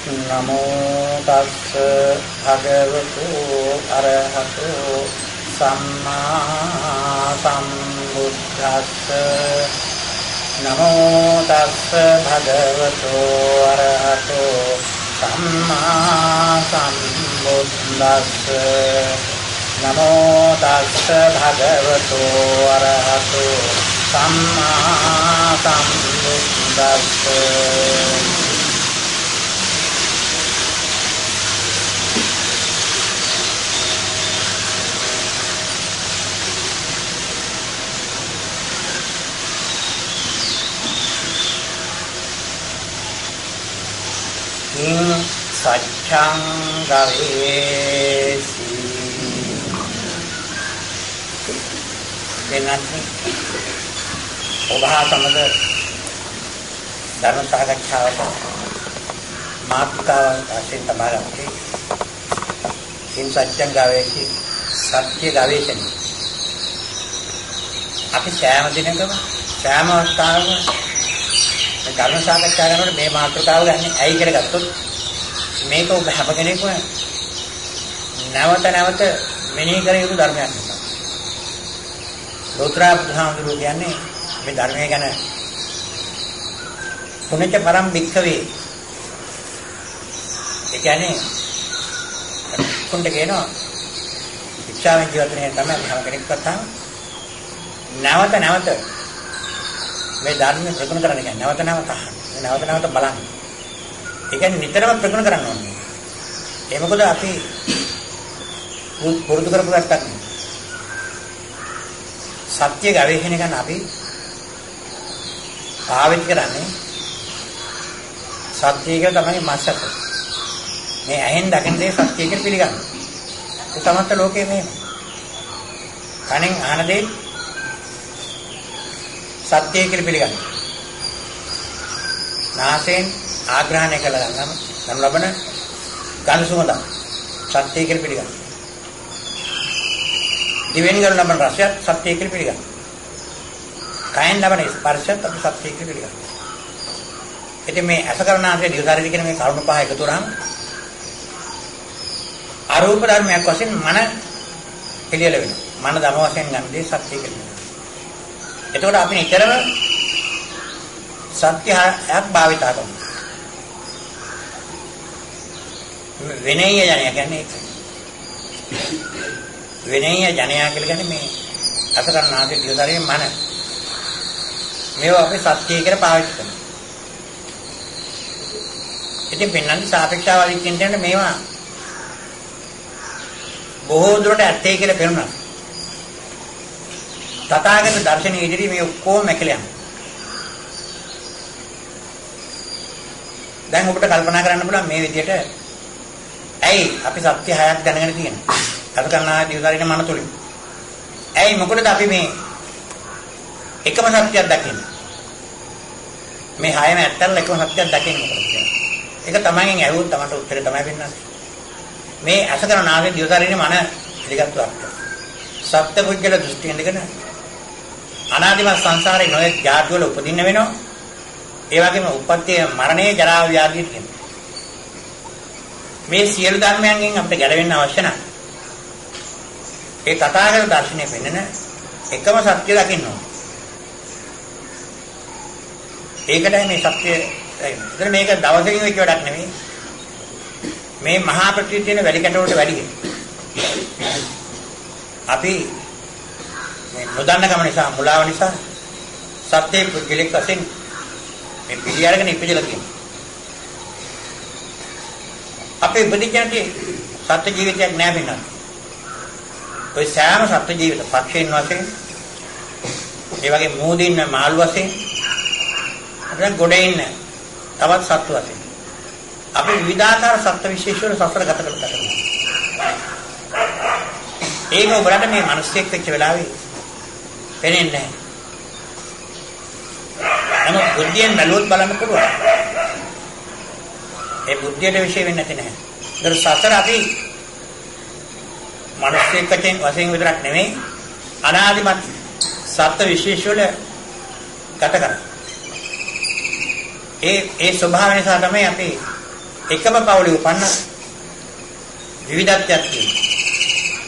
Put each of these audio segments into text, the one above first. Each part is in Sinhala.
නමෝ තස්ස භගවතු අරහතු සම්මා සම්බුද්දස්ස. නමෝ තස්ස භගවතු අරහතු සම්මා සම්බුද්දස්ස. නමෝ තස්ස භගවතු අරහතු සම්මා සම්බුද්දස්ස. සත්‍යං ගවේසි. වෙනත් ඔබ හා සමග ධර්ම සාකච්ඡාවට මාතෘකාව වශයෙන් තබාගත්තේ කිං සත්‍යං ගවේසි, සත්‍ය ගවේෂණය. අපි සෑම දිනකම සෑම අවස්ථාවකම මේ ධර්ම සාකච්ඡා කරනකොට මේ මාතෘකාව ගන්න ඇයි කියලා ගත්තොත් මේක ඔබ හැම කෙනෙක්ම නැවත නැවත මෙනෙහි කර යුතු ධර්මයක් නිසා. ලෝතර බුදුහාමුදුරුවෝ කියන්නේ මේ ධර්මය ගැන පුනච්ච පරම් භික්ඛවේ. ඒ කියන්නේ කුණ්ඩ කියනවා ශික්ෂාවෙන් ජීවත් වෙන තමයි අපි හැම කෙනෙක් ගත්තාම නැවත නැවත මේ ධර්මය ප්‍රගුණ කරන්න කියන්නේ නැවත නැවත අහන්න, නැවත නැවත බලන්න. ඒ කියන්නේ නිතරම ප්‍රගුණ කරන්න ඕනේ. ඒ මොකද අපි පුරුදු කරපු ගැත්තක් නෙවෙයි. සත්‍ය ගවේෂණය කරන අපි පාවිච්චි කරන්නේ සත්‍ය කියලා තමයි මස්සත. මේ ඇහෙන් දකින දේ සත්‍ය කියලා පිළිගන්නවා. ඒ සමස්ත ලෝකයේ මෙහෙම. කනෙන් අහන දේ සත්‍ය කියලා පිළිගන්නවා. නාසයෙන් ආග්‍රහණය කළා නම් ගනු ලබන ගඳ සුවඳ සත්‍ය කියලා පිළිගන්නවා. දිවෙන් ගනු ලබන රසයත් සත්‍ය කියලා පිළිගන්නවා. කයෙන් ලබන ස්පර්ශයත් අපි සත්‍ය කියලා පිළිගන්නවා. ඉතින් මේ අස කරනාංශයේ දිව ශරීරය කියන මේ කරුණු පහ එකතු වුණාම අරූප ධර්මයක් වශයෙන් මන පිළියෙල වෙනවා. මන ධම වශයෙන් ගන්න දේ සත්‍ය කියලා කියනවා. එතකොට අපි නිතරම සත්‍යයක් භාවිතා කරනවා. විනය්‍ය ජනයා කියන්නේ ඒක. විනය්‍ය ජනයා කියලා කියන්නේ මේ අස කරනාංශයේ දිව ශරීරයේ මන. මේවා අපි සත්‍ය කියලා පාවිච්චි කරනවා. ඉතින් පෙන්වන්නේ සාපේක්ෂවාදී කියන්නේ මේවා බොහෝ දුරට ඇත්තේ කියලා පෙනුණා. තථාගත දර්ශනයේ ඉදිරියේ මේ ඔක්කොම මැකිලා යනවා. දැන් ඔබට කල්පනා කරන්න පුළුවන් මේ විදිහට ඇයි අපි සත්‍ය හයක් දැනගෙන තියෙන්නේ? අස කරනා දිව ශරීර මන තුලින්. ඇයි මොකටද අපි මේ එකම සත්‍යයක් දකින්නේ? මේ හයම ඇත්තටම එකම සත්‍යයක් දකින්නේ මොකටද කියලා. ඒක තමන්ගෙන් ඇහුවොත් තමන්ට උත්තරේ තමයි වෙන්නේ. මේ අස කරන නාසය දිව ශරීර මන පිළිගත්තු අර්ථය. සත්‍ය පුද්ගල දෘෂ්ටියෙන් ඉඳගෙන අනාදිමත් සංසාරේ නොයෙක් ජාති වල උපදින්න වෙනවා. ඒ වගේම උප්පත්තිය මරණය ජරා ව්‍යාධිය තියෙනවා. මේ සියලු ධර්මයන්ගෙන් අපිට ගැලවෙන්න අවශ්‍ය නම් ඒ තථාගත දර්ශනය පෙන්නන එකම සත්‍ය දකින්න ඕන. ඒකටයි මේ සත්‍ය. එතන මේක දවසකින් වෙච්ච වැඩක් නෙමෙයි. මේ මහා පෘථිවියේ තියෙන වැලි කැට වලට වැඩි. අපි මේ නොදන්නකම නිසා මුලාව නිසා සත්‍ය පුද්ගලික වශයෙන් මේ පිළි අරගෙන ඉපදලා තියෙනවා. අපේ ඉපදිච්ච නැති සත්‍ය ජීවිතයක් නෑ වෙනත්. ඔය සෑම සත්‍ය ජීවිත පක්ෂීන් වශයෙන්, ඒ වගේ මූදේ ඉන්න මාළු වශයෙන්, අපිට ගොඩේ ඉන්න තවත් සත්තු වශයෙන් අපි විවිධාකාර සත්ත්ව විශේෂ වල සසර ගත කරලා කරනවා. ඒක ඔබලට මේ මිනිස්සෙක් වෙච්ච වෙලාවේ පේන්නේ නැහැ. නමුත් බුද්ධියෙන් බැලුවොත් බලන්න පුළුවන්. ඒ බුද්ධියට විශේෂ වෙන්නේ නැති නෑ. ඒතර සසර අපි මිනිස්සෙක් වශයෙන් විතරක් නෙමෙයි අනාදිමත් සත්ත්ව විශේෂ වල ගත කරන්නේ. ඒ ඒ ස්වභාවය නිසා තමයි අපි එකම පවුලේ උපන්න විවිධත්වයක් තියෙනවා.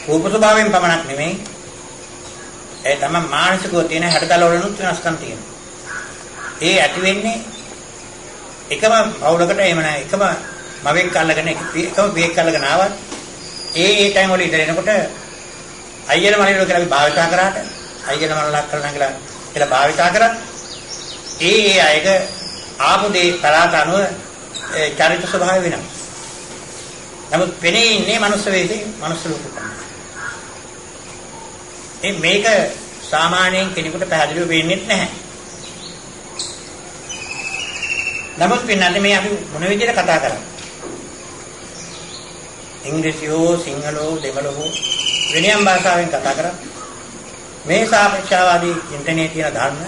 රූප ස්වභාවයෙන් පමණක් නෙමෙයි, ඒ තමයි මානසිකව තියෙන හැඩතල වලනුත් වෙනස්කම් තියෙනවා. ඒ ඇති වෙන්නේ එකම පවුලකට, එහෙම නැහැ එකම මවෙක් අල්ලගෙන එකම පියෙක් අල්ලගෙන ආවත් ඒ ඒ ටයිම් වල ඉඳලා එනකොට අයියලා මල්ලිලා කියලා අපි භාවිතා කරාට, අයියලා මල්ලලා කරලා කියලා භාවිතා කරත් ඒ ඒ අයක ආපු දේ පළාත අනුව චරිත ස්වභාවය වෙනවා. නමුත් පෙනී ඉන්නේ මනුස්ස වේශේ, මනුස්ස ලෝකෙ තමයි. ඒ මේක සාමාන්‍යයෙන් කෙනෙකුට පැහැදිලිව වෙන්නේ නැහැ. නමුත් පින්නන්නේ මේ අපි මොන විදිහට කතා කරන්නේ? ඉංග්‍රීසි හෝ සිංහල හෝ දෙමළ හෝ වෙනියම් භාෂාවෙන් කතා කරා මේ සාපේක්ෂවාදී චින්තනයේ තියෙන ධර්ම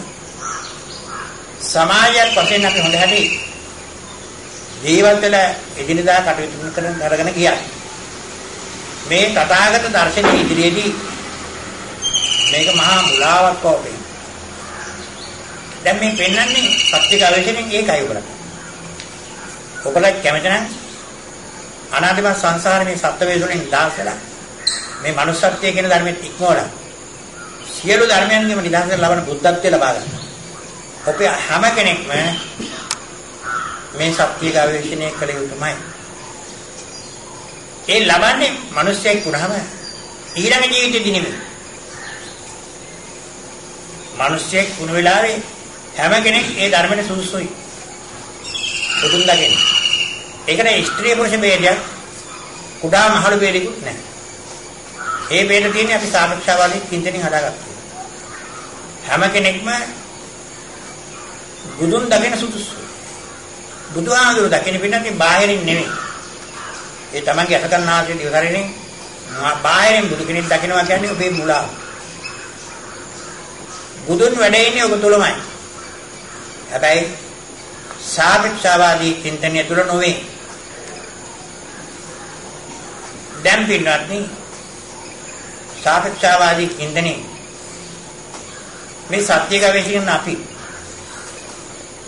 සමාජයක් වශයෙන් අපි හොඳ හැටි ජීවත් වෙලා එදිනෙදා කටයුතු කරන අරගෙන ගියා. මේ තථාගත දර්ශනයේ ඉදිරියේදී මේක මහා මුලාවක් වගේ පේනවා. දැන් මේ පෙන්වන්නේ සත්‍ය ගවේෂණයෙන් ඒකයි ඔබලා. ඔබලා කැමති නම් අනාදිමත් සංසාරේ මේ සත්‍ය වේදොලින් නිදහස් වෙලා මේ manussත්වයේ කියන ධර්මෙත් ඉක්මවලා සියලු ධර්මයන්ගෙම නිදහස ලබන බුද්ධත්වය ලබා ගන්න. ඔබ හැම කෙනෙක්ම මේ සත්‍ය ගවේෂණය කළ යුතුමයි. ඒ ලබන්නේ මිනිස්සෙක් වුණාම ඊළඟ ජීවිතේදී නෙමෙයි. මිනිස්සෙක් වුණ වෙලාවේ හැම කෙනෙක් ඒ ධර්මයට සුදුසුයි. බුදුන් දකින්න. ඒකට ස්ත්‍රී පුරුෂ ભેදයක් කුඩා මහලු ભેදයක්වත් නැහැ. ඒ ભેද තියෙන්නේ අපි සාපේක්ෂවාදී චින්තනයෙන් හදාගත්තා. හැම කෙනෙක්ම බුදුන් දකින සුදුසුයි. බුදුහාමුදුරු දකින පින්නත් බාහිරින් නෙමෙයි. ඒ තමන්ගේ අසකන්නාසේ දිවසරෙන් බාහිරින් බුදු කෙනෙක් දකිනවා කියන්නේ ඔබේ මුලාව. බුදුන් වැඩ ඉන්නේ ඔබ තුලමයි. හැබැයි සාපේක්ෂවාදී චින්තනය තුල නොවේ. දැන් පින්වත්නි සාපේක්ෂවාදී චින්තනය මේ සත්‍ය ගවේෂණය කරන අපි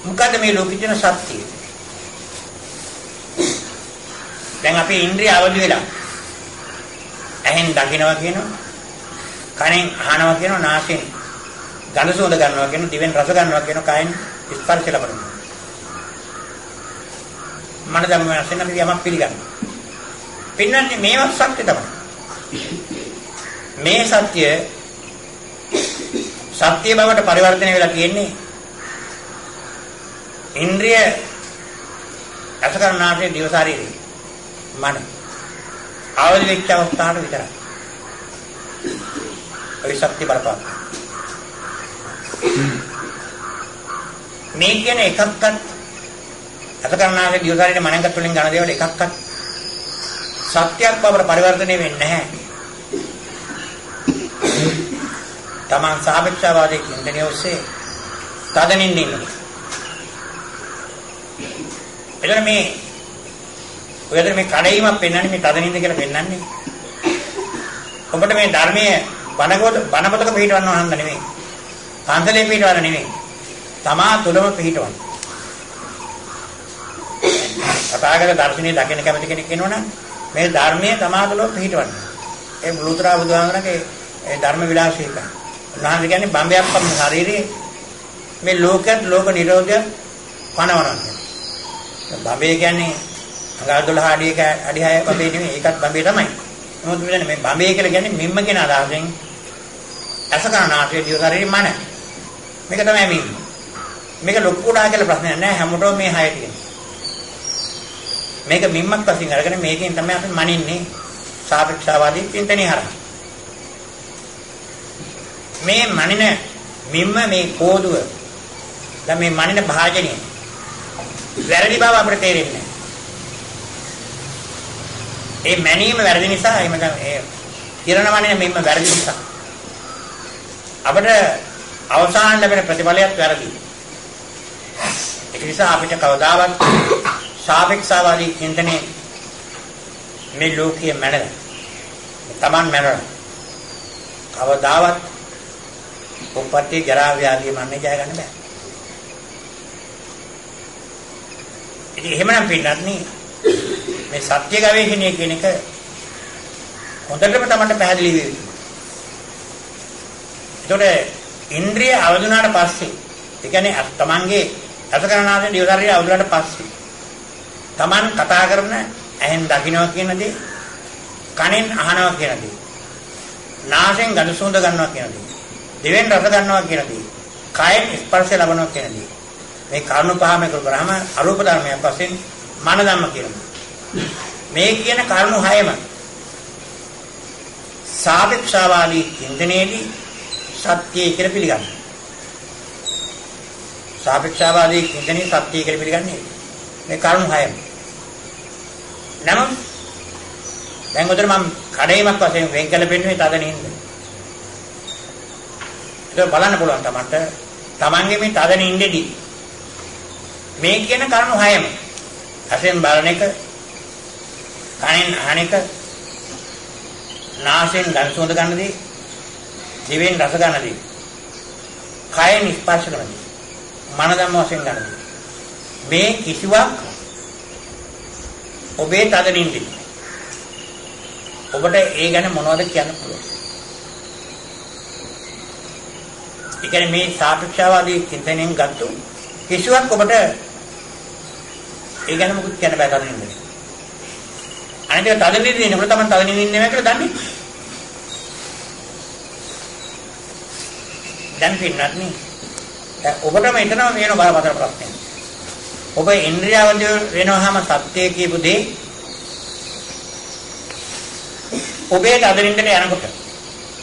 මොකද මේ ලෝකෙ තියෙන සත්‍යය? දැන් අපේ ඉන්ද්‍රිය අවදි වෙලා ඇහෙන් දකිනවා කියනවා, කනෙන් අහනවා කියනවා, නාසයෙන් ගඳ සුවඳ ගන්නවා කියනවා, දිවෙන් රස ගන්නවා කියනවා, කයෙන් ස්පර්ශ ලබනවා. මන ධම්ම වශයෙන් අපි යමක් පිළිගන්නවා. පින්නන්නේ මේවත් සත්‍ය තමයි. මේ සත්‍ය සත්‍ය බවට පරිවර්තනය වෙලා තියෙන්නේ ඉන්ද්‍රිය අස කරනාසේ දිව ශරීරේ මන අවදි වෙච්ච අවස්ථාවට විතරයි. ඔය සත්‍ය බලපාන. මේ කියන එකක්වත් අස කරනාසේ දිව ශරීරේ මනංගත් වලින් ගන්න දේවල් එකක්වත් සත්‍යයක් බවට පරිවර්තනය වෙන්නේ නැහැ. තමන් සාපේක්ෂවාදී චින්තනය ඔස්සේ තදනින් ඉන්නවා. එතන මේ ඔය අතර මේ කඩයිමක් පෙන්වන්නේ මේ තදනින්ද කියලා පෙන්වන්නේ. ඔබට මේ ධර්මයේ බණපොතක පිළිටවන්න ඕන නෙමෙයි. පන්සලේ පිළිටවන්න නෙමෙයි. තමා තුළම පිළිටවන්න. තථාගත දර්ශනය දකින්න කැමති කෙනෙක් ඉන්නවනම් මේ ධර්මයේ තමා තුළම පිළිටවන්න. ඒ ලෝතර බුදුහාමරගේ ඒ ධර්ම විලාසය එක. උන්වහන්සේ කියන්නේ බම්බයක් පමණ ශරීරයේ මේ ලෝකයත් ලෝක නිරෝධයත් පනවනවා කියන්නේ. බම්බේ කියන්නේ අඟල් 12 අඩි 1 අඩි 6 බම්බේ නෙමෙයි, ඒකත් බම්බේ තමයි. නමුත් මෙතන මේ බම්බේ කියලා කියන්නේ මිම්ම කියන අදහසෙන් ඇස කන නාසය දිව ශරීරය මන. මේක තමයි මිම්ම. මේක ලොකු කුඩා කියලා ප්‍රශ්නයක් නෑ, හැමෝටම මේ හය තියෙනවා. මේක මිම්මක් වශයෙන් අරගෙන මේකෙන් තමයි අපි මනින්නේ සාපේක්ෂවාදී චින්තනය හරහා. මේ මනින මිම්ම මේ කෝදුව දැන් මේ මනින භාජනය වැරදි බව අපිට තේරෙන්නේ නැහැ. ඒ මැනීම වැරදි නිසා, එහෙම නැත්නම් ඒ කිරණ මනින මිම්ම වැරදි නිසා අපිට අවසාන ලැබෙන ප්‍රතිඵලයත් වැරදි. ඒක නිසා අපිට කවදාවත් සාපේක්ෂවාදී චින්තනයේ මේ ලෝකයේ මැනලා තමන් මැනලා කවදාවත් උප්පත්ති ජරා ව්‍යාධි මරණය ජය ගන්න බෑ. ඉතින් එහෙමනම් පින්නත් නේ මේ සත්‍ය ගවේෂණය කියන එක හොඳටම තමන්ට පැහැදිලි වෙයි. ඒතකොට ඉන්ද්‍රිය අවදි වුණාට පස්සේ, ඒ කියන්නේ තමන්ගේ අස කරනාසේ දිව ශරීරය අවදි වුණාට පස්සේ තමන් කතා කරන ඇහෙන් දකින්නවා කියන දේ, කනෙන් අහනවා කියන දේ, නාසයෙන් ගඳ සුවඳ ගන්නවා කියන දේ, දිවෙන් රස ගන්නවා කියන දේ, කයෙන් ස්පර්ශය ලබනවා කියන දේ, මේ කරුණු පහම එකතු කරාම අරූප ධර්මයක් වශයෙන් මන ධම්ම කියනවා. මේ කියන කරුණු හයම සාපේක්ෂවාදී චින්තනයේදී සත්‍යය කියලා පිළිගන්නවා. සාපේක්ෂවාදී චින්තනයේ සත්‍යය කියලා පිළිගන්නේ මේ කරුණු හයම. නමුත් දැන් උතර මම කඩේමක් වශයෙන් වෙන් කළ පෙන්නුවේ තද නින්ද. ඒක බලන්න පුළුවන් තමන්ට තමන්ගේ මේ තද නින්දෙදී මේ කියන කරුණු හයම ඇසෙන් බලන එක, කනෙන් අහන එක, නාසයෙන් ගඳ සුවඳ ගන්න දේ, දිවෙන් රස ගන්න දේ, කයෙන් ස්පර්ශ කරන දේ, මන ධම්ම වශයෙන් ගන්න දේ, මේ කිසිවක් ඔබේ තද නින්දෙදී ඔබට ඒ ගැන මොනවද කියන්න පුළුවන්? ඒ කියන්නේ මේ සාපේක්ෂවාදී චින්තනයෙන් ගත්තු කිසිවක් ඔබට ඒ ගැන මොකුත් කියන්න බෑ තද නින්දේ. අනිත් එක තද නින්දේ ඉන්නකොට තමයි තද නින්දේ ඉන්නේ කියලා දන්නේ. දැන් පින්නත් නේ. දැන් ඔබටම එතනම වෙන බරපතල ප්‍රශ්නයක්. ඔබ ඉන්ද්‍රියවන්ත වෙනවහම සත්‍යය කියපු දේ ඔබේ තද නින්දට යනකොට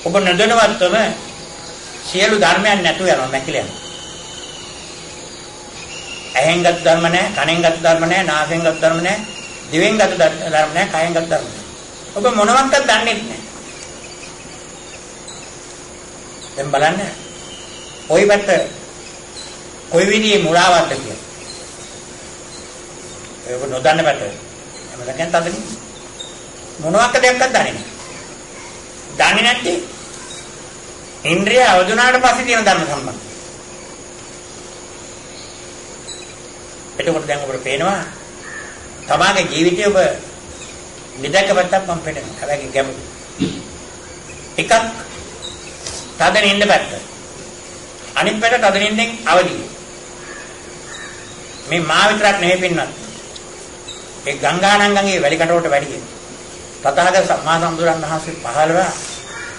ඔබ නොදැනුවත්වම සියලු ධර්මයන් නැතුව යනවා, මැකිලා යනවා. ඇහෙන් ගත් ධර්ම නැහැ, කනෙන් ගත් ධර්ම නැහැ, නාසයෙන් ගත් ධර්ම නැහැ, දිවෙන් ගත් ධර්ම නැහැ, කයෙන් ගත් ධර්ම නැහැ. ඔබ මොනවත්වත් දන්නේ නැහැ. දැන් බලන්න ඔය පැත්ත කොයි විදිහේ මුලාවක්ද කියලා. ඒක නොදන්න පැත්ත. හැමදාම කියන්නේ තද නින්ද. මොනවාක් දෙයක්වත් දන්නේ නැහැ. දන්නේ නැත්තේ ඉන්ද්‍රිය අවදි වුණාට පස්සේ තියෙන ධර්ම සම්බන්ධ. එතකොට දැන් ඔබට පේනවා තමාගේ ජීවිතය ඔබ නිදක පැත්තක් මම පෙන්නනවා. හැබැයි ගැඹුරු. එකක් තද නින්ද පැත්ත. අනිත් පැත්ත තද නින්දෙන් අවදි. මේ මා විතරක් නෙවෙයි පින්නත්. ඒ ගංගානංගගේ වැලි කඩවලට වැඩි. තථාගත සම්මා සම්බුදුරන් වහන්සේ පහළව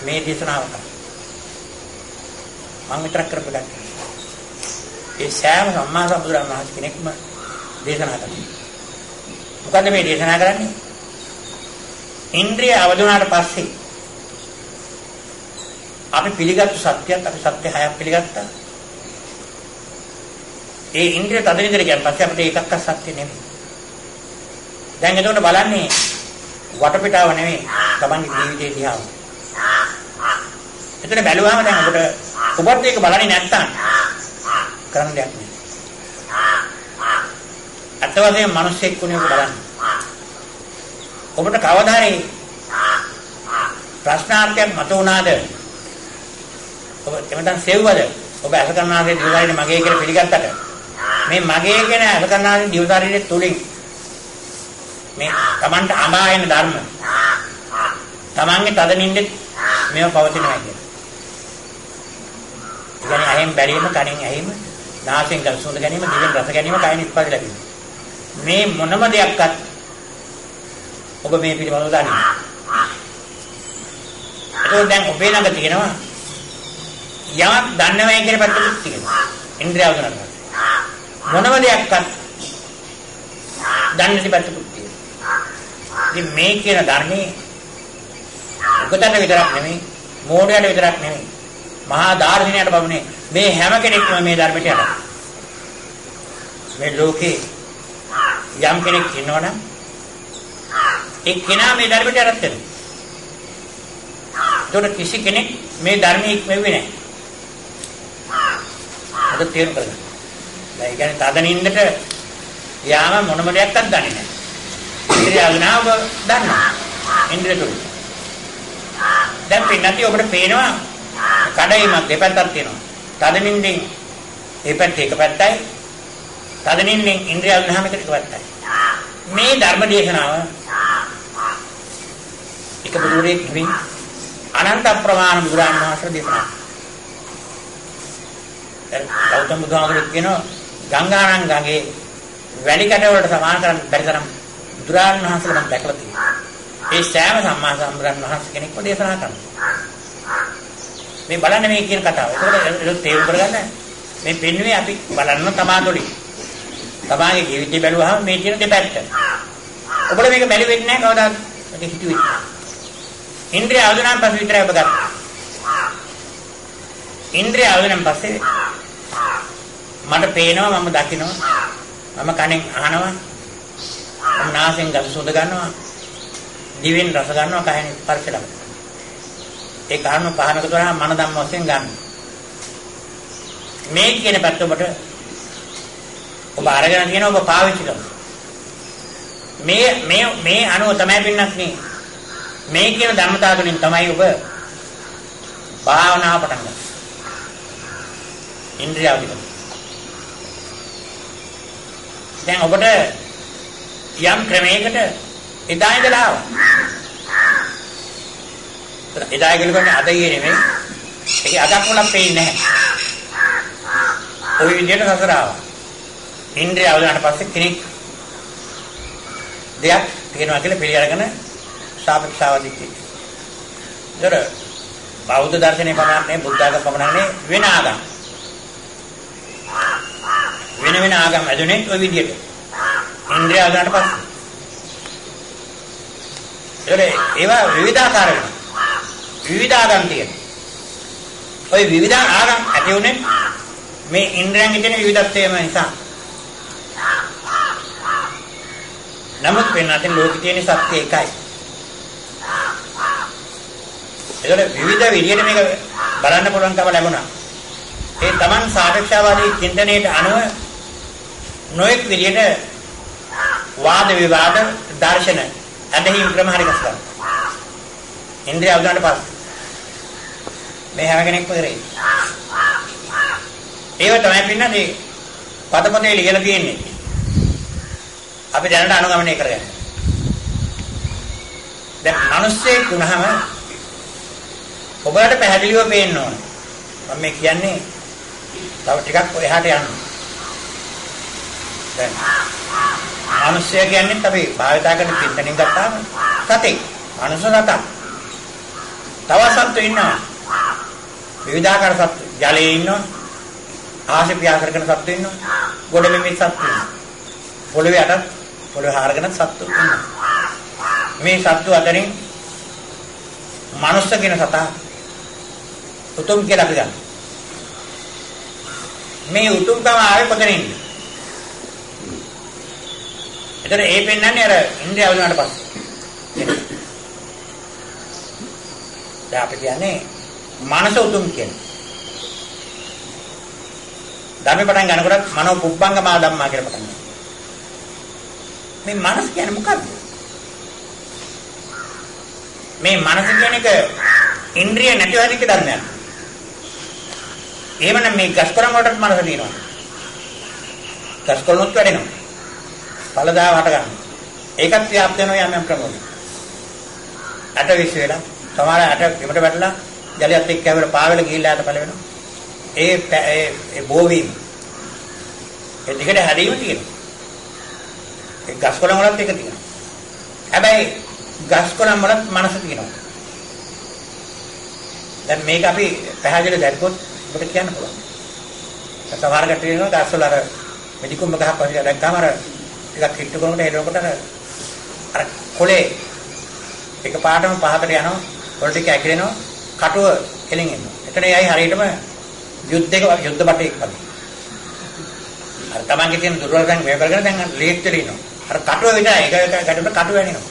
මේ දේශනාව කළා. මං විතරක් කරපු එකක් නෙවෙයි. ඒ සෑම සම්මා සම්බුදුරන් වහන්සේ කෙනෙක්ම දේශනා කළා. මොකද්ද මේ දේශනා කරන්නේ? ඉන්ද්‍රිය අවදි වුණාට පස්සේ අපි පිළිගත්තු සත්‍යයත් අපි සත්‍ය හයක් පිළිගත්තා. ඒ ඉන්ද්‍රිය තද නින්දට ගියන් පස්සේ අපිට ඒකක්වත් සත්‍ය නෙමෙයි. දැන් එතකොට බලන්නේ වටපිටාව නෙමෙයි තමන්ගේ ජීවිතේ දිහාව. එතන බැලුවාම දැන් ඔබට ඒක බලන්නේ නැත්තම් කරන්න දෙයක් නෑ. අත් වශයෙන්ම මිනිස්සෙක් වුණේ ඔබ බලන්න. ඔබට කවදා හරි ප්‍රශ්නාර්ථයක් මත වුණාද? ඔබ එමෙතන සෙව්වද? ඔබ අස කරනාගේ දිවදාරිනේ මගේ කියලා පිළිගත්තට මේ මගේ කියන අස කරනාගේ දිවදාරිනේ තුලින් මේ Tamanට අඹා එන ධර්ම Tamanගේ තද නින්දෙත් මේව පවතිනවා කියලා. ඒ කියන්නේ ඇහෙන් බැලීම, කනෙන් ඇහිම, නාසයෙන් ගඳ සුවඳ ගැනීම, දිවෙන් රස ගැනීම, කයෙන් ස්පර්ශ ලැබීම. මේ මොනම දෙයක්වත් ඔබ මේ පිළිබඳව දන්නේ නැහැ. ඒකෝ දැන් ඔබේ ළඟ තියෙනවා යමක් දන්නවයි කියන පැත්තකුත් තියෙනවා. ඉන්ද්‍රිය අවදනට. මොනම දෙයක්වත් දන්නේ නැති පැත්තකුත් තියෙනවා. ඉතින් මේ කියන ධර්මයේ උගතට විතරක් නෙමෙයි, මෝඩයට විතරක් නෙමෙයි, මහා දාර්ශනිකයට පමණේ මේ හැම කෙනෙක්ම මේ ධර්මයට යනවා. මේ ලෝකේ යම් කෙනෙක් ඉන්නවනම් ඒ කෙනා මේ ධර්මයට යටත් වෙනවා. ඒතකොට කිසි කෙනෙක් මේ ධර්මයේ ඉක්මෙන්නේ නැහැ. ඔබ තේරුම් කරගන්න. දැන් ඒ කියන්නේ තද නින්දට යාම මොනම දෙයක්වත් දන්නේ නැහැ. ඉන්ද්‍රිය අගනාව ඔබ දන්නවා. ඉන්ද්‍රිය තුල. දැන් පින්නති ඔබට පේනවා කඩයිමක් දෙපැත්තක් තියෙනවා. තද නින්දෙන් ඒ පැත්ත එක පැත්තයි. තද නින්දෙන් ඉන්ද්‍රිය අගනාව එක පැත්තයි. මේ ධර්ම දේශනාව එක බුදුරෙක් නෙවෙයි අනන්ත අප්‍රමාණ බුදුරන් වහන්සේ දේශනා. දැන් ගෞතම බුදුහාමුදුරුවෝ කියනවා ගංගානම් ගඟේ වැලි කැට වලට සමාන කරන්න බැරි තරම් බුදුරන් වහන්සේලා මම දැකලා තියෙනවා. ඒ සෑම සම්මා සම්බුදුරන් වහන්සේ කෙනෙක්ම දේශනා කරනවා. මේ බලන්න මේ කියන කතාව. ඒකට ඒක තේරුම් කරගන්න මේ පෙන්වුවේ අපි බලන්න තමා තුළින්. තමාගේ ජීවිතය බැලුවහම මේ තියෙන දෙපැත්ත. ඔබට මේක බැලුවෙන්නේ නැහැ කවදාවත්. ඒක හිතුවේ. ඉන්ද්‍රිය අවදුනාන් පස්සේ විතරයි ඔබ ගත්තේ. ඉන්ද්‍රිය අවදුනාන් පස්සේ මට පේනවා, මම දකිනවා, මම කනෙන් අහනවා, මම නාසයෙන් ගඳ සුවඳ ගන්නවා, දිවෙන් රස ගන්නවා, කයෙන් ස්පර්ශ ලබනවා. ඒ කර්ම පහම එකතු කරාම මන ධම්ම වශයෙන් ගන්න. මේ කියන පැත්ත ඔබට ඔබ අරගෙන තියෙනවා, ඔබ පාවිච්චි කරනවා. මේ මේ මේ අනුව තමයි පින්නක් නේ. මේ කියන ධර්මතාව තුළින් තමයි ඔබ භාවනාව පටන් ගන්නේ. ඉන්ද්‍රිය අවදි කරනවා. දැන් ඔබට යම් ක්‍රමයකට එදා ඉඳලා ආවා. එදා කියලා කියන්නේ අද ඊයේ නෙමෙයි. ඒකේ අදක් මොලක් පේන්නේ නැහැ. ඔය විදිහට සසර ආවා. ඉන්ද්‍රිය අවදි වුණාට පස්සේ කෙනෙක් දෙයක් තියෙනවා කියලා පිළි අරගෙන සාපේක්ෂාවදී කියනවා. ඒතර බෞද්ධ දර්ශනය පමණක් නෙවෙයි, බුද්ධ ආගම පමණක් නෙවෙයි, වෙන ආගම්. වෙන වෙන ආගම් ඇදුනේ ඔය විදිහට. ඉන්ද්‍රිය අවදි වුණාට පස්සේ. ඒතර ඒවා විවිධාකාර වෙනවා. විවිධ ආගම් තියෙනවා. ඔය විවිධ ආගම් ඇති වුණේ මේ ඉන්ද්‍රයන්ගේ තියෙන විවිධත්වයම නිසා. නමුත් වෙන අතින් ලෝකේ තියෙන සත්‍ය එකයි. ඒතර විවිධ විදියට මේක බලන්න පුළුවන්කම ලැබුණා. ඒ තමන් සාපේක්ෂවාදී චින්තනයට අනුව නොඑක් විදියට වාද විවාද දර්ශන ඇදහිීම් ක්‍රම හරි ගස් ගන්නවා. ඉන්ද්‍රිය අවදානට පස්සේ මේ හැම කෙනෙක්ම කරේ. ඒව තමයි පින්නදී පදපතේ ලියලා තියෙන්නේ. අපි දැනට අනුගමනය කරගන්න. දැන් මිනිස්සෙක් වුණාම ඔබට පැහැදිලිව පේන්න ඕන. මම මේ කියන්නේ තව ටිකක් එහාට යන්න. දැන් මිනිස්සය කියන්නේ අපි භාවිතා කරන චින්තනෙන් ගත්තාම සතෙක්. මනුස්ස සතක්. තව සත්තු ඉන්නවා. විවිධාකාර සත්තු. ජලයේ ඉන්නවා. ආශ පියාසර කරන සත්තු ඉන්නවා. ගොඩ බිමේ සත්තු ඉන්නවා. පොළවේ යටත් පොළවේ හාරගෙන සත්තු ඉන්නවා. මේ සත්තු අතරින් මනුස්ස කියන සතා උතුම් කියලා අපි ගන්නවා. මේ උතුම්කම ආවේ කොතනින්ද? එතන ඒ පෙන්වන්නේ අර ඉන්ද්‍රිය අවදි වුණාට පස්සේ. දැන් අපි කියන්නේ මනස උතුම් කියලා. ධර්ම පටන් ගන්නකොට මනෝ පුබ්බංගමා ධම්මා කියලා පටන් ගන්නවා. මේ මනස කියන්නේ මොකද්ද? මේ මනස කියන එක ඉන්ද්‍රිය නැතිව හැදිච්ච ධර්මයක්. එහෙමනම් මේ ගස් කොළන් වලටත් මනස තියෙනවා. ගස් කොළනොත් වැඩෙනවා. ඵලදාව හට ගන්නවා. ඒකත් ව්‍යාප්ත වෙනවා යම් යම් ක්‍රමවලින්. ඇට විශ් වෙලා සමහර ඇට බිමට වැටලා ජලයත් එක්ක ඇවිල්ලා පාවෙල ගිහිල්ලා ඇට පළ වෙනවා. ඒ ඒ බෝ වීම. ඒ දිගට හැදීම තියෙනවා. ඒ ගස් කොළන් වලත් ඒක තියෙනවා. හැබැයි ගස් කොළන් වලත් මනස තියෙනවා. දැන් මේක අපි පැහැදිලිව දැක්කොත් ඔබට කියන්න පුළුවන්. දැන් සමහර කට්ටිය කියනවා ගස් වල අර මෙදිකුම්බ ගහක් වගේ දැක්කම අර ටිකක් හිටු කරනකොට හෙලනකොට අර අර කොලේ එක පාටම පහතට යනවා, පොළ ටික ඇකිලෙනවා, කටුව කෙලින් එනවා. එතන එයයි හරියටම යුද්ධයක යුද්ධ බටේක් වගේ. අර තමන්ගේ තියෙන දුර්වලකම් මේ කරගෙන දැන් ලේත් වෙලා ඉන්නවා. අර කටුව විතරයි එක එක ගැටුමට කටුව ඇනෙනවා.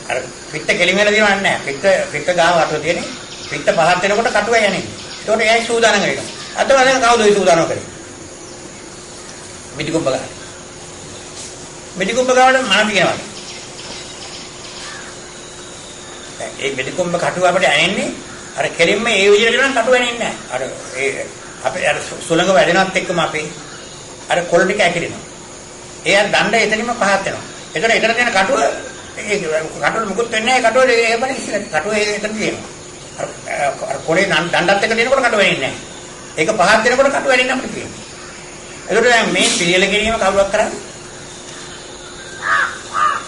අර පිට කෙලින් වෙලා තියෙනව නෑ. පිට පිට ගාව කටුව තියෙන්නේ. පිට පහත් වෙනකොට කටුව යන්නේ. ඒකට එයයි සූදානම් වෙනවා. අද වරෙන් කවුද ඔය සූදානම් කරේ? මිටිකුඹ ගහ. මිටිකුඹ ගාවට මන තියෙනවා. දැන් ඒ මිටිකුඹ කටුව අපිට ඇනෙන්නේ අර කෙලින්ම ඒ විදිහට නම් කටුව ඇනෙන්නේ නෑ. අර ඒ අපේ අර සුළඟ වැදෙනවත් එක්කම අපේ අර කොළ ටික ඇකිලෙනවා. ඒ අර දණ්ඩ එතනින්ම පහත් වෙනවා. එතන එතන තියෙන කටුව ඒ කටුවට මුකුත් වෙන්නේ නැහැ. කටුව ඒ බලන්න ඉස්සර කටුව ඒ එතන තියෙනවා. අර අර කොලේ දණ්ඩත් එක දෙනකොට කටුව වෙන්නේ නැහැ. ඒක පහත් දෙනකොට කටුව වෙන්නේ අපිට තියෙනවා. එතකොට දැන් මේ පිළියෙල කිරීම කවුරුවක් කරන්නේ?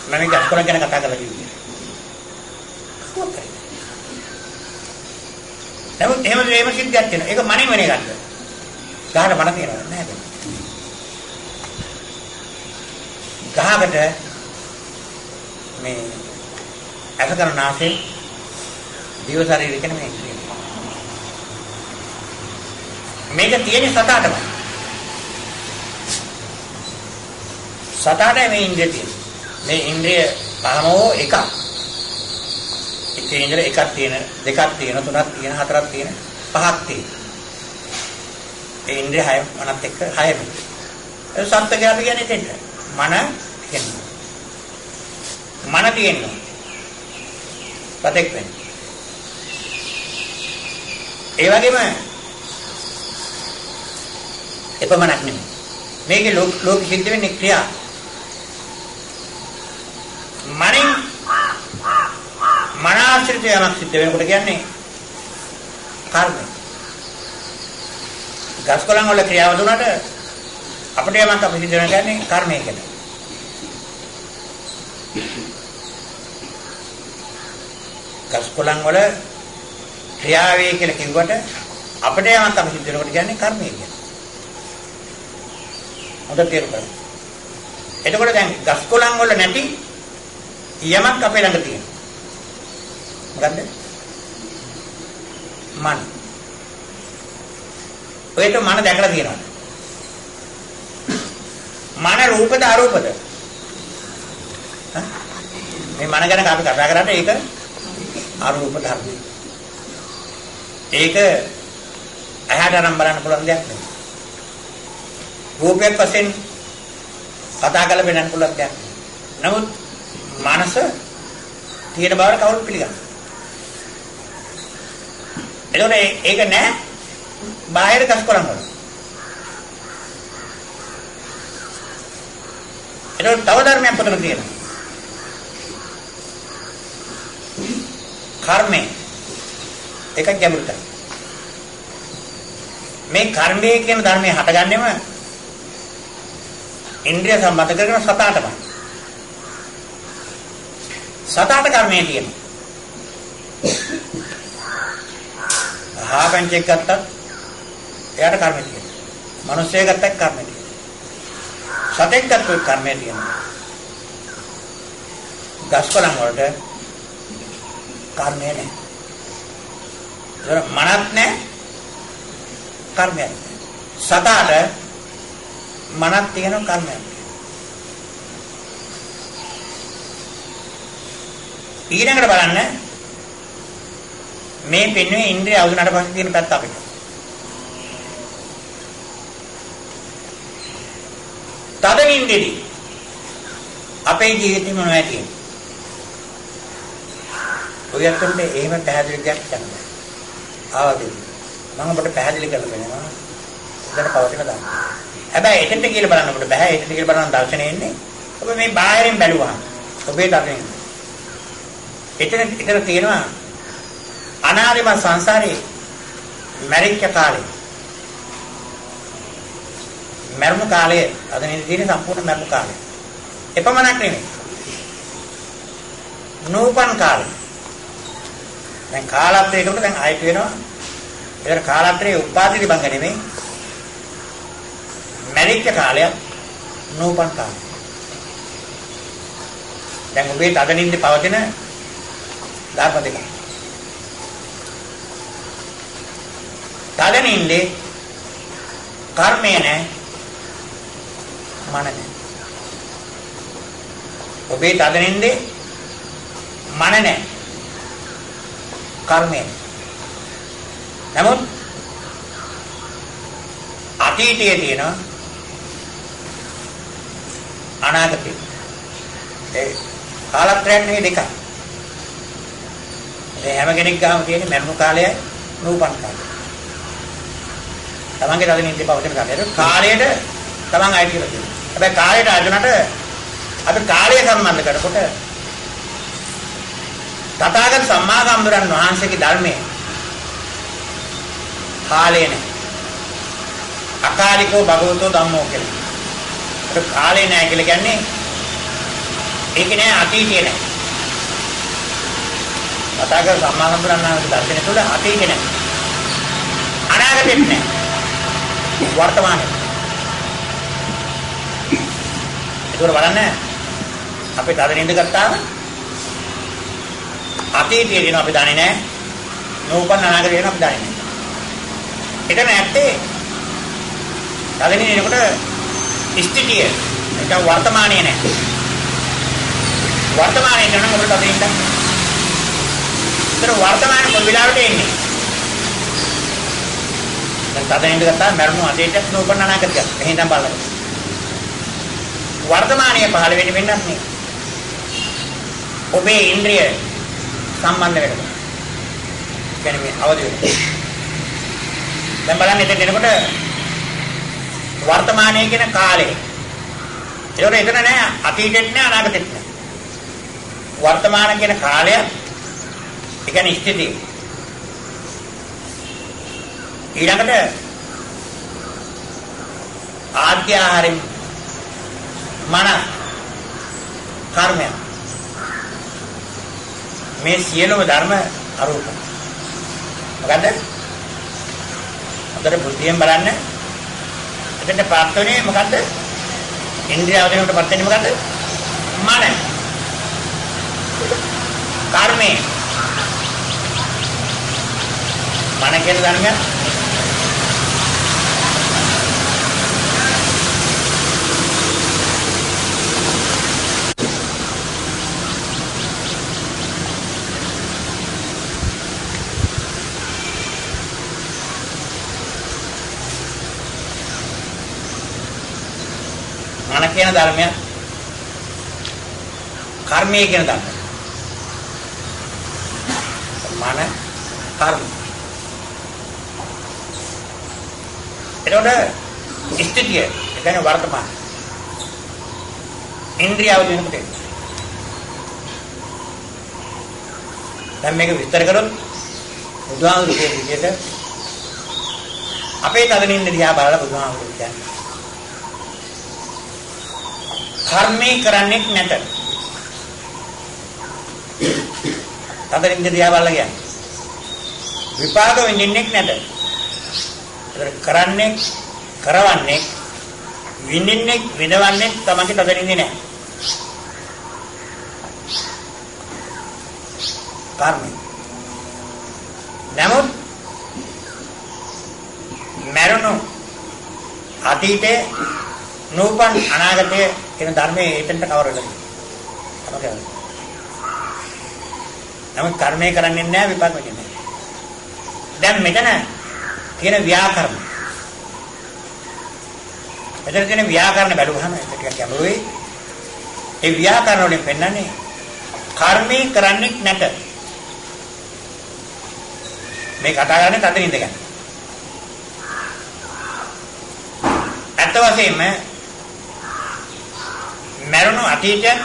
මම මේ ගස්කොළ ගැන කතා කරලා කිව්වේ. කවුරුවක් කරන්නේ? නමුත් එහෙම එහෙම සිද්ධියක් තියෙනවා. ඒක මනින් වෙන එකක්ද? ගහට මන තියෙනවද? නෑ බෑ. ගහකට මේ ඇස කරන නාසය දිව ශරීරය කියන මේ ඉන්ද්‍රිය. මේක තියෙන්නේ සතාටමයි. සතාට මේ ඉන්ද්‍රිය තියෙන්නේ. මේ ඉන්ද්‍රිය පහම හෝ එකක්. එක ඉන්ද්‍රිය එකක් තියෙන, දෙකක් තියෙන, තුනක් තියෙන, හතරක් තියෙන, පහක් තියෙන. ඒ ඉන්ද්‍රිය හය මනත් එක්ක හයම. ඒ සත්‍ය කියලා අපි කියන්නේ එතෙන්ට. මන තියෙනවා. මන තියෙනවා. සතෙක් වෙන්නේ. ඒ වගේම එපමණක් නෙමෙයි. මේකේ ලෝක සිද්ධ වෙන්නේ ක්‍රියා. මනෙන් මන ආශ්‍රිත යමක් සිද්ධ වෙනකොට කියන්නේ කර්ම. ගස්කොලන් වල ක්‍රියාව දුනට අපිට යමක් අපි සිද්ධ වෙන කියන්නේ කර්මය කියලා. ගස්කොලන් වල ක්‍රියාවේ කියලා කිව්වට අපිට යමක් අපි සිද්ධ වෙනකොට කියන්නේ කර්මය කියලා. හොඳට තේරුම් ගන්න. එතකොට දැන් ගස්කොලන් වල නැති යමක් අපේ ළඟ තියෙනවා. මොකද්ද? මන. ඔයත් මන දැකලා තියෙනවද? මන රූපද අරූපද? මේ මන ගැන අපි කතා කරාට ඒක අරූප ධර්මයි. ඒක ඇහැට අරන් බලන්න පුළුවන් දෙයක් නෙවෙයි. රූපයක් වශයෙන් කතා කරලා වෙනන්න පුළුවන් දෙයක් නෙවෙයි. නමුත් මනස තියෙන බවට කවුරුත් පිළිගන්නවා. එතකොට ඒක නෑ බාහිර ගස්කොලන් වල. එතකොට තව ධර්මයක් පොතන තියෙනවා. කර්මය. ඒක ගැඹුරුයි. මේ කර්මය කියන ධර්මය හටගන්නෙම ඉන්ද්‍රිය සම්බන්ධ කරගෙන සතාටමයි. සතාට කර්මය තියෙනවා. හාපැංචෙක් ගත්තත් එයාට කර්මය තියෙනවා. මිනිස්සෙක් ගත්තත් කර්මය තියෙනවා. සතෙක් ගත්තොත් කර්මය තියෙනවා. ගස්කොලන් වලට කර්මය නැහැ. ඒක මනත් නැහැ, කර්මයක් නැහැ. සතාට මනක් තියෙන කර්මයක්. ඊළඟට බලන්න මේ පෙන්වන්නේ ඉන්ද්‍රිය අවුනාට පස්සේ තියෙන පැත්ත අපිට. තද නින්දෙදි අපේ ජීවිතේ මොනවද තියෙන්නේ? ඔය අතට එහෙම පැහැදිලි දෙයක් කියන්න බෑ. ආවද? මම ඔබට පැහැදිලි කරලා දෙනවා. එතන පවතින දා. හැබැයි එතෙන්ට කියලා බලන්න ඔබට බෑ. එතෙන්ට කියලා බලන දර්ශනය එන්නේ ඔබ මේ බාහිරින් බැලුවහම ඔබේ දර්ශනය. එතන එතන තියෙනවා අනාදිම සංසාරේ මැරිච්ච කාලේ. මරණ කාලය අද නේ තියෙන සම්පූර්ණ මරණ කාලය. එපමණක් නෙමෙයි. නූපන් කාලය. දැන් කාලත්‍රයකට දැන් ආයත වෙනවා. ඒතර කාලත්‍රයේ උපාධි බංග නෙමෙයි. මැරිච්ච කාලයක් නූපන් කාලය. දැන් ඔබේ තදනින්ද පවතින ධර්ම දෙකක්. තදනින්දේ කර්මය නෑ, මන නෑ. ඔබේ තදනින්දේ මන නෑ, කර්මය නෑ. නමුත් අතීතයේ තියෙනවා අනාගතේ. ඒ කාලත්‍රයක් නෙවෙයි දෙකක්. මේ හැම කෙනෙක් ගාම තියෙන මරණ කාලයයි නූපන් කාලයයි. තමන්ගේ තදනින්දේ පවතින කාලය. ඒක කාලයට තමන් අයිති කියලා කියනවා. හැබැයි කාලයට අයදුනට අපි කාලය සම්බන්ධ කරකොට තථාගත සම්මා සම්බුදුරන් වහන්සේගේ ධර්මයේ කාලය නෑ. අකාලිකෝ භගවතෝ ධම්මෝ කියලා. ඒක කාලේ නෑ කියලා කියන්නේ ඒක නෑ අතීතේ නෑ. තථාගත සම්මා සම්බුදුරන් වහන්සේගේ දර්ශනය තුළ අතීතේ නෑ. අනාගතෙත් නෑ. වර්තමානයේ. ඒකවල බලන්න අපේ තද නින්ද ගත්තාම අතීතයේ දින අපි දන්නේ නෑ. නූපන් අනාගතේ දින අපි දන්නේ නෑ. එතන ඇත්තේ තද නින්ද එනකොට ස්ථිතිය නැත්නම් වර්තමානයේ නෑ. වර්තමානයේ නම් ඔබට තද නින්ද. ඒතර වර්තමාන කොයි වෙලාවට එන්නේ? දැන් තද නින්ද ගත්තාම මරණු අතීතයක් නූපන් අනාගතයක්. එහෙනම් බලන්න. වර්තමානයේ පහළ වෙන්නේ වෙනත් නේ. ඔබේ ඉන්ද්‍රිය සම්බන්ධ වෙනවා. කියන්නේ මේ අවදි වෙනවා. දැන් බලන්න එතන එනකොට වර්තමානයේ කියන කාලය. ඒතකොට එතන නෑ අතීතෙත් නෑ අනාගතෙත් නෑ. වර්තමාන කියන කාලය ඒ කියන්නේ ස්ථිතිය. ඊළඟට ආද්‍ය ආහාරයෙන් මන කර්මය මේ සියලුම ධර්ම අරූප. මොකද්ද? හොඳට බුද්ධියෙන් බලන්න. එතනට පත් වෙන්නේ මොකද්ද? ඉන්ද්‍රිය අවදිනකොට පත් වෙන්නේ මොකද්ද? මන. කර්මය. මන කියන ධර්මය මන කියන ධර්මය කර්මය කියන ධර්මය. මන කර්ම. එතකොට ස්ථිතිය ඒ කියන්නේ වර්තමාන. ඉන්ද්‍රිය අවදි වෙනකොට එන්නේ. දැන් මේක විස්තර කරොත් බුදුහාමුදුරු කියන විදිහට අපේ තදනින්ද දිහා බලලා බුදුහාමුදුරු කියන්නේ කර්මේ කරන්නේ නැත. තදනින්ද දිහා බලලා කියන්නේ විපාක විඳින්නෙක් නැත. ඒතර කරන්නේ කරවන්නේ විඳින්නෙක් විඳවන්නේ තමන්ගේ තදනින්ද නෑ. කර්මය. නමුත් මරණු අතීතේ නූපන් අනාගතයේ කියන ධර්මයේ එතනට කවර වෙලා තියෙනවා. තමයි. නමුත් කර්මය කරන්නේ නැහැ විපාක වෙන්නේ නැහැ. දැන් මෙතන තියෙන ව්‍යාකරණ. මෙතන තියෙන ව්‍යාකරණ බැලුවහම ඒක ටිකක් ගැඹුරුයි. ඒ ව්‍යාකරණ වලින් පෙන්වන්නේ කර්මය කරන්නේ නැත. මේ කතා කරන්නේ තද නින්ද ගැන. ඇත්ත වශයෙන්ම මරණු අතීතයත්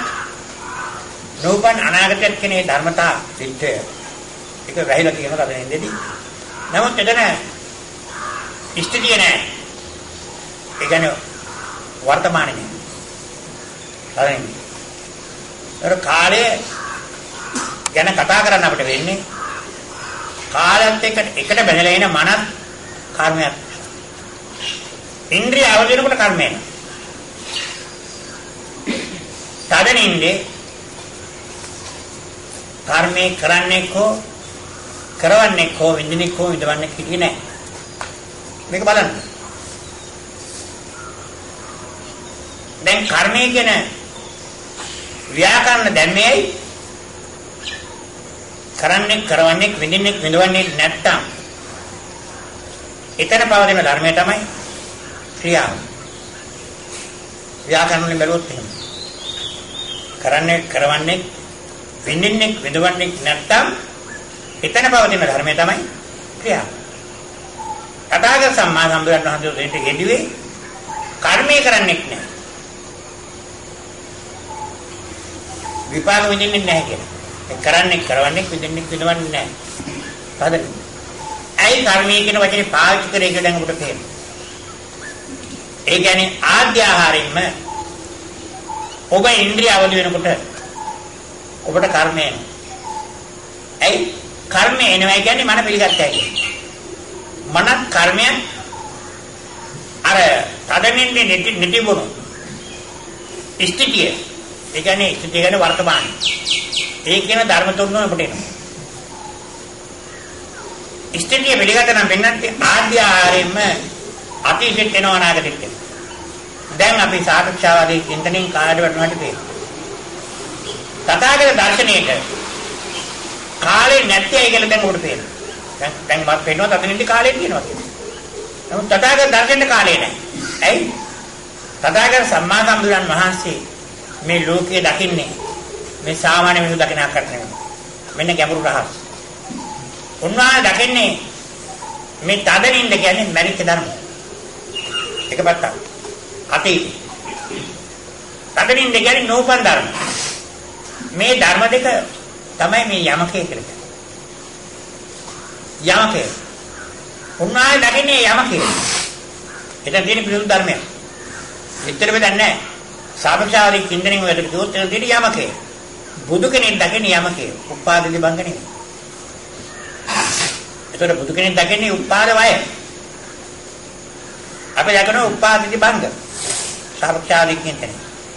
නූපන් අනාගතයත් කියන මේ ධර්මතා සිද්ධය ඒක වැහිලා තියෙනවා තද නින්දෙදි. නමුත් එතන ස්ථිතිය නෑ. ඒ කියන්නේ වර්තමානයේ නෑ. තද නින්ද. ඒතර කාලය ගැන කතා කරන්න අපිට වෙන්නේ කාලයත් එක්ක එකට බැඳලා එන මනත් කර්මයක්. ඉන්ද්‍රිය අවදි වෙනකොට කර්මය එනවා. තදනින්දේ කර්මේ කරන්නේ කෝ කරවන්නේ කෝ විඳින්නේ කෝ විඳවන්නේ කිව්වේ නෑ. මේක බලන්න. දැන් කර්මය කියන ව්‍යාකරණ දැම්මේයි කරන්නේ කරවන්නේ විඳින්නේ විඳවන්නේ නැත්තම් එතන පවතින ධර්මය තමයි ක්‍රියාව. ව්‍යාකරණ වලින් බැලුවොත් එහෙම. කරන්නේ කරවන්නේ විඳින්නේ විඳවන්නේ නැත්තම් එතන පවතින ධර්මය තමයි ක්‍රියාව. තථාගත සම්මා සම්බුදුන් වහන්සේ දෙන්න යෙදුවේ කර්මය කරන්නෙක් නෑ. විපාක විඳින්නේ නැහැ කියලා. ඒ කරන්නේ කරවන්නේ විඳින්නේ විඳවන්නේ නැහැ. තදනින්ද. ඇයි කර්මය කියන වචනේ පාවිච්චි කරේ කියලා දැන් ඔබට පේනවා. ඒ කියන්නේ ආද්‍ය ආහාරයෙන්ම ඔබ ඉන්ද්‍රිය අවදි වෙනකොට ඔබට කර්මය එනවා. ඇයි? කර්මය එනවා කියන්නේ මන පිළිගත්තා කියන්නේ. මනත් කර්මයක් අර තදනින්ද නිතිබුණු ස්ථිතිය. ඒ කියන්නේ ස්ථිතිය කියන්නේ වර්තමානයි. ඒ කියන ධර්ම තුනම අපිට එනවා. ස්ථිතිය පිළිගත නම් වෙන්නත් ආද්‍ය ආහාරයෙන්ම අතීතෙත් එනවා අනාගතෙත් එනවා. දැන් අපි සාපේක්ෂවාදී චින්තනයෙන් කාලයට වැටුණාට පේනවා. තථාගත දර්ශනයේට කාලේ නැති අය කියලා දැන් ඔබට පේනවා. දැන් දැන් මම පේනවා තදනින්ද කාලේ තියෙනවා කියලා. නමුත් තථාගත දර්ශනෙට කාලේ නැහැ. ඇයි? තථාගත සම්මා සම්බුදුරන් වහන්සේ මේ ලෝකයේ දකින්නේ මේ සාමාන්‍ය මිනිස්සු දකින ආකාරයට නෙමෙයි. මෙන්න ගැඹුරු රහස්. උන්වහන්සේ දකින්නේ මේ තදනින්ද කියන්නේ මැරිච්ච ධර්ම. එක පැත්තක්. අතීතේ. තදනින්ද කියන්නේ නූපන් ධර්ම. මේ ධර්ම දෙක තමයි මේ යමකේ කියලා කියන්නේ. යමකේ. උන්වහන්සේ දකින්නේ යමකේ. එතන තියෙන පිළිතුරු ධර්මයක්. විතර බෙදන්නේ නැහැ. සාපේක්ෂවාදී චින්තනයෙන් ඔය ඇතුළට කිව්වොත් එතන තියෙන යමකේ. බුදු කෙනෙක් දකින්නේ යමකේ. උපාද විභංග නෙමෙයි. ඒතර බුදු කෙනෙක් දකින්නේ උපාද වය. අපි දකින උපාද විභංග. සාපේක්ෂවාදී චින්තනය.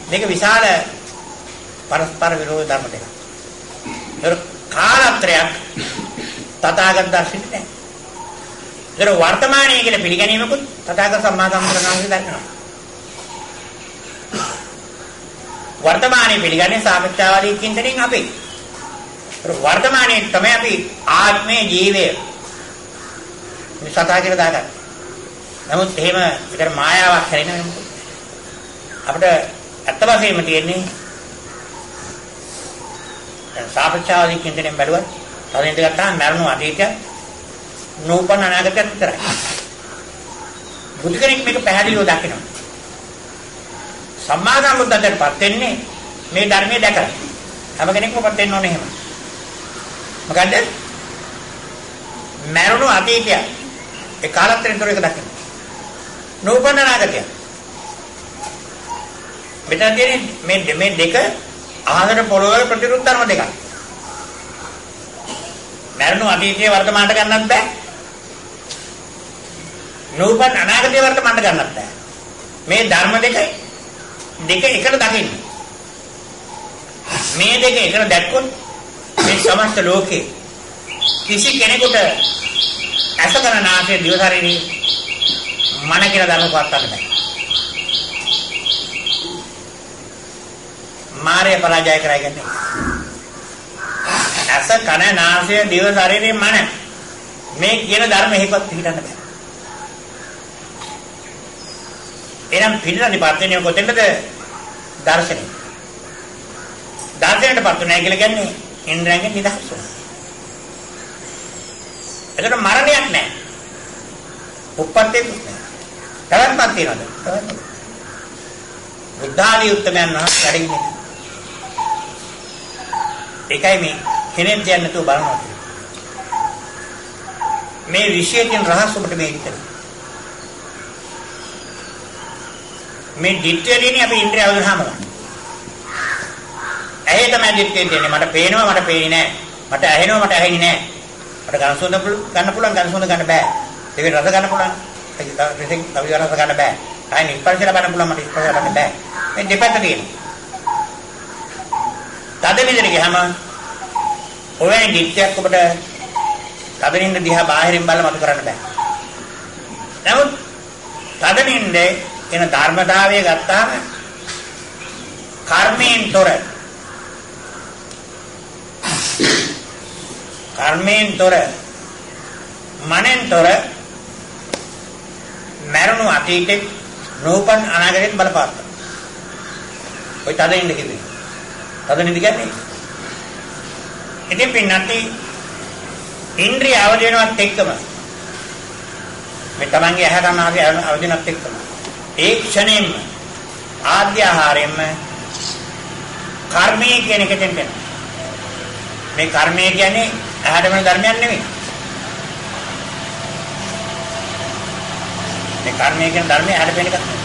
මේක විශාල පරස්පර විරෝධ ධර්ම දෙකක්. ඒතර කාලත්‍රයක් තථාගත දර්ශනෙ නැහැ. ඒතර වර්තමානයේ කියලා පිළිගැනීමකුත් තථාගත සම්මා සම්බුදුරණන් දකිනවා. වර්තමානයේ පිළිගන්නේ සාපේක්ෂවාදී චින්තනයෙන් අපි. වර්තමානයේ තමයි අපි ආත්මයේ ජීවය මේ සතා කියලා දාගන්නේ. නමුත් එහෙම ඒකට මායාවක් හැරෙන්නේ මොකද? අපිට ඇත්ත වශයෙන්ම තියෙන්නේ දැන් සාපේක්ෂවාදී චින්තනයෙන් බැලුවත් තව ඉඳ ගත්තාම මරණු අතීතය නූපන් අනාගතයත් විතරයි. බුදු කෙනෙක් මේක පැහැදිලිව දකිනවා. සම්මා සම්බුද්ධත්වයට පත් වෙන්නේ මේ ධර්මයේ දැකලා. හැම කෙනෙක්ම පත් වෙන්න ඕනේ එහෙම. මොකද්ද? මරණු අතීතය ඒ කාලත්‍රයෙන් තොර එක දකින්න. නූපන් අනාගතය. මෙතන තියෙන්නේ මේ මේ දෙක අහකට පොළොවේ ප්‍රතිරුද්ධ ධර්ම දෙකක්. මරණු අතීතයේ වර්තමානට ගන්නත් බෑ. නූපන් අනාගතයේ වර්තමානට ගන්නත් බෑ. මේ ධර්ම දෙක දෙක එකට දකින්න. මේ දෙක එකට දැක්කොත් මේ සමස්ත ලෝකේ කිසි කෙනෙකුට ඇස කන නාසය දිව ශරීරය මන කියලා ධර්ම පවත්වන්න බෑ. මාරය පරාජය කරයි කියන්නේ. ඇස කන නාසය දිව ශරීරය මන මේ කියන ධර්ම එහෙකවත් පිළිගන්න බෑ. එහෙනම් පිළිගන්නපත් වෙන්නේ කොතෙන්ද? දර්ශනේ. දර්ශනයටපත් වෙනවා කියලා කියන්නේ ඉන්ද්‍රයන්ගෙන් නිදහස් වෙනවා. එතකොට මරණයක් නැහැ. උප්පත්තියක් නැහැ. පැවැත්මක් තියනවද? පැවැත්මක්. බුද්ධාදී උත්තමයන් වහන්සේ වැඩින්නේ. ඒකයි මේ කෙනෙක් දෙයක් නැතුව බලනවා කියන්නේ. මේ විශේෂයෙන් රහස් ඔබට මේ විතරයි. මේ දිට්ඨිය දෙන්නේ අපි ඉන්ද්‍රිය අවදුනහම. ඇහි තමයි දිට්ඨිය දෙන්නේ. මට පේනවා මට පේන්නේ නැහැ. මට ඇහෙනවා මට ඇහෙන්නේ නැහැ. මට ගඳ සුවඳ ගන්න පුළුවන් ගඳ සුවඳ ගන්න බෑ. දෙවෙනි රස ගන්න පුළුවන්. රසෙන් තව රස ගන්න බෑ. ආයෙ ස්පර්ශ ලබන්න පුළුවන් මට ස්පර්ශ ලබන්න බෑ. මේ දෙපැත්ත තියෙනවා. තද නින්දට ගියාම ඔය දිට්ඨියක් ඔබට තද නින්ද දිහා බාහිරින් බලලා මතු කරන්න බෑ. නමුත් තද නින්දේ එන ධර්මතාවය ගත්තාම කර්මයෙන් තොර මනෙන් තොර මරණු අතීතේ නූපන් අනාගතෙත් බලපාන. ඔය තද නින්ද කිව්වේ. තද නින්ද කියන්නේ ඉතින් පින්නත් ඉන්ද්‍රිය අවදි වෙනවත් එක්කම මේ තමන්ගේ ඇහැ කන නාසය අවදි වෙනවත් එක්කම ඒ ක්ෂණයෙන්ම ආද්‍ය ආහාරයෙන්ම කර්මය කියන එක දෙන්න වෙනවා. මේ කර්මය කියන්නේ ඇහැට වෙන ධර්මයක් නෙමෙයි. මේ කර්මය කියන ධර්මය ඇහැට පේන එකක් නෙමෙයි.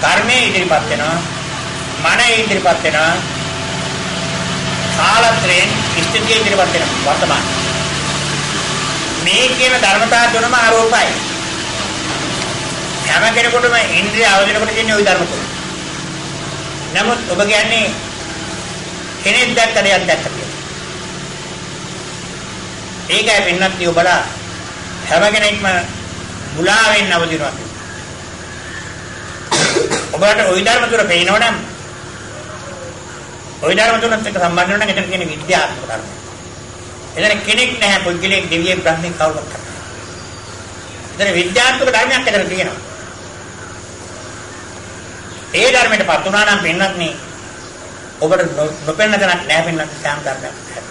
කර්මය ඉදිරිපත් වෙනවා, මන ඉදිරිපත් වෙනවා, කාලත්‍රයෙන් ස්ථිතිය ඉදිරිපත් වෙනවා වර්තමාන. මේ කියන ධර්මතා තුනම ආරෝපයි. හැම කෙනෙකුටම ඉන්ද්‍රිය අවදිනකොට තියෙන ওই ධර්ම තුන. නමුත් ඔබ කියන්නේ කෙනෙක් දැක්ක දෙයක් දැක්ක කියලා. ඒකයි වෙන්නත් ඔබලා හැම කෙනෙක්ම මුලාවෙන් අවදිනවා කියලා. ඔබට ওই ධර්ම තුන පේනවනම් ওই ධර්ම තුනත් එක්ක සම්බන්ධ වෙනවා නම් එතන තියෙන විද්‍යාත්මක ධර්ම. එතන කෙනෙක් නැහැ, පුද්ගලයෙක්, දෙවියෙක්, බ්‍රහ්මෙක් කවුරුත් නැහැ. එතන විද්‍යාත්මක ධර්මයක් එතන තියෙනවා. ඒ ධර්මයටපත් වුණා නම් පින්නත් නේ ඔබට නොපෙනෙන තැනක් නෑ පින්නත්, සෑම ධර්මයක් නැහැ.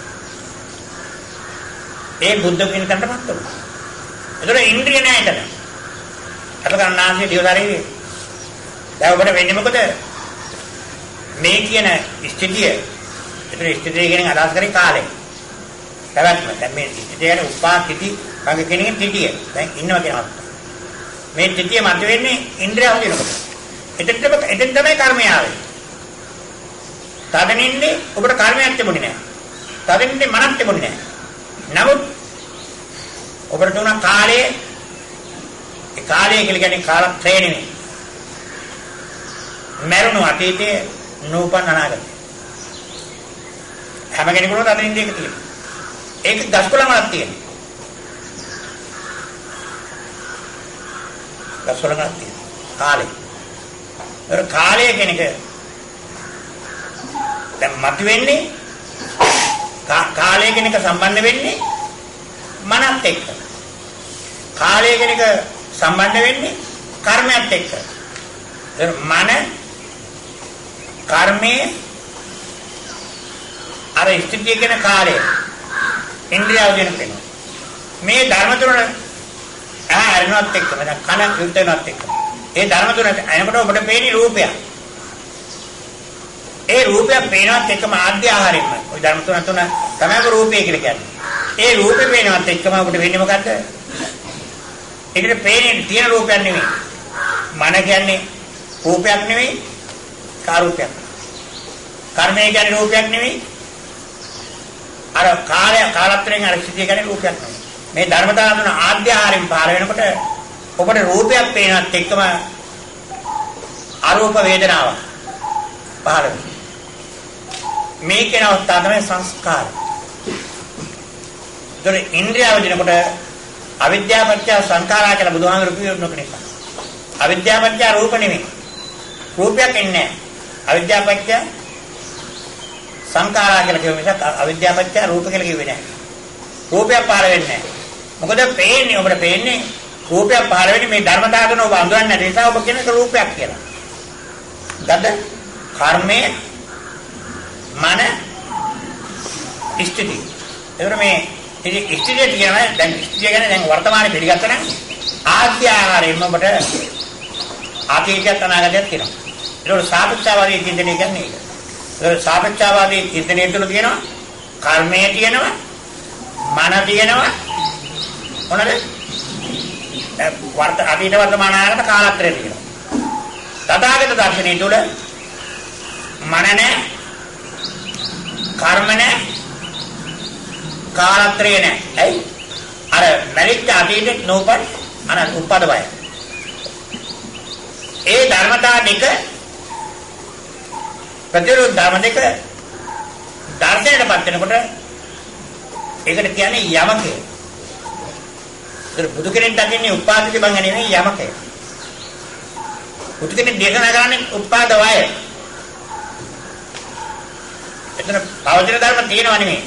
ඒ බුද්ධ කියන තැනටපත් වුණා. ඒතර ඉන්ද්‍රිය නෑ එතන. අත ගන්නාන්සේ දිව ශරීරය. දැන් ඔබට වෙන්නේ මොකද? මේ කියන ස්ථිතිය, ඒතර ස්ථිතිය කියන අදහස් කරේ කාලය. පැවැත්ම. දැන් මේ ස්ථිතිය කියන්නේ උපාතිති භංග කියන එකේ තිතිය. දැන් ඉන්නවා කියන අවස්ථාව. මේ තිතිය මත වෙන්නේ ඉන්ද්‍රිය හොදිනකොට. එතෙන් තමයි කර්මය ආවේ. තදනින්නේ ඔබට කර්මයක් තිබුණේ නෑ. තදනින්නේ මනක් තිබුණේ නෑ. නමුත් ඔබට තුන කාලයේ, ඒ කාලය කියලා කියන්නේ කාලත්‍රය නෙමෙයි. මරුණු අතීතයේ, නූපන් අනාගතය. හැම කෙනෙකුටම තදනින්නේ ඒක තියෙනවා. ඒක ගස්කොළ වලක් තියෙනවා. ගස්කොළ වලක් තියෙනවා. කාලය. ඒතර කාලය කියන එක දැන් මතුවෙන්නේ කාලය කියන එක සම්බන්ධ වෙන්නේ මනත් එක්ක. කාලය කියන එක සම්බන්ධ වෙන්නේ කර්මයත් එක්ක. ඒතර මන, කර්මය, අර ස්ථිතිය කියන කාලය ඉන්ද්‍රියව කියන පේනවා. මේ ධර්ම තුන ඇහැ අරිනවත් එක්කම, දැන් කන විරුද්ධ වෙනවත් එක්කම ඒ ධර්ම තුන එනකොට ඔබට පේන්නේ රූපයක්. ඒ රූපයක් පේනවත් එක්කම ආද්‍ය ආහාරයෙන්ම ওই ධර්ම තුන තුන තමයි ඔබ රූපය කියලා කියන්නේ. ඒ රූපේ පේනවත් එක්කම ඔබට වෙන්නේ මොකද්ද? ඒකට පේන්නේ තියෙන රූපයක් නෙමෙයි. මන කියන්නේ රූපයක් නෙමෙයි, කාරූපයක්. කර්මය කියන්නේ රූපයක් නෙමෙයි. අර කාලය කාලත්‍රයෙන් අර ස්ථිතිය කියන්නේ රූපයක් නෙමෙයි. මේ ධර්මතාව තුන ආද්‍ය ආහාරයෙන් පහළ වෙනකොට ඔබට රූපයක් පේනවත් එක්කම අරූප වේදනාවක් පහළ වෙනවා. මේ කියන අවස්ථාව තමයි සංස්කාර. ඒතර ඉන්ද්‍රියව දිනකොට අවිද්‍යාව පත්‍ය සංඛාරා කියලා බුදුහාමුදුරු කියනක නිසා. අවිද්‍යාව පත්‍ය රූප නෙමෙයි. රූපයක් එන්නේ නැහැ. අවිද්‍යාව පත්‍ය සංඛාරා කියලා කියව මිසක් අවිද්‍යාව පත්‍ය රූප කියලා කිව්වේ නැහැ. රූපයක් පහළ වෙන්නේ නැහැ. මොකද පේන්නේ ඔබට පේන්නේ රූපයක් පහළ වෙන්නේ මේ ධර්මතාව තුන ඔබ අඳුරන්නේ නැති නිසා ඔබ කියන එක රූපයක් කියලා. ගද කර්මය, මන, ස්ථිතිය. ඒතර මේ ඉතින් ස්ථිතිය කියනවා දැන් ස්ථිතිය ගැන දැන් වර්තමානයේ පිළිගත්තා නම් ආද්‍ය ආහාරයෙන්ම ඔබට අතීතයත් අනාගතයත් කියනවා. ඒතකොට සාපේක්ෂවාදී චින්තනය කියන්නේ ඒක. ඒතකොට සාපේක්ෂවාදී චින්තනය තුළ තියෙනවා කර්මය තියෙනවා, මන තියෙනවා, මොනද? අතීත වර්තමාන අනාගත කාලත්‍රය තියෙනවා. තථාගත දර්ශනය තුළ මන නැහැ, කර්ම නැහැ, කාලත්‍රය නැහැ. ඇයි? අර මැරිච්ච අතීතෙත් නූපන් අනන්ත උප්පද බය. ඒ ධර්මතා දෙක ප්‍රතිවිරුද්ධ ධර්ම දෙක දර්ශනයටපත් වෙනකොට ඒකට කියන්නේ යමකය. ඒතර බුදු කෙනෙක් දකින්නේ උපාදිත බංග නෙමෙයි යමකය. බුදු කෙනෙක් දේශනා කරන්නේ උපාද වය. එතන පවතින ධර්ම තියෙනව නෙමෙයි.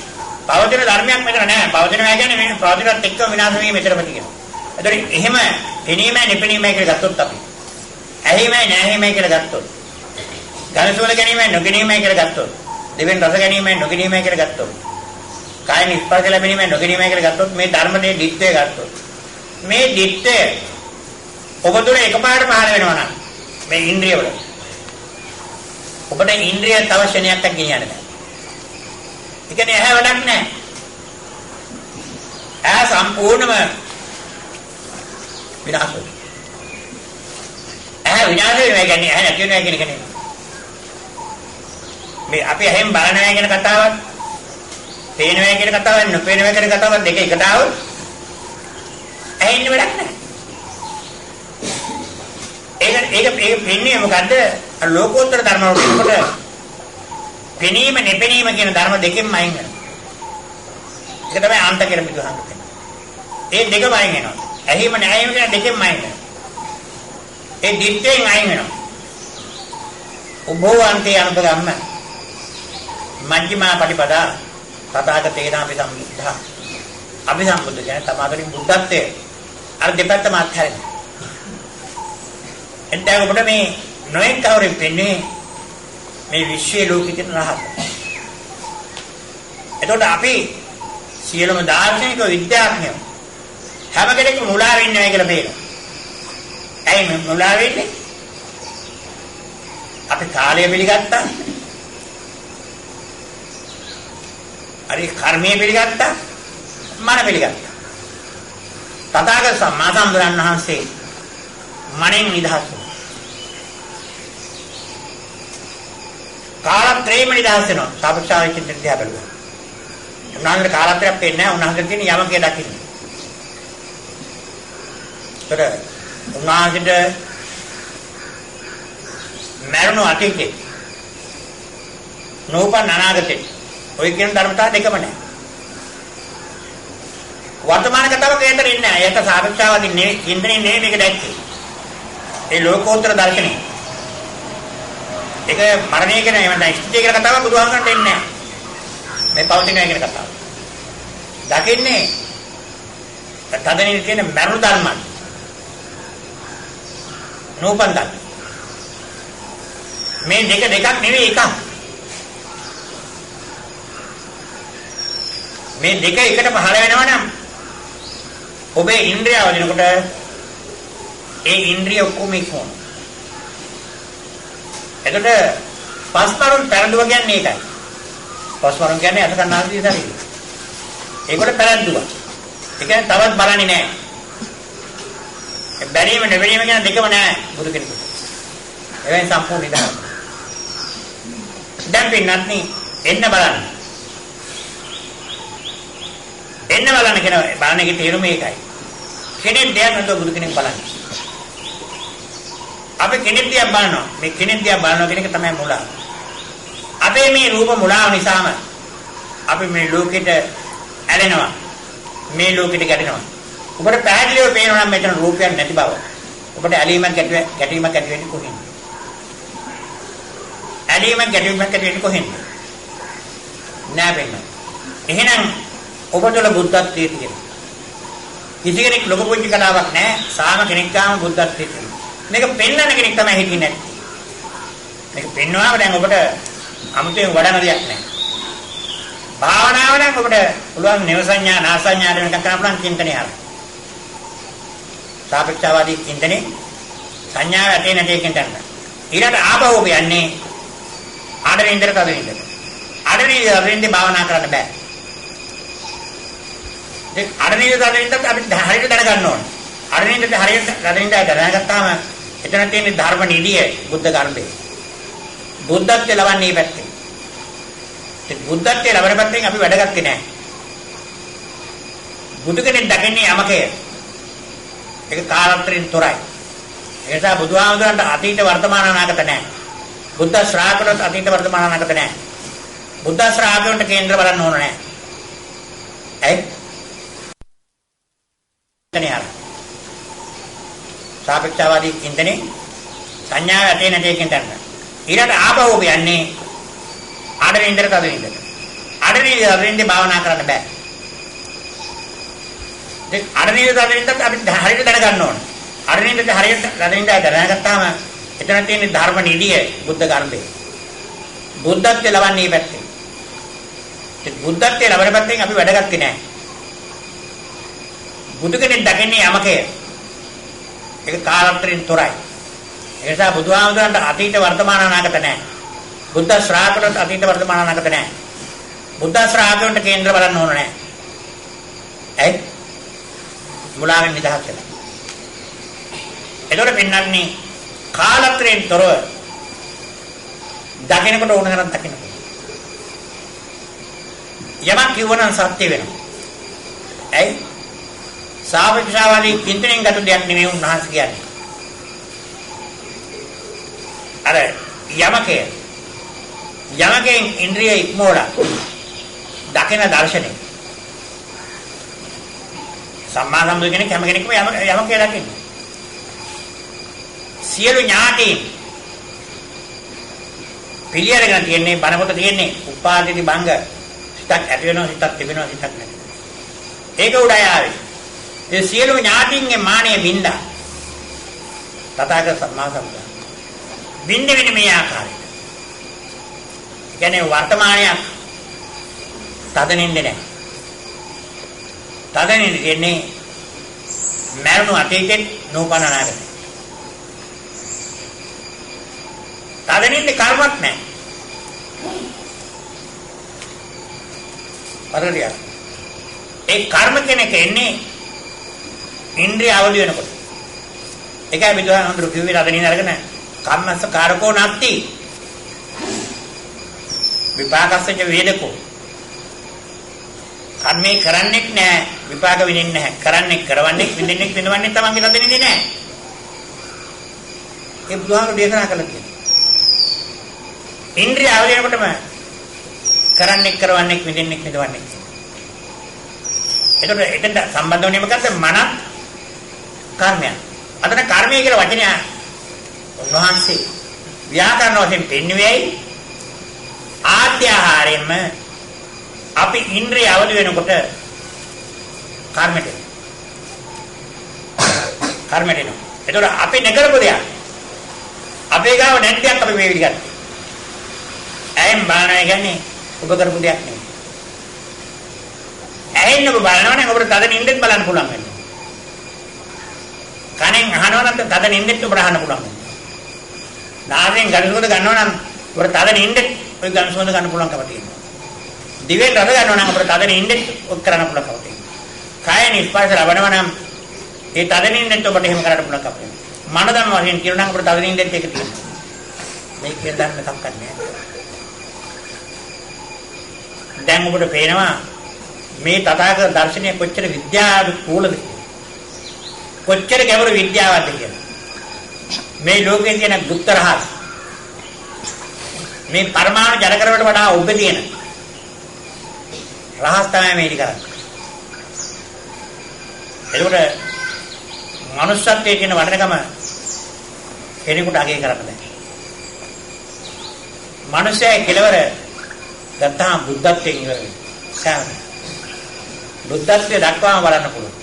පවතින ධර්මයක් මෙතන නෑ. පවතිනවා කියන්නේ මේ පවතිනත් එක්කම විනාශ වීම මෙතනම තියෙනවා. ඒතර එහෙම පෙනීමයි නිපෙනීමයි කියලා ගත්තොත් අපි ඇහිමයි නැහිමයි කියලා ගත්තොත්, ගන සුවඳ ගැනීමයි නොගැනීමයි කියලා ගත්තොත්, දෙවෙනි රස ගැනීමයි නොගැනීමයි කියලා ගත්තොත්, කායන ස්පර්ශ ලැබීමයි නොගැනීමයි කියලා ගත්තොත්, මේ ධර්මයේ දිට්ඨය ගත්තොත්, මේ දිට්ඨය ඔබ තුළ එකපාරට පහළ වෙනවා නම් මේ ඉන්ද්‍රියවල ඔබට ඉන්ද්‍රිය තව ක්ෂණයක් ගෙනියන්න බෑ. ඒ කියන්නේ ඇහැ වැඩක් නෑ. ඇහැ සම්පූර්ණම විනාශ වෙනවා. ඇහැ විනාශ වෙනවා කියන්නේ ඇහැ නැති වෙනවා කියන එක නෙමෙයි. මේ අපි ඇහෙන් බලනවා කියන කතාවත්, පේනවා කියන කතාවත්, නොපේනවා කියන කතාවත් දෙක එකට ආවොත් ඇහෙන්න වැඩක් නෑ. ඒක ඒක ඒක පෙන්නේ මොකද්ද? අර ලෝකෝත්තර ධර්ම වලට එනකොට පෙනීම නෙපෙනීම කියන ධර්ම දෙකෙන්ම අයින් වෙනවා. ඒක තමයි අන්ත කියලා බුදුහාමුදුරුවෝ කියන්නේ. ඒ දෙකම අයින් වෙනවා. ඇහිම නැහැීම කියන දෙකෙන්ම අයින් වෙනවා. ඒ දිට්ඨියෙන් අයින් වෙනවා. උභෝ අන්තේ අනුපගම්ම මජ්ක්‍ධිමා පටිපදා තථාගතේන අපි සම්බුද්ධා. අපි සම්බුද්ධ කියන්නේ තමාගේ බුද්ධත්වය. අර දෙපැත්තම අත්හැරෙනවා. එතන ඔබට මේ නොයෙක් කවුරුන් පෙන්නේ මේ විශ්වයේ ලෝකෙ තියෙන රහස. එතකොට අපි සියලුම දාර්ශනික විද්‍යාඥයෝ හැම කෙනෙක්ම මුලා වෙන්නේ නැහැ කියලා පේනවා. ඇයි මේ මුලා වෙන්නේ? අපි කාලය පිළිගත්තා. හරි කර්මය පිළිගත්තා. මන පිළිගත්තා. තථාගත සම්මා සම්බුදුරන් වහන්සේ මනෙන් නිදහස් වෙනවා. කාලත්‍රයේම නිදහස් වෙනවා. සාපේක්ෂව චින්තන දිහා බැලුවා. උන්වහන්සේට කාලත්‍රයක් පේන්නේ නැහැ. උන්වහන්සේට තියෙන යමකේ දකින්න. ඒතර උන්වහන්සේට මරණ අතීතේ නූපන් අනාගතේ ඔය කියන ධර්මතා දෙකම නැහැ. වර්තමාන කතාවක ඒතර ඉන්නේ නැහැ. ඒක සාපේක්ෂවාදී නෙවෙයි, චින්තනයේ නෙවෙයි මේක දැක්කේ. ඒ ලෝකෝත්තර දර්ශනය. ඒක මරණය කියන එහෙම නැත්නම් ස්ථිතිය කියන කතාව බුදුහාමුදුරන්ට එන්නේ නැහැ. මේ පවතිනවා කියන කතාව. දකින්නේ තදනින් තියෙන මරුණු ධර්මයන්. නූපන් ධර්ම. මේ දෙක දෙකක් නෙවෙයි එකක්. මේ දෙක එකට පහළ වෙනවා නම් ඔබේ ඉන්ද්‍රිය වදිනකොට ඒ ඉන්ද්‍රිය ඔක්කොම ඉක්මවනවා. එතකොට පස්මරුන් පැරදුවා කියන්නේ ඒකයි. පස්මරුන් කියන්නේ අත කන්නාදී ශරීරය. ඒකට පැරද්දුවා. ඒ කියන්නේ තවත් බලන්නේ නැහැ. ඒ බැරීම නෙවෙයිම කියන දෙකම නෑ බුදු කෙනෙකුට. එවෙන් සම්පූර්ණ නිදහස. දැන් පින්නත් නේ එන්න බලන්න. එන්න බලන්න කියන බලන එකේ තේරුම ඒකයි. කෙනෙක් දෙයක් නැතුව බුදු කෙනෙක් බලන්නේ. අපි කෙනෙක් දිහා බලනවා. මේ කෙනෙක් දිහා බලනවා කියන එක තමයි මුලාව. අපේ මේ රූප මුලාව නිසාම අපි මේ ලෝකෙට ඇලෙනවා. මේ ලෝකෙට ගැටෙනවා. ඔබට පැහැදිලිව පේනවා නම් මෙතන රූපයක් නැති බව. ඔබට ඇලීමක් ගැටීමක් ඇති වෙන්නේ කොහෙන්ද? ඇලීමක් ගැටීමක් ඇති වෙන්නේ කොහෙන්ද? නෑ වෙන්න. එහෙනම් ඔබ තුළ බුද්ධත්වයේ තියෙනවා. කිසි කෙනෙක් ලොකු පුංචි කතාවක් නෑ. සාම කෙනෙක් ගාම බුද්ධත්වයේ තියෙනවා. මේක පෙන්වන කෙනෙක් තමයි හිටියේ නැත්තේ. මේක පෙන්වුවාම දැන් ඔබට අමුතුවෙන් වඩන දෙයක් නෑ. භාවනාව නම් ඔබට පුළුවන් නේව සංඥා නා සංඥා වෙනකම් කරන්න පුළුවන් චින්තනය හරි. සාපේක්ෂවාදී චින්තනේ සංඥාව ඇතේ නැtei කියන තැනට. ඊළඟට ආපහු ඔබ යන්නේ ආඩරින්දර තදින්දර. ආඩරින්දර තදින්දර භාවනා කරන්න බෑ. ඉතින් ආඩරින්දර තදින්දර අපි හරියට දැනගන්න ඕනේ. ආඩරින්දර හරියට තදින්දර දැනගත්තාම එතන තියෙන ධර්ම නිදිය බුද්ධ ගර්භය. බුද්ධත්වයේ ලබන්නේ මේ පැත්තෙන්. ඉතින් බුද්ධත්වයේ ලබන පැත්තෙන් අපි වැඩගත්තේ නෑ. බුදු කෙනෙක් දකින්නේ යමකය. ඒක කාලත්‍රයෙන් තොරයි. ඒ නිසා බුදුහාමුදුරන්ට අතීත වර්තමාන අනාගත නෑ. බුද්ධ ශ්‍රාවකවරුන්ට අතීත වර්තමාන අනාගත නෑ. බුද්ධ ශ්‍රාවකවරුන්ට කේන්ද්‍ර බලන්න ඕන නෑ. ඇයි? එතන යාර. සාපේක්ෂවාදී චින්තනේ සංඥාව ඇතේ නැtei කියන තැනට. ඊළඟට ආපහු ඔබ යන්නේ ආඩරින්දර තදින්දර. ආඩරින්දර තදින්දර භාවනා කරන්න බෑ. ඉතින් ආඩරින්දර තදින්දර අපි හරියට දැනගන්න ඕන. ආඩරින්දර හරියට තදින්දර දැනගත්තාම එතන තියෙන ධර්ම නිදිය බුද්ධ ගර්භය. බුද්ධත්වයේ ලබන්නේ මේ පැත්තෙන්. ඉතින් බුද්ධත්වයේ ලබන පැත්තෙන් අපි වැඩගත්තේ නෑ. බුදු කෙනෙක් දකින්නේ යමකය. ඒක කාලත්‍රයෙන් තොරයි. ඒ නිසා බුදුහාමුදුරන්ට අතීත වර්තමාන අනාගත නෑ. බුද්ධ ශ්‍රාවකවරුන්ට අතීත වර්තමාන අනාගත නැහැ. බුද්ධ ශ්‍රාවකවරුන්ට කේන්ද්‍ර බලන්න ඕන නැහැ. ඇයි? මුලාවෙන් නිදහස් වෙලා. එතකොට පෙන්වන්නේ කාලත්‍රයෙන් තොරව දකිනකොට ඕන තරම් දකින්න පුළුවන්. යමක් කිව්වනම් සත්‍ය වෙනවා. ඇයි? සාපේක්ෂවාදී චින්තනයෙන් ගත දෙයක් නෙමෙයි උන්වහන්සේ කියන්නේ. අර යමකය යමකෙන් ඉන්ද්‍රිය ඉක්මවලා දකින දර්ශනය. සම්මා සම්බුදු කෙනෙක් හැම කෙනෙක්ම යමකය දකින්නේ. සියලු ඥාතීන් පිළි අරගෙන තියෙන්නේ බණ පොත තියෙන්නේ උපාදිති භංග සිතක් ඇති වෙනවා සිතක් තිබෙනවා සිතක් නැති. ඒක උඩයි ආවේ. ඒ සියලු ඥාතීන්ගේ මානය බින්දා. තථාගත සම්මා සම්බුදා. බින්ද වෙන්නේ මේ ආකාරයට. ඒ කියන්නේ වර්තමානයක් තදනින්ද නැහැ. තදනින්ද කියන්නේ මරණු අතීතෙත් නූපන් අනාගතේ. තදනින්ද කර්මයක් නැහැ. හරියට. ඒ කර්ම කෙනෙක් එන්නේ ඉන්ද්‍රිය අවදි වෙනකොට. ඒකයි බුදුහාමුදුරු කිව්වේ තදනින්ද අරගෙන කම්මස්ස කාරකෝ නත්ති. විපාකස්සච වේදකෝ. කර්මේ කරන්නෙක් නෑ විපාක විඳින්නේ නැහැ. කරන්නෙක් කරවන්නෙක් විඳින්නෙක් විඳවන්නෙක් තමන්ගේ තදනින්ද නෑ. ඒ බුදුහාමුදුරු දේශනා කළා කියන්නේ. ඉන්ද්‍රිය අවදි වෙනකොටම කරන්නෙක් කරවන්නෙක් විඳින්නෙක් විඳවන්නෙක්. එතකොට එතෙන්ට සම්බන්ධ වුණේ මොකද්ද? මනත් කර්මයක්. අතන කර්මය කියලා වචනය උන්වහන්සේ ව්‍යාකරණ වශයෙන් පෙන්වුවේයි ආද්‍ය ආහාරයෙන්ම අපි ඉන්ද්‍රිය අවදි වෙනකොට කර්මයට කර්මයට එනවා. එතකොට අපි නකරපු දෙයක් අපේ ගාව නැති දෙයක් අපි මේ විදිහට ගත්තා. ඇහෙන් බලනවා කියන්නේ ඔබ කරපු දෙයක් නෙවෙයි. ඇහෙන් ඔබ බලනවා නම් ඔබට තද නින්දෙත් බලන්න පුළුවන් වෙනවා. කනෙන් අහනවා නම් තද නින්දෙත් ඔබට අහන්න පුළුවන් වෙනවා. නාසයෙන් ගඳ සුවඳ ගන්නවා නම් ඔබට තද නින්දෙත් ඔය ගඳ සුවඳ ගන්න පුළුවන්කම තියෙනවා. දිවෙන් රස ගන්නවා නම් ඔබට තද නින්දෙත් ඔක් කරන්න පුළුවන්කම තියෙනවා. කයෙන් ස්පර්ශ ලබනවා නම් ඒ තද නින්දෙත් ඔබට එහෙම කරන්න පුළුවන්කම තියෙනවා. මන ධම්ම වශයෙන් කියනවා නම් ඔබට තද නින්දෙත් ඒක තියෙනවා. මේ කියන ධර්ම එකක් නැහැ. දැන් ඔබට පේනවා මේ තථාගත දර්ශනය කොච්චර විද්‍යානුකූලද කොච්චර ගැඹුරු විද්‍යාවක්ද කියලා. මේ ලෝකයේ තියෙන ගුප්ත රහස් මේ පරමාණු ජඩ කරවට වඩා ඔබ තියෙන රහස් තමයි මේ ඉදි කරන්නේ. එතකොට මනුස්සත්වයේ තියෙන වටිනකම කෙනෙකුට අගය කරන්න බෑ. මනුස්සයා කෙලවර ගත්තාම බුද්ධත්වයෙන් ඉවර වෙනවා. සෑම බුද්ධත්වයේ දක්වාම බලන්න පුළුවන්.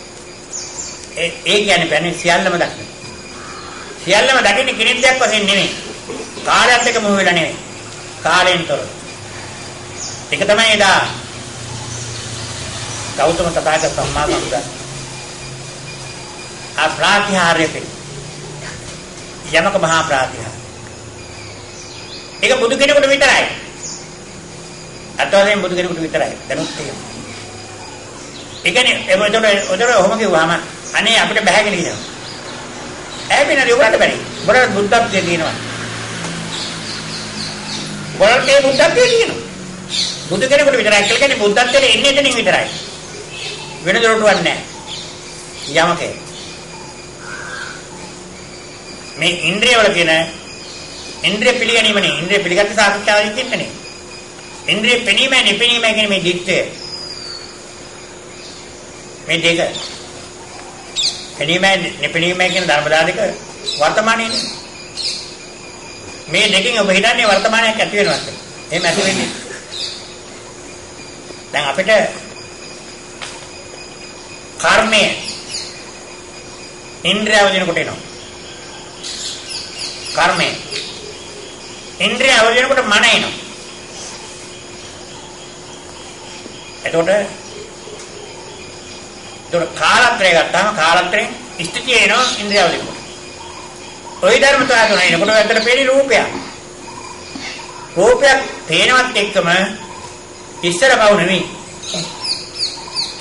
ඒ ඒ කියන්නේ බැනේ සියල්ලම දකින්න. සියල්ලම දකින්නේ කෙනෙක් දෙයක් වශයෙන් නෙමෙයි. කාලයත් එක්ක මොහු වෙලා නෙමෙයි. කාලයෙන් තොරව. ඒක තමයි එදා ගෞතම තථාගත සම්මා සම්බුදා ආ ප්‍රාතිහාර්ය පෙළ. යමක මහා ප්‍රාතිහාර්ය. ඒක බුදු කෙනෙකුට විතරයි. අත් වශයෙන් බුදු කෙනෙකුට විතරයි. දැනුත් එහෙම. ඒ කියන්නේ එතකොට ඔතන ඔහොම කිව්වහම අනේ අපිට බෑ කියලා කියනවා. ඇයි වෙනද උඹලට බැරි? උඹලට බුද්ධත්වයේ තියෙනවා. උඹලට ඒ බුද්ධත්වයේ තියෙනවා. බුදු කෙනෙකුට විතරයි කියලා කියන්නේ බුද්ධත්වයට එන්නේ එතනින් විතරයි. වෙන දොරටුවක් නැහැ. යමකේ. මේ ඉන්ද්‍රිය වල තියෙන ඉන්ද්‍රිය පිළිගැනීම නේ. ඉන්ද්‍රිය පිළිගත්ත සාකච්ඡාවලින් තියන්නේ. ඉන්ද්‍රිය පෙනීම නෙපෙනීම කියන්නේ මේ දික්තය. මේ දෙක පෙනීම නෙපෙනීම කියන ධර්මදා දෙක වර්තමානයේ නේ. මේ දෙකෙන් ඔබ හිතන්නේ වර්තමානයක් ඇති වෙනවා කියලා. එහෙම ඇති වෙන්නේ. දැන් අපිට කර්මය ඉන්ද්‍රියව දෙනකොට එනවා. කර්මය ඉන්ද්‍රිය අවදි වෙනකොට මන එනවා. එතකොට එතකොට කාලත්‍රය ගත්තාම කාලත්‍රයෙන් ස්ථිතිය එනවා ඉන්ද්‍රිය අවදි වෙනකොට. ඔය ධර්මතාවය තුන එනකොට ඇත්තට පේන්නේ රූපයක්. රූපයක් පේනවත් එක්කම ඉස්සර පවු නෙමෙයි.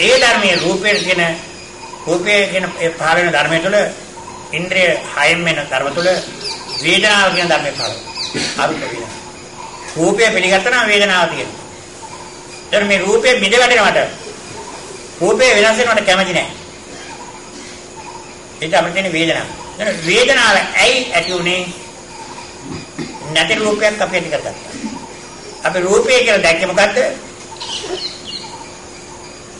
ඒ ධර්මයේ රූපයේ කියන රූපයේ කියන ඒ පහළ වෙන ධර්මයේ තුල ඉන්ද්‍රිය හයෙන් වෙන ධර්ම තුල වේදනාව කියන ධර්මය පහළ වෙනවා. අරූප වේදනාව. රූපය පිළිගත්තා නම් වේදනාව තියෙනවා. දැන් මේ රූපය බිඳ වැටෙනවට රූපය වෙනස් වෙනවට කැමති නෑ. ඒක අපිට තියෙන වේදනාව. දැන් වේදනාව ඇයි ඇති උනේ? නැති රූපයක් අපි ඇති කරගත්තා. අපි රූපය කියලා දැක්කේ මොකද්ද?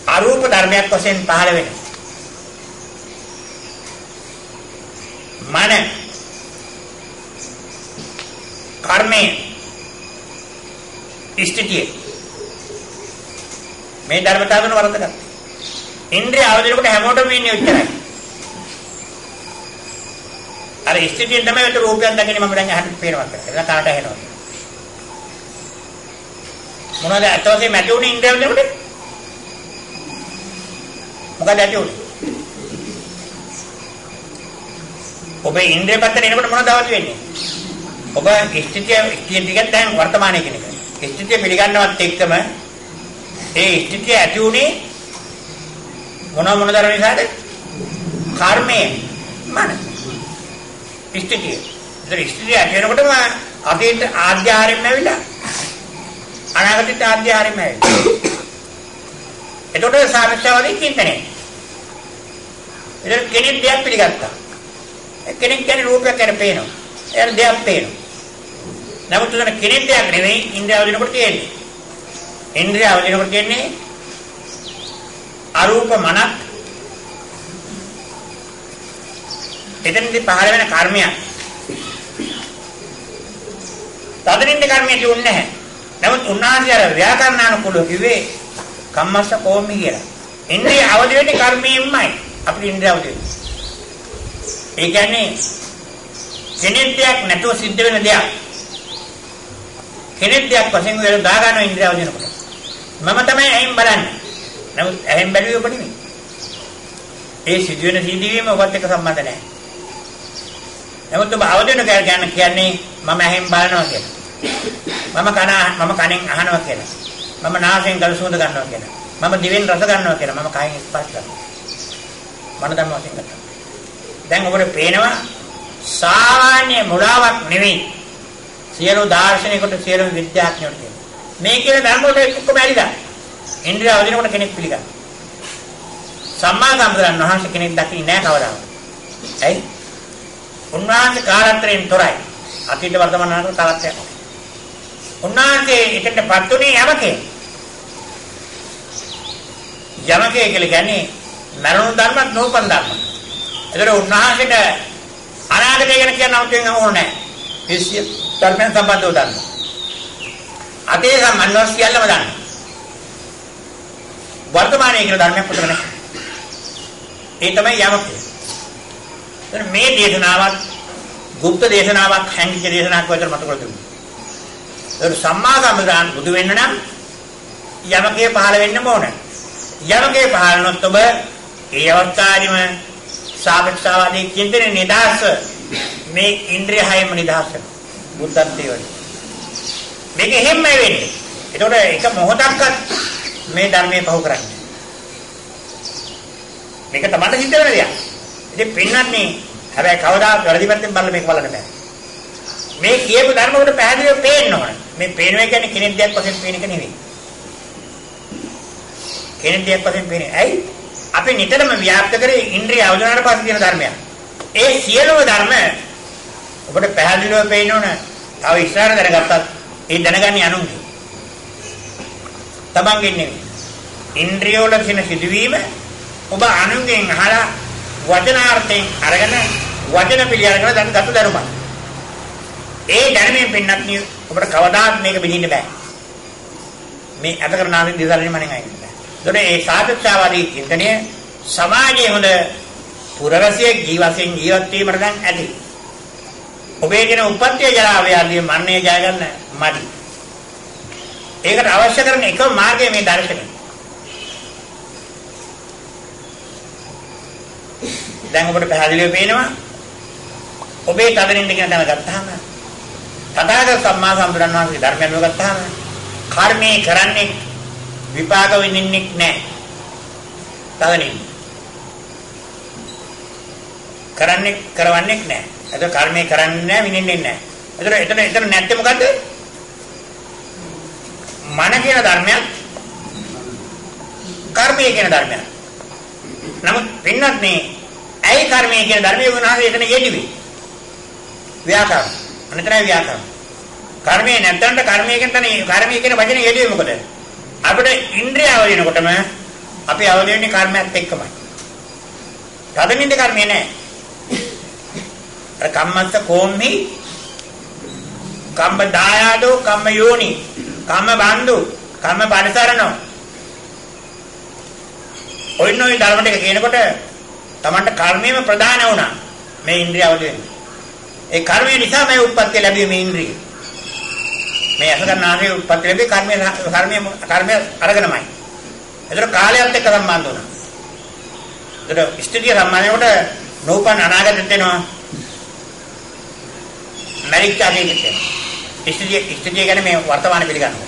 අරූප ධර්මයක් වශයෙන් පහළ වෙන. මන කර්මය ස්ථිතිය මේ ධර්මතාව තුන වරද්දගත්තා. ඉන්ද්‍රිය අවදිනකොට හැමෝටම ඉන්නේ ඔච්චරයි. අර ස්ථිතියෙන් තමයි ඔය රූපයක් දකින්නේ මම දැන් ඇහැට පේනවා කියලා. ඒක කනට ඇහෙනවා. මොනවද ඇත්ත වශයෙන්ම ඇති වුනේ ඉන්ද්‍රිය අවදිනකොට? මොකද ඇති වුනේ? ඔබ ඉන්ද්‍රිය පැත්තට එනකොට මොනවද අවදි වෙන්නේ? ඔබ ස්ථිතිය කියන ටිකක් දැන් වර්තමානයේ කියන එක. ස්ථිතිය පිළිගන්නවත් එක්කම ඒ ස්ථිතිය ඇති වුනේ මොන මොන ධර්ම නිසාද? කර්මය මන ස්ථිතිය. ඒතර ස්ථිතිය ඇති වෙනකොටම අතීත ආද්‍යාරෙම ඇවිල්ලා අනාගතයට ආද්‍යාරෙම ඇවිල්ලා. එතකොට සාපේක්ෂවාදී චින්තනය. ඒතර කෙනෙක් දෙයක් පිළිගත්තා. කෙනෙක් කියන්නේ රූපයක් ගැන පේනවා. එයාට දෙයක් පේනවා. නමුත් උතන කෙනෙක් දෙයක් නෙවෙයි ඉන්ද්‍රිය අවදිනකොට තියෙන්නේ. ඉන්ද්‍රිය අවදිනකොට තියෙන්නේ අරූප මනක්. එතනදී පහළ වෙන කර්මයක්. තදනින්ද කර්මය තියුන්නේ නැහැ. නමුත් උන්වහන්සේ අර ව්‍යාකරණානුකූලව කිව්වේ කම්මස්ස කෝමි කියලා. ඉන්ද්‍රිය අවදි වෙන්නේ කර්මයෙන්මයි. අපිට ඉන්ද්‍රිය අවදි වෙන්නේ. ඒ කියන්නේ කෙනෙක් දෙයක් නැතුව සිද්ධ වෙන දෙයක්. කෙනෙක් දෙයක් වශයෙන් වෙන දා ගන්න ඉන්ද්‍රිය අවදි වෙනකොට. මම තමයි ඇහෙන් බලන්නේ. නමුත් ඇහෙන් බැලුවේ ඔබ නෙමෙයි. ඒ සිදුවෙන සිදුවීම ඔබත් එක්ක සම්බන්ධ නැහැ. නමුත් ඔබ අවදි වෙන ගැන කියන්නේ මම ඇහෙන් බලනවා කියලා. මම කනෙන් අහනවා කියලා. මම නාසයෙන් ගඳ සුවඳ ගන්නවා කියලා. මම දිවෙන් රස ගන්නවා කියලා. මම කයෙන් ස්පර්ශ කරනවා. මන ධර්ම වශයෙන් ගන්නවා. දැන් ඔබට පේනවා සාමාන්‍ය මුලාවක් නෙවෙයි. සියලු දාර්ශනිකට සියලු විද්‍යාඥයන්ට තියෙනවා. මේ කියන ධර්ම වලට ඔක්කොම ඇලිලා. ඉන්ද්‍රිය අවදිනකොට කෙනෙක් පිළිගන්නවා. සම්මා සම්බුදුරන් වහන්සේ කෙනෙක් දකින්නේ නැහැ කවදාවත්. ඇයි? උන්වහන්සේ කාලත්‍රයෙන් තොරයි. අතීත වර්තමාන අනාගත කාලත්‍රයක්. උන්වහන්සේ එතනටපත් උනේ යමකේ. යමකේ කියලා කියන්නේ මරණ ධර්මත් නූපන් ධර්ම. ඒතර උන්වහන්සේට අනාගතය ගැන කියන්න අමුතුවෙන් ඕන නැහැ. ඒ සිය ධර්මයන් සම්බන්ධව දන්නවා. අතීත සම්බන්ධව සියල්ලම දන්නවා. වර්තමානයේ කියලා ධර්මයක් පොතක නැහැ. ඒ තමයි යමකේ. එතන මේ දේශනාවත් ගුප්ත දේශනාවක් හැංගිච්ච දේශනාවක් විතර මතක කරගන්න. ඒතර සම්මා සම්බුදුන් බුදු වෙන්න නම් යමකේ පහළ වෙන්න ඕන. යමකේ පහළ වුණොත් ඔබ ඒ අවස්ථාවේදීම සාපේක්ෂවාදී චින්තනයේ නිදහස මේ ඉන්ද්‍රිය හයම නිදහස් වෙනවා. බුද්ධත්වයේ වෙන්නේ. මේක එහෙම්මයි වෙන්නේ. ඒතකොට එක මොහොතක්වත් මේ ධර්මයේ පහු කරන්නේ. මේක තමයි සිද්ධ වෙන දෙයක්. ඉතින් පින්නන්නේ හැබැයි කවදාවත් වැරදි පැත්තෙන් බලලා මේක බලන්න බෑ. මේ කියපු ධර්ම වලට පැහැදිලිව පේන්න ඕන. මේ පේනවා කියන්නේ කෙනෙක් දෙයක් වශයෙන් පේන එක නෙවෙයි. කෙනෙක් දෙයක් වශයෙන් පේන්නේ. ඇයි? අපි නිතරම ව්‍යාප්ත කරේ ඉන්ද්‍රිය අවදිනාට පස්සේ තියෙන ධර්මයක්. ඒ සියලුම ධර්ම ඔබට පැහැදිලිව පේන්න ඕන. තව ඉස්සරහට දැනගත්තත් ඒ දැනගන්නේ අනුන්ගේ. තමන්ගෙන් නෙවෙයි. ඉන්ද්‍රිය වල තියෙන සිදුවීම ඔබ අනුන්ගෙන් අහලා වචනාර්ථයෙන් අරගෙන වචන පිළි අරගෙන දැන් ගත දැනුමක්. ඒ දැනුමෙන් පින්නත් නේ ඔබට කවදාත් මේක බෙදින්න බෑ. මේ අත කරන ආදී දේවල් මනෙන් අයින් බෑ. ඒතකොට ඒ සාපේක්ෂවාදී චින්තනය සමාජයේ හොඳ පුරවැසියෙක් ජීවසෙන් ජීවත් වීමට දැන් ඇති. ඔබේ කියන උප්පත්තිය ජරා ව්‍යාධිය මරණය ජය ගන්න මදි. ඒකට අවශ්‍ය කරන එකම මාර්ගය මේ දර්ශනය. දැන් ඔබට පැහැදිලිව පේනවා ඔබේ තදනින්ද කියන තැන ගත්තාම තථාගත සම්මා සම්බුදුරන් වහන්සේ ධර්මය අනුව ගත්තාම කර්මය කරන්නේ විපාක විඳින්නෙක් නෑ. තවනින් කරන්නේ කරවන්නෙක් නෑ. එතකොට කර්මය කරන්නේ නෑ, විඳින්නෙක් නෑ. එතකොට එතන එතන නැත්තේ මොකද්ද? මන කියන ධර්මයක්, කර්මය කියන ධර්මයක්. නමුත් පින්නත් මේ ඇයි කර්මය කියන ධර්මය වුණාම එතන යෙදුවේ? ව්‍යාකරණ. අනිතරයි ව්‍යාකරණ. කර්මය නැත්තන්ට කර්මය කියන තැන කර්මය කියන වචනේ යෙදුවේ මොකද? අපිට ඉන්ද්‍රිය අවදි වෙනකොටම අපි අවදි වෙන්නේ කර්මයක් එක්කමයි. තදනින්ද කර්මය නෑ. අර කම්මස්ස කෝම්හි කම්ම දායාදෝ කම්ම යෝනි කම්ම බන්දු කම්ම පරිසරණෝ ඔයින් ඔය ධර්ම ටික කියනකොට තමන්ට කර්මයේම ප්‍රධාන වුණා මේ ඉන්ද්‍රිය අවදි වෙන්නේ. ඒ කර්මය නිසා මේ උත්පත්ති ලැබුවේ මේ ඉන්ද්‍රිය. මේ ඇස ගන්න ආශ්‍රය උත්පත්ති ලැබුවේ කර්මය කර්මය කර්මය අරගෙනමයි. ඒතර කාලයත් එක්ක සම්බන්ධ වුණා. ඒතර ස්ථිතිය සම්බන්ධ වෙනකොට නූපන් අනාගතෙත් වෙනවා. මරිච්ච අතීතෙත් වෙනවා. ස්ථිතිය ස්ථිතිය කියන්නේ මේ වර්තමාන පිළිගන්නවා.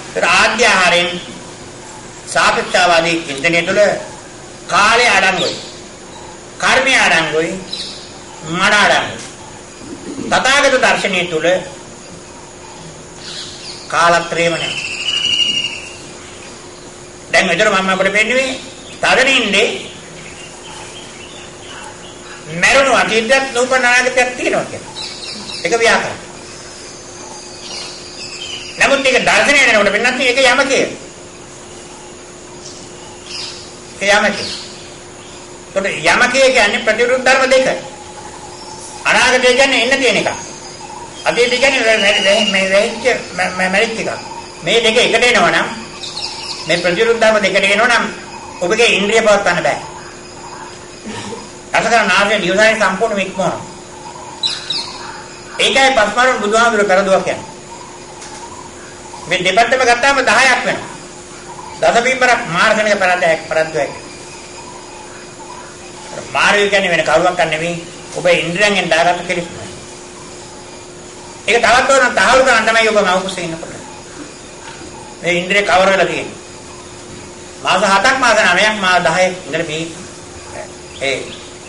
ඒතර ආද්‍ය ආහාරයෙන් සාපේක්ෂවාදී චින්තනය තුළ කාලය අඩංගුයි. කර්මය අඩංගුයි. මන අඩංගුයි. තථාගත දර්ශනය තුළ කාලත්‍රයම නැහැ. දැන් මෙතන මම අපිට පෙන්නුවේ තදනින්දේ මරණ අතීතයක් නූපන් අනාගතයක් තියෙනවා කියලා. ඒක ව්‍යාකරණ. නමුත් ඒක දර්ශනය වෙනකොට පෙන්නත් ඒක යමකය. ඒක යමකය. ඒකට යමකය කියන්නේ ප්‍රතිවිරුද්ධ ධර්ම දෙක. අනාගතය කියන්නේ එන්න තියෙන එක. අතීතය කියන්නේ මේ වෙච්ච මැරිච්ච එක. මේ දෙක එකට එනවා නම් මේ ප්‍රතිවිරුද්ධ ධර්ම දෙකට එනවා නම් ඔබගේ ඉන්ද්‍රිය පවත්වන්න බෑ. අසකර නාසය දිවසාරේ සම්පූර්ණ ඉක්මවනවා. ඒකයි පස්මරුන් බුදුහාමුදුරුවෝ කරදුවා කියන්නේ. මේ දෙපැත්තම ගත්තාම 10ක් වෙනවා. දස පින්බරක් මාර්ගණක පරද්දයක් පරද්දුවක්. මාර්ගය කියන්නේ වෙන කරුවක් නෙවෙයි. ඔබ ඉන්ද්‍රියන්ගෙන් දාගත්ත කෙලෙස් නෑ. ඒක තවත් ඕන තහවුරු කරන්න තමයි ඔබ මව කුසේ ඉන්නකොට. මේ ඉන්ද්‍රිය කවර වෙලා තියෙන්නේ. මාස 7ක් මාස 9ක් මාස 10ක් ඉඳලා මේ ඒ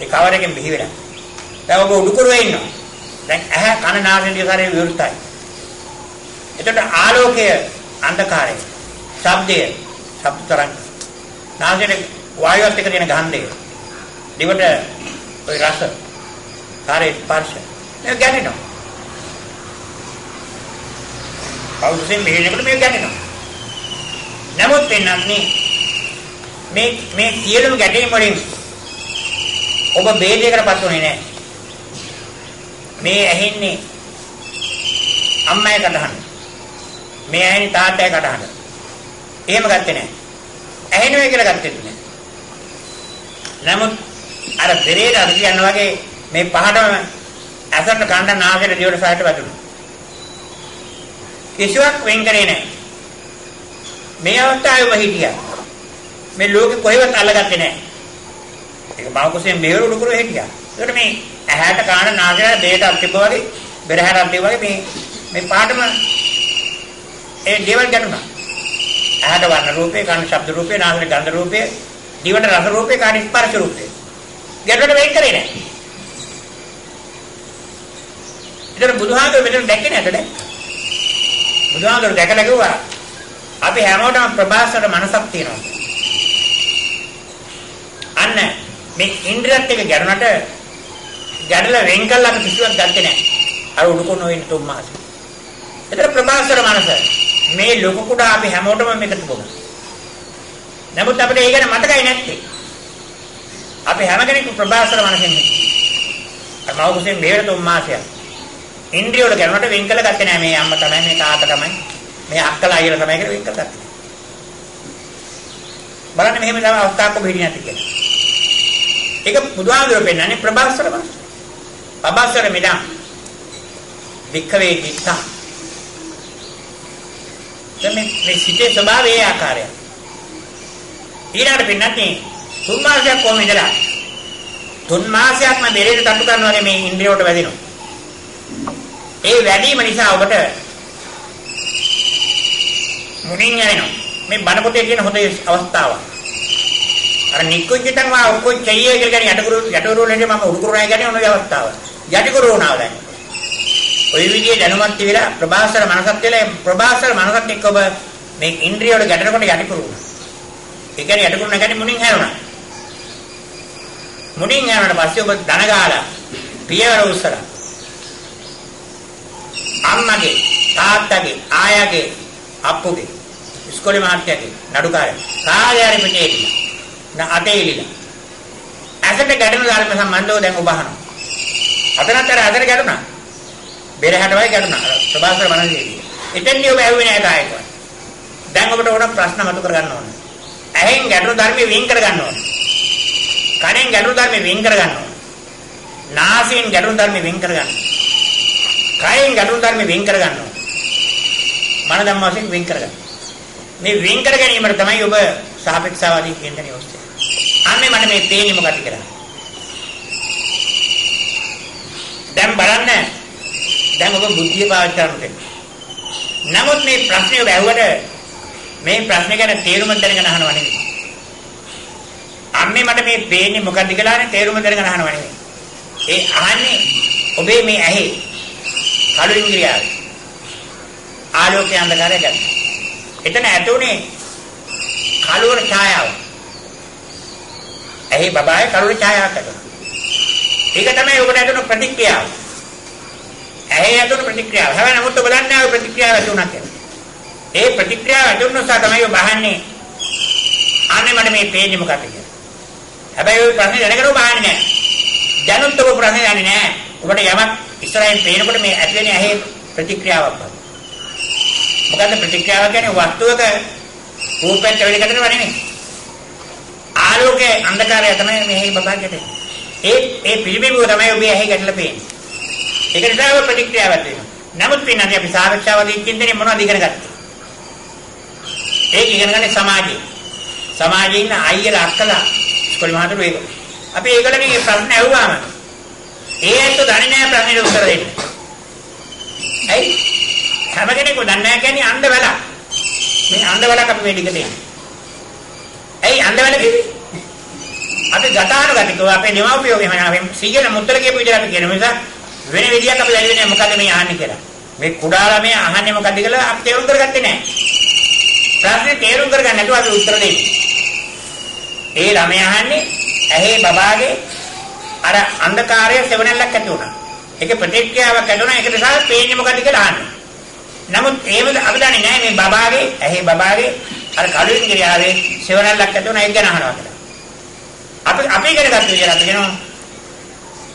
ඒ කවර එකෙන් බිහි වෙලා. දැන් ඔබ උඩුකුරුවේ ඉන්නවා. දැන් ඇහැ කන නාසය දිව ශරීරය විවෘතයි. එතකොට ආලෝකය අන්ධකාරය, ශබ්දය ශබ්ද තරංග, නාසයට වායුවත් එක්ක තියෙන ගන්ධය, දිවට ඔය රස, කාරේ ස්පර්ශ මේක ගැටෙනවා. පෞරුෂයෙන් මෙහෙණකොට මේක ගැටෙනවා. නමුත් වෙනත් මේ මේ සියලුම ගැටීම් වලින් ඔබ ભેදයකටපත් වුණේ නැහැ. මේ ඇහෙන්නේ අම්මයි කටහඬ. මේ ඇහෙන්නේ තාත්තයි කටහඬ. එහෙම ගත්තේ නැහැ. ඇහෙනවා කියලා ගත්තෙත් නැහැ. නමුත් අර බෙරේට අර කියන්න වගේ මේ පහටම ඇසට කණ්ඩ නාසයට දිවට සායට වැදුණා. කිසිවක් වෙන් කරේ නැහැ. මේ අවස්ථාවේ ඔබ හිටියා. මේ ලෝකෙ කොහෙවත් අල්ලගත්තේ නැහැ. ඒක මව කුසෙන් බේර උඩුකුරු හිටියා. ඒකට මේ ඇහැට කාන නාසයට දෙයට අත් තිබ්බා වගේ බෙරහැට අත් තිබ්බා වගේ මේ මේ පාටම ඒ දේවල් ගැටුණා. ඇහැට වර්ණ රූපේ, කන ශබ්ද රූපේ, නාසයට ගන්ධ රූපේ, දිවට රස රූපේ, කාට ස්පර්ශ රූපේ. ගැටුණට වෙන් කරේ නැහැ. ඒතර බුදුහාමුදුරුවෝ මෙතන දැක්කේ නැද්ද දැන්? බුදුහාමුදුරුවෝ දැකලා කිව්වා අපි හැමෝටම ප්‍රභාස්වර මනසක් තියෙනවා. අන්න මේ ඉන්ද්‍රියත් එක්ක ගැටුණට ගැටලා වෙන් කළා අපි කිසිවක් ගත්තේ නැහැ. අර උඩුකොන වෙන්න තුන් මාසෙ. ඒතර ප්‍රභාස්වර මනස මේ ලොකු කුඩා අපි හැමෝටම මේක තිබුණා. නමුත් අපිට ඒ ගැන මතකයි නැත්තේ. අපි හැම කෙනෙක්ම ප්‍රභාස්වර මනසෙන් හිටියේ. අර මව කුසෙන් බේර තුන් මාසයක්. ඉන්ද්‍රිය වල ගැටුණට වෙන් කළ ගත්තේ නෑ. මේ අම්මා තමයි, මේ තාත්තා තමයි, මේ අක්කලා අයියලා තමයි කියලා වෙන් කළ ගත්තේ. බලන්න මෙහෙම තමයි අවස්ථාවක් ඔබ හිටියේ නැති කියලා. ඒක බුදුහාමුදුරුවෝ පෙන්නන්නේ ප්‍රභාස්වර මනස. ප්‍රභාස්වර මිදං වික්ඛවේ චිත්තං. දැන් මේ සිතේ ස්වභාවය ඒ ආකාරය. ඊළඟට පෙන්නන්නේ තුන් මාසයක් කොහොම ඉඳලා තුන් මාසයක්ම බෙරේට තට්ටු කරනවා වගේ මේ ඉන්ද්‍රිය වලට වැදෙනවා. ඒ වැඩිම නිසා ඔබට මුණින් යනවා. මේ බණ පොතේ තියෙන හොඳ අවස්ථාවක්. අර නික්කුජිතං වා ඔක්කොච්චය කියලා කියන්නේ යටකුරු යටකුරු වල මම උඩුකුරු නෑ කියන්නේ ඔන්න ඔය අවස්ථාව. යටිකුරු වුණා දැන්. ඔය විදිහේ දැනුමක් තිබිලා ප්‍රභාස්වර මනසක් තියලා ප්‍රභාස්වර මනසත් එක්ක ඔබ මේ ඉන්ද්‍රිය වල ගැටෙනකොට යටිකුරු වුණා. ඒ කියන්නේ යටිකුරු නෑ කියන්නේ මුණින් හැරුණා. මුණින් හැරුණාට පස්සේ ඔබ දන ගහලා පියවර උස්සලා අම්මගේ තාත්තගේ ආයාගේ අප්පුගේ ඉස්කෝලේ මහත්තයාගේ නඩුකාරයා කාගේ හරි පිටේ ඉන්න නා අතේ ඉලිලා ඇසට ගැටෙන ධර්ම සම්බන්ධව දැන් ඔබ අහනවා. අතනත් අර ඇසට ගැටුණා. බෙරහට වගේ ගැටුණා. අර ප්‍රභාස්වර මනසේ. එතෙන්දී ඔබ ඇහුවේ නෑ කායකවත්. දැන් ඔබට ඕන ප්‍රශ්න මතු කරගන්න ඕන. ඇහෙන් ගැටුණු ධර්මයේ වෙන් කරගන්න ඕන. කනෙන් ගැටුණු ධර්මයේ වෙන් කරගන්න ඕන. නාසයෙන් ගැටුණු ධර්මයේ වෙන් කරගන්න. කයෙන් ගැටුණු ධර්මයේ වෙන් කරගන්න ඕන. මන ධම්ම වශයෙන් වෙන් කරගන්න. මේ වෙන් කර ගැනීමට තමයි ඔබ සාපේක්ෂවාදී කියන දේ ඔස්සේ. අන්නේ මට මේ පේන්නේ මොකද්ද කියලා. දැන් බලන්න. දැන් ඔබ බුද්ධිය පාවිච්චි කරන්න. නමුත් මේ ප්‍රශ්නේ ඔබ ඇහුවට මේ ප්‍රශ්නේ ගැන තේරුම දැනගෙන අහනව නෙවෙයි. අම්මේ මට මේ පේන්නේ මොකද්ද කියලා නේ තේරුම දැනගෙන අහනව නෙවෙයි. ඒ අහන්නේ ඔබේ මේ ඇහි කළු ඉන්ද්‍රියාවේ ආලෝකයේ අන්ධකාරය ගැන. එතන ඇතුනේ කළුවර ඡායාව. ඇහි බබායේ කළුවර ඡායාවක් ඇතුණා. ඒක තමයි ඔබට ඇතුණු ප්‍රතික්‍රියාව. ඇහි ඇතුණු ප්‍රතික්‍රියාව. හැබැයි නමුත් ඔබ දන්නේ නැහැ ඔය ප්‍රතික්‍රියාව ඇති වුණා කියලා. ඒ ප්‍රතික්‍රියාව ඇති වුණ නිසා තමයි ඔබ අහන්නේ අනේ මට මේ පේන්නේ මොකක්ද කියලා. හැබැයි ඔය ප්‍රශ්නේ දැනගෙන ඔබ අහන්නේ නැහැ. දැනුත් ඔබ ප්‍රශ්නේ දන්නේ නැහැ. ඔබට යමක් ඉස්සරහින් පේනකොට මේ ඇති වෙන ඇහි ප්‍රතික්‍රියාවක් වගේ. මොකද්ද ප්‍රතික්‍රියාව කියන්නේ? වස්තුවක රූපයක් ඇවිල්ලා ගැටෙනව නෙමෙයි. ආලෝකයේ අන්ධකාරය තමයි මේ ඇහි බබා ගැටෙන්නේ. ඒ ඒ පිළිබිඹුව තමයි ඔබේ ඇහි ගැටලා පේන්නේ. ඒක නිසා ඔබ ප්‍රතික්‍රියාවක් වෙනවා. නමුත් පින්නන්නේ අපි සාපේක්ෂවාදී චින්තනයේ මොනවද ඉගෙන ගත්තේ? ඒක ඉගෙන ගන්නේ සමාජයේ. සමාජයේ ඉන්න අයියලා අක්කලා ඉස්කෝලේ මහතුරු ඒක. අපි ඒගොල්ලන්ගෙන් මේ ප්‍රශ්න ඇහුවාම ඒ ඇත්තෝ දන්නේ නැහැ ප්‍රශ්නෙට උත්තර දෙන්න. ඇයි? හැම කෙනෙක්ම දන්නේ නැහැ කියන්නේ අන්ධ වැලක්. මේ අන්ධ වැලක් අපි මේ ටික දෙන්නේ. ඇයි අන්ධ වැල කිව්වේ? අපි ගතානුගතිකව අපේ දෙමව්පියෝ එහෙම අපි සීයල මුත්තල කියපු විදිහට අපි කියන නිසා වෙන විදියක් අපි බැලුවේ නෑ මොකද මේ අහන්නේ කියලා. මේ කුඩා ළමයා අහන්නේ මොකද්ද කියලා අපි තේරුම් කරගත්තේ නෑ. ප්‍රශ්නේ තේරුම් කරගන්න නැතුව අපි උත්තර දෙන්නේ. ඒ ළමයා අහන්නේ ඇහි බබාගේ අර අන්ධකාරය සෙවණැල්ලක් ඇති වුණා. ඒක ප්‍රතික්‍රියාවක් ඇති වුණා. ඒක නිසා පේන්නේ මොකද්ද කියලා අහන්නේ. නමුත් ඒව අපි දන්නේ නෑ මේ බබාගේ ඇහි බබාගේ අර කළු ඉන්ද්‍රියාවේ සෙවණැල්ලක් ඇති වුණා ඒක ගැන අහනවා කියලා. අපි අපි ඉගෙන ගත්ත විදියට අපි කියනවා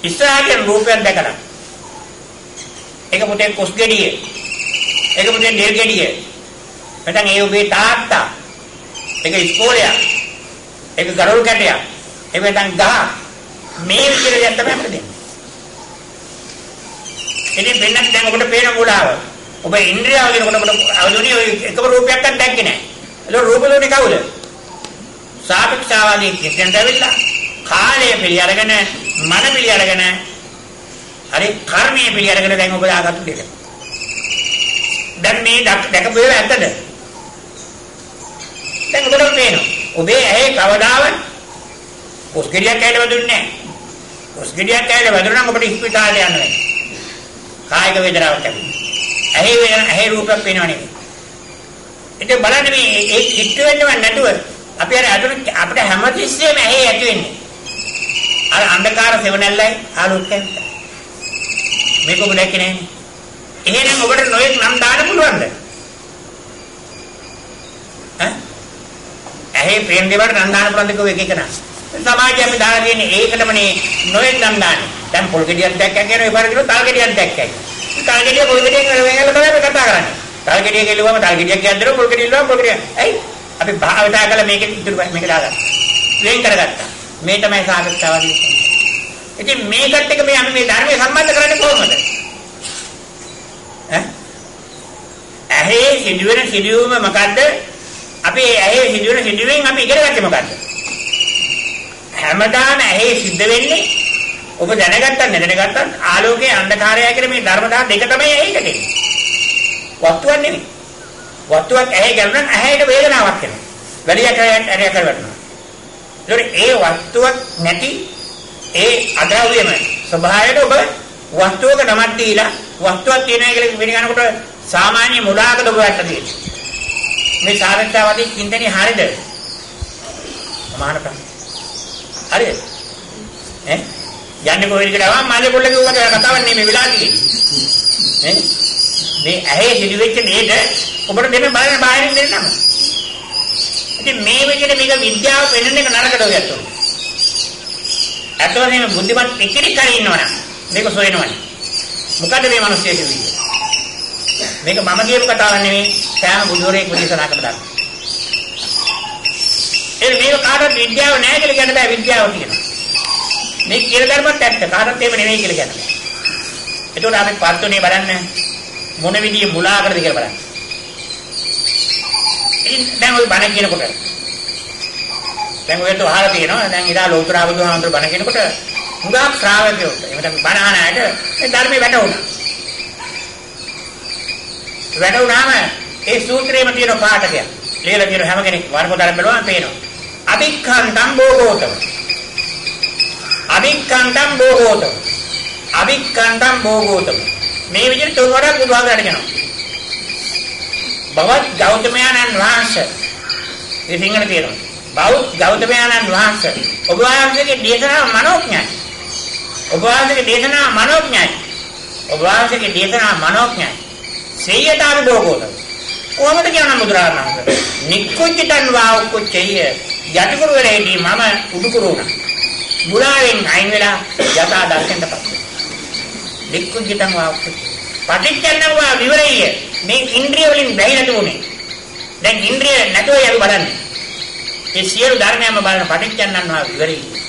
ඉස්සරහට රූපයක් දැකලා ඒක පුතේ කොස් ගෙඩිය, ඒක පුතේ ඩෙල් ගෙඩිය, නැත්නම් ඒ ඔබේ තාත්තා, ඒක ඉස්කෝලයක්, ඒක ගරොල් කැටයක්, ඒක නැත්නම් ගහ, මේ විදියට දෙයක් තමයි අපිට දෙන්නේ. ඉතින් වෙනත් දැන් ඔබට පේන මුලාව ඔබ ඉන්ද්‍රිය අවදිනකොට ඔබට අවදුනේ ඔය එකම රූපයක්වත් දැක්කේ නෑ. ඒක රූප දුන්නේ කවුද? සාපේක්ෂවාදී චින්තනයට ඇවිල්ලා කාලය පිළි අරගෙන මන පිළි අරගෙන හරි කර්මය පිළි අරගෙන දැන් ඔබ දාගත්තු දෙක. දැන් මේ දැකපු ඒවා ඇත්තද? දැන් ඔබට පේනවා. ඔබේ ඇහි කවදාවත් කොස් ගෙඩියක් ඇවිල්ලා වැදුන්නේ නැහැ. කොස් ගෙඩියක් ඇවිල්ලා වැදුණා නම් ඔබට ඉස්පිතාලේ යන්න වෙනවා. කායික වේදනාවක් ඇති වෙනවා. ඇහි වේදන ඇහි රූපයක් පේනව නෙමෙයි. ඉතින් බලන්න මේ ඒ කිට්ටු වෙන්නව නැතුව අපි අර අතුරු අපිට හැමතිස්සෙම ඇහි ඇති වෙන්නේ. අර අන්ධකාර සෙවණැල්ලයි ආලෝකයයි විතරයි. මේක ඔබ දැක්කේ නෑනේ. එහෙනම් ඔබට නොයෙක් නම් දාන්න පුළුවන්ද? ඈ? ඇහි ප්‍රේම දේවල්ට නම් දාන්න පුළුවන්ද කිව්ව එක එක නම්. සමාජයේ අපි දාලා තියෙන්නේ ඒකටමනේ නොයෙක් නම් දාන්නේ. දැන් පොල් ගෙඩියක් දැක්කා කියන ඔය පාර කියනවා තල් ගෙඩියක් දැක්කයි. තල් ගෙඩිය පොල් ගෙඩියෙන් වෙනකල් තමයි අපි කතා කරන්නේ. තල් ගෙඩිය කෙළුවම තල් ගෙඩියක් කියද්දම පොල් ගෙඩිය ඉල්ලුවම පොල් ගෙඩිය. ඇයි? අපි භාවිතා කළ මේකෙන් ඉතුරු මේක දාගත්තා. වෙන් කරගත්තා. මේ තමයි සාපේක්ෂවාදී. ඉතින් මේකත් එක්ක මේ අපි මේ ධර්මය සම්බන්ධ කරන්නේ කොහොමද? ඈ? ඇහි සිදුවෙන සිදුවීම මොකද්ද? අපි ඇහි සිදුවෙන සිදුවීම් අපි ඉගෙන ගත්තේ මොකද්ද? හැමදාම ඇහි සිද්ධ වෙන්නේ ඔබ දැනගත්තත් නැදැනගත්තත් ආලෝකයේ අන්ධකාරය කියලා මේ ධර්මතා දෙක තමයි ඇහිකට එන්නේ. වස්තුවක් නෙමෙයි. වස්තුවක් ඇහි ගැලුණා නම් ඇහැට වේදනාවක් එනවා. වැලියක් ඇරයක් වැටෙනවා. ඒතකොට ඒ වස්තුවක් නැති ඒ අද්‍රව්‍යම ස්වභාවයට ඔබ වස්තුවක නමක් දීලා වස්තුවක් තියෙනවා කියලා පිළිගන්නකොට සාමාන්‍ය මුලාකද ඔබ වැටලා තියෙන්නේ. මේ සාරච්ඡාවාදී චින්තනයේ හරිද? මම අහන ප්‍රශ්න. හරිද? ඈ යන්නේ කොහෙද කියලා ආවම මාළේ පොල්ල කිව්වට කතාවක් නෙමෙයි වෙලා තියෙන්නේ. ඈ මේ ඇහි සිදුවෙච්ච දෙයට ඔබට දෙන්න බලන්න බාහිරින් දෙන්න නම. ඉතින් මේ විදිහට මේක විද්‍යාව පෙන්වන එක නරකද ඔය ඇත්තෝ? ඇත්තම මේ බුද්ධිමත් එක්කෙනෙක් හරි ඉන්නවනම් මේක සොයනවනේ. මොකද මේ මිනිස්සු කිව්වේ? මේක මම කියපු කතාවක් නෙමෙයි, සෑම බුදුරයෙක්ම දේශනා කරන ධර්ම. ඒ මේක කාටවත් විද්‍යාව නෑ කියලා කියන්න බෑ, විද්‍යාව තියෙනවා. මේ කියන ධර්මත් ඇත්ත, කාටවත් එහෙම නෙමෙයි කියලා කියන්න බෑ. එතකොට අපි පත්තුනේ බලන්න මොන විදිහේ මුලාකරද කියලා බලන්න. ඉතින් දැන් ඔය බණ කියනකොට දැන් ඔයත් අහලා තියෙනවා, දැන් ඉදා ලෝතර බුදුහාමුදුරු බණ කියනකොට හුඟක් ශ්‍රාවකයෝට එහෙම නැත්නම් බණ අහන අයට මේ ධර්මයේ වැටහුණා. වැටුණාම ඒ සූත්‍රයේම තියෙන පාඨකයක් ලියලා තියෙන හැම කෙනෙක් වර්ග බැලුවම පේනවා. අභික්ඛන්තං භෝගෝතම. අභික්ඛන්තං භෝගෝතම. අභික්ඛන්තං භෝගෝතම. මේ විදිහට තුන් වරක් බුදුහාමුදුරට කියනවා. බවත් ගෞතමයන්න් වහන්සේ. ඒ සිංහල තියෙනවා. බෞද්ධ ගෞතමයන්න් වහන්සේ. ඔබ වහන්සේගේ දේශනාව මනෝඥයි. ඔබ වහන්සේගේ දේශනාව මනෝඥයි. ඔබ වහන්සේගේ දේශනාව මනෝඥයි. සේයතාවි භෝගෝතම. කොහොමද කියනවා බුදුරජාණන් වහන්සේ? නික්කුච්චිතං වා උක්කුච්චය. යටිකුරු වෙලා හිටී මම උඩුකුරු වුණා. මුලාවෙන් අයින් වෙලා යථා දර්ශනයටපත් වුණා. නික්කුච්චිතං වා උක්කුච්චය. පටිච්චන්නං වා විවරෙය්‍ය. මේ ඉන්ද්‍රිය වලින් බැහැලා තිබුණේ. දැන් ඉන්ද්‍රිය නැතුවයි අපි බලන්නේ. ඒ සියලු ධර්මයන්ම බලන පටිච්චන්නං වා විවරෙය්‍ය.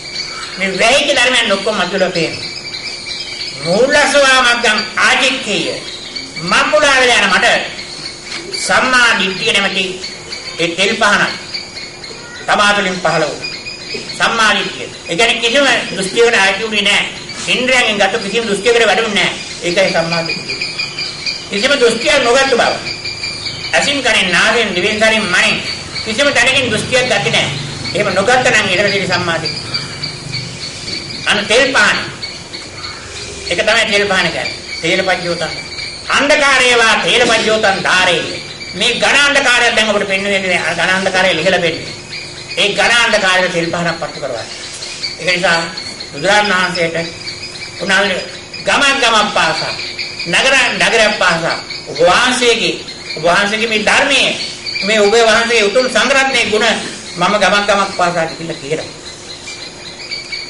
මේ වැහිච්ච ධර්මයන් ඔක්කොම මතුවලා පේනවා. මූලසවා මග්ගං ආජික්ඛේය. මම මුලා වෙලා යන මට සම්මා දිට්ඨිය නැමැති ඒ තෙල් පහනයි තමා තුළින් පහළ වුණා. සම්මා දිට්ඨිය. ඒ කියන්නේ කිසිම දෘෂ්ටියකට අයිති වුණේ නැහැ. ඉන්ද්‍රයන්ගෙන් ගත කිසිම දෘෂ්ටියකට වැඩුණේ නැහැ. ඒකයි සම්මා දිට්ඨිය. කිසිම දෘෂ්ටියක් නොගත්තු බව. ඇසින් කනෙන් නාසයෙන් දිවෙන් ශරීරයෙන් මනෙන් කිසිම තැනකින් දෘෂ්ටියක් ගත්තේ නැහැ. එහෙම නොගත්ත නම් ඊට තියෙන සම්මා දිට්ඨිය. අන්න තෙල් පහන. ඒක තමයි තෙල් පහන කියන්නේ. තේල පජ්ජෝතං. අන්ධකාරේවා තේල පජ්ජෝතං ධාරේ. මේ ඝන අන්ධකාරයක් දැන් ඔබට පෙන්වෙන්නේ ඝන අන්ධකාරය ලිහලා පෙන්වෙන්නේ. ඒ ඝන අන්ධකාරයට තෙල් පහනක් පත්තු කරවන්න. ඒක නිසා බුදුරජාණන් වහන්සේට උන්වහන්සේ ගමක් ගමක් පාසා නගර නගරයක් පාසා ඔබ වහන්සේගේ මේ ධර්මයේ මේ ඔබ වහන්සේගේ උතුම් සංඝරත්නයේ ගුණ මම ගමක් ගමක් පාසා කියලා කියලා.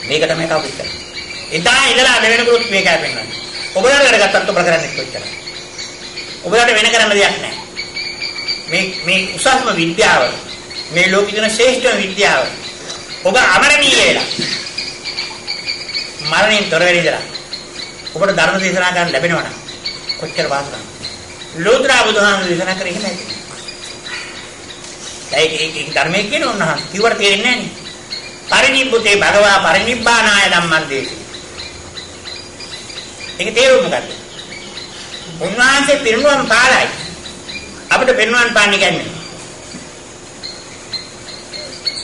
මේක තමයි කවුරුත් කරන්නේ. එදා ඉඳලා අද වෙනකරුත් මේකයි පෙන්වන්නේ. ඔබලාට වැඩගත්තත් ඔබ කරන්නේ කොච්චරද? ඔබලාට වෙන කරන්න දෙයක් නැහැ. මේ මේ උසස්ම විද්‍යාව, මේ ලෝකෙ තියෙන ශ්‍රේෂ්ඨම විද්‍යාව. ඔබ අමරණීය වෙලා මරණයෙන් තොර වෙලා ඉඳලා ඔබට ධර්ම දේශනා කරන්න ලැබෙනවා නම් කොච්චර වාසනාවක්ද? ලෝතර බුදුහාමුදුරු දේශනා කරේ එහෙමයි. ඒක ඒක ධර්මයේ කියන උන්වහන්සේ කිව්වට තේරෙන්නේ නැහැ නේ. පරිනිබ්බුතේ භගවා පරිනිබ්බානාය ධම්මං දේසි. ඒක තේරුම මොකද්ද? උන්වහන්සේ පිරිනුවම් පාලයි. අපිට පිරිනුවම් පාන්නේ කියන්නේ.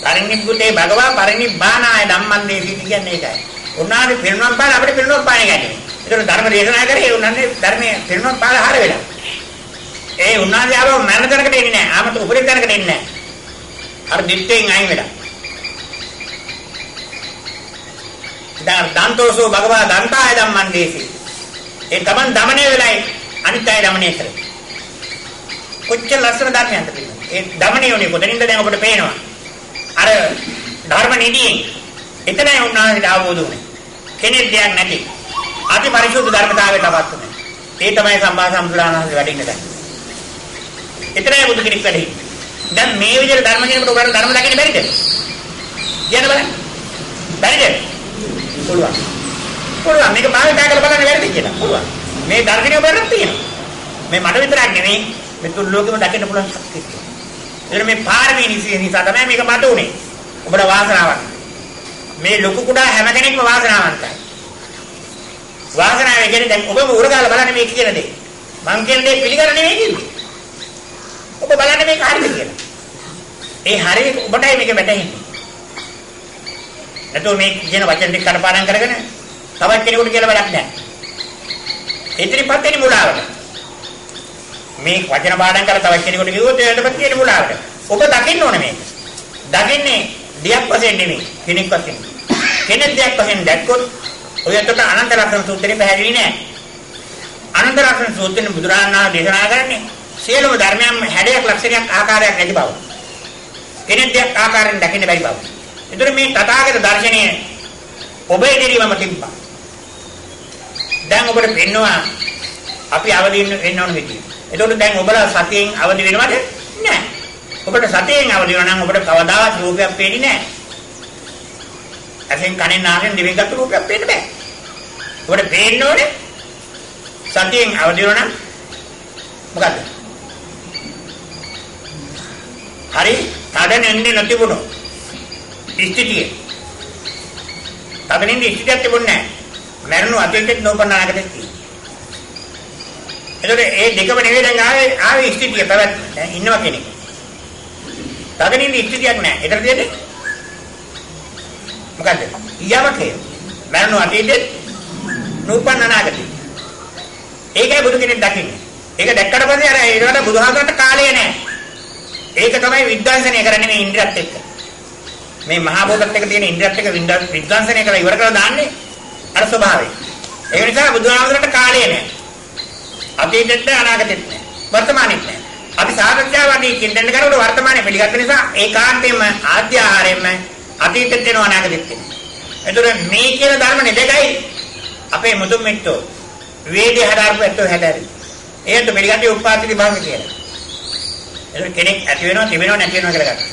පරිනිබ්බුතේ භගවා පරිනිබ්බානාය ධම්මං දේසි කියන්නේ ඒකයි. උන්වහන්සේ පිරිනුවම් පාල අපිට පිරිනුවම් පාන්නේ කියන්නේ. ඒතර ධර්ම දේශනා කරේ ඒ උන්වහන්සේ ධර්මයේ පිරිනුවම් පාල හර වෙලා. ඒ උන්වහන්සේ ආවම මරණ තැනකට එන්නේ නැහැ. ආමත උපරිම තැනකට එන්නේ නැහැ. අර දිත්තෙන් අයින් වෙලා. දැන් දන්තෝසෝ භගවා දන්තාය ධම්මං දේසි. ඒ තමන් දමණය වෙලයි අනිත් අය දමණය කරන්නේ. කොච්චර ලස්සන ධර්මයක්ද පිළිගන්න. ඒ දමණය උනේ කොතනින්ද දැන් ඔබට පේනවා. අර ධර්ම නිදියෙන් එතනයි උන්වහන්සේට අවබෝධ වුනේ. කෙනෙක් දෙයක් නැති අති පරිශුද්ධ ධර්මතාවයට අපත් වුනේ. ඒ තමයි සම්මා සම්බුදුරජාණන් වහන්සේ වැඩ ඉන්න තැන. එතනයි බුදු කෙනෙක් වැඩ හිටියේ. දැන් මේ විදිහට ධර්ම කියනකොට ඔයාලට ධර්ම දකින්න බැරිද? කියන්න බලන්න. බැරිද? පුළුවන්. පුළුවන්. මේක භාවිතා කරලා බලන්න වැරදි කියලා. පුළුවන්. මේ දර්ශනය ඔබට තියෙනවා. මේ මට විතරක් නෙමෙයි මේ තුන් ලෝකෙම දකින්න පුළුවන් ශක්තිය තියෙනවා. ඒතර මේ පාරමී නිසා තමයි මේක මට උනේ. ඔබට වාසනාවක්. මේ ලොකු කුඩා හැම කෙනෙක්ම වාසනාවන්තයි. වාසනාව කියන්නේ දැන් ඔබම උරගාලා බලන්න මේ කියන දේ. මං කියන දේ පිළිගන්න නෙවෙයි කිව්වේ. ඔබ බලන්න මේක හරිද කියලා. ඒ හරිය ඔබටයි මේක වැටහෙන්නේ. නැතුව මේ කියන වචන ටික කටපාඩම් කරගෙන තවත් කෙනෙකුට කියලා වැඩක් නැහැ. ඉදිරිපත් වෙන්නේ මුලාවට. මේ වචන පාඩම් කරලා තවත් කෙනෙකුට කිව්වොත් ඒකට තියෙන මුලාවට. ඔබ දකින්න ඕනේ මේක. දකින්නේ දෙයක් වශයෙන් නෙමෙයි, කෙනෙක් වශයෙන්. කෙනෙක් දෙයක් වශයෙන් දැක්කොත් ඔය අතට අනන්ත ලක්ෂණ සූත්‍රේ පැහැදිලි නෑ. අනන්ත ලක්ෂණ සූත්‍රේ බුදුරජාණන් වහන්සේ දේශනා කරන්නේ සියලුම ධර්මයන් හැඩයක් ලක්ෂණයක් ආකාරයක් නැති බව. කෙනෙක් දෙයක් ආකාරයෙන් දකින්න බැරි බව. ඒතර මේ තථාගත දර්ශනය ඔබ ඉදිරියම තිබ්බා. දැන් ඔබට පෙන්නවා අපි අවදි වෙන්න ඕන විදිය. ඒතකොට දැන් ඔබලා සතියෙන් අවදි වෙනවද? නෑ. ඔබට සතියෙන් අවදි වෙනවා නම් ඔබට කවදාවත් රූපයක් පේන්නේ නෑ. ඇසෙන් කනෙන් නාසයෙන් දිවෙන් ගත්ත රූපයක් පේන්න බෑ. ඔබට පේන්න ඕනේ සතියෙන් අවදි වෙනවා නම් මොකද්ද? හරි තද නින්ද නොතිබුණොත් ස්ථිතිය. තද නින්ද ස්ථිතියක් තිබුණේ නෑ. මරණු අතීතෙත් නෝපන්න අනාගතෙත් තියෙනවා. එතකොට ඒ දෙකම නෙවෙයි දැන් ආවේ ස්ථිතිය පැවැත්ම. දැන් ඉන්නවා කෙනෙක්. තද නින්ද ස්ථිතියක් නෑ. ඒතර තියෙන්නේ මොකද්ද? යමකය. මරණු අතීතෙත් නූපන්න අනාගතෙත්. ඒකයි බුදු කෙනෙක් දකින්නේ. ඒක දැක්කට පස්සේ අර ඒකට බුදුහාමරට කාලය නෑ. ඒක තමයි විද්වාංශනය කරන්නේ මේ ඉන්ද්‍රියත් එක්ක. මේ මහා භූතත් එක්ක තියෙන ඉන්ද්‍රියත් එක්ක විද්වාංශනය කරලා ඉවර කරලා දාන්නේ අර ස්වභාවය. ඒක නිසා බුදුහාමරට කාලය නෑ. අතීතෙත් නෑ අනාගතෙත් නෑ. වර්තමානෙත් නෑ. අපි සාකච්ඡාවදී චින්තනය කරනකොට වර්තමානය පිළිගත්ත නිසා ඒකාන්තයෙන්ම ආද්‍ය ආහාරයෙන්ම අතීතෙත් වෙනවා අනාගතෙත් වෙනවා. එතකොට මේ කියන ධර්ම දෙකයි අපේ මුතුන් මිත්තෝ වේදේ හදාරපු ඇත්තෝ හැදෑරි. ඒත් පිළිගත්තේ උපාතිති භාග කියලා. එතකොට කෙනෙක් ඇති වෙනවා තිබෙනවා නැති වෙනවා කියලා ගත්තා.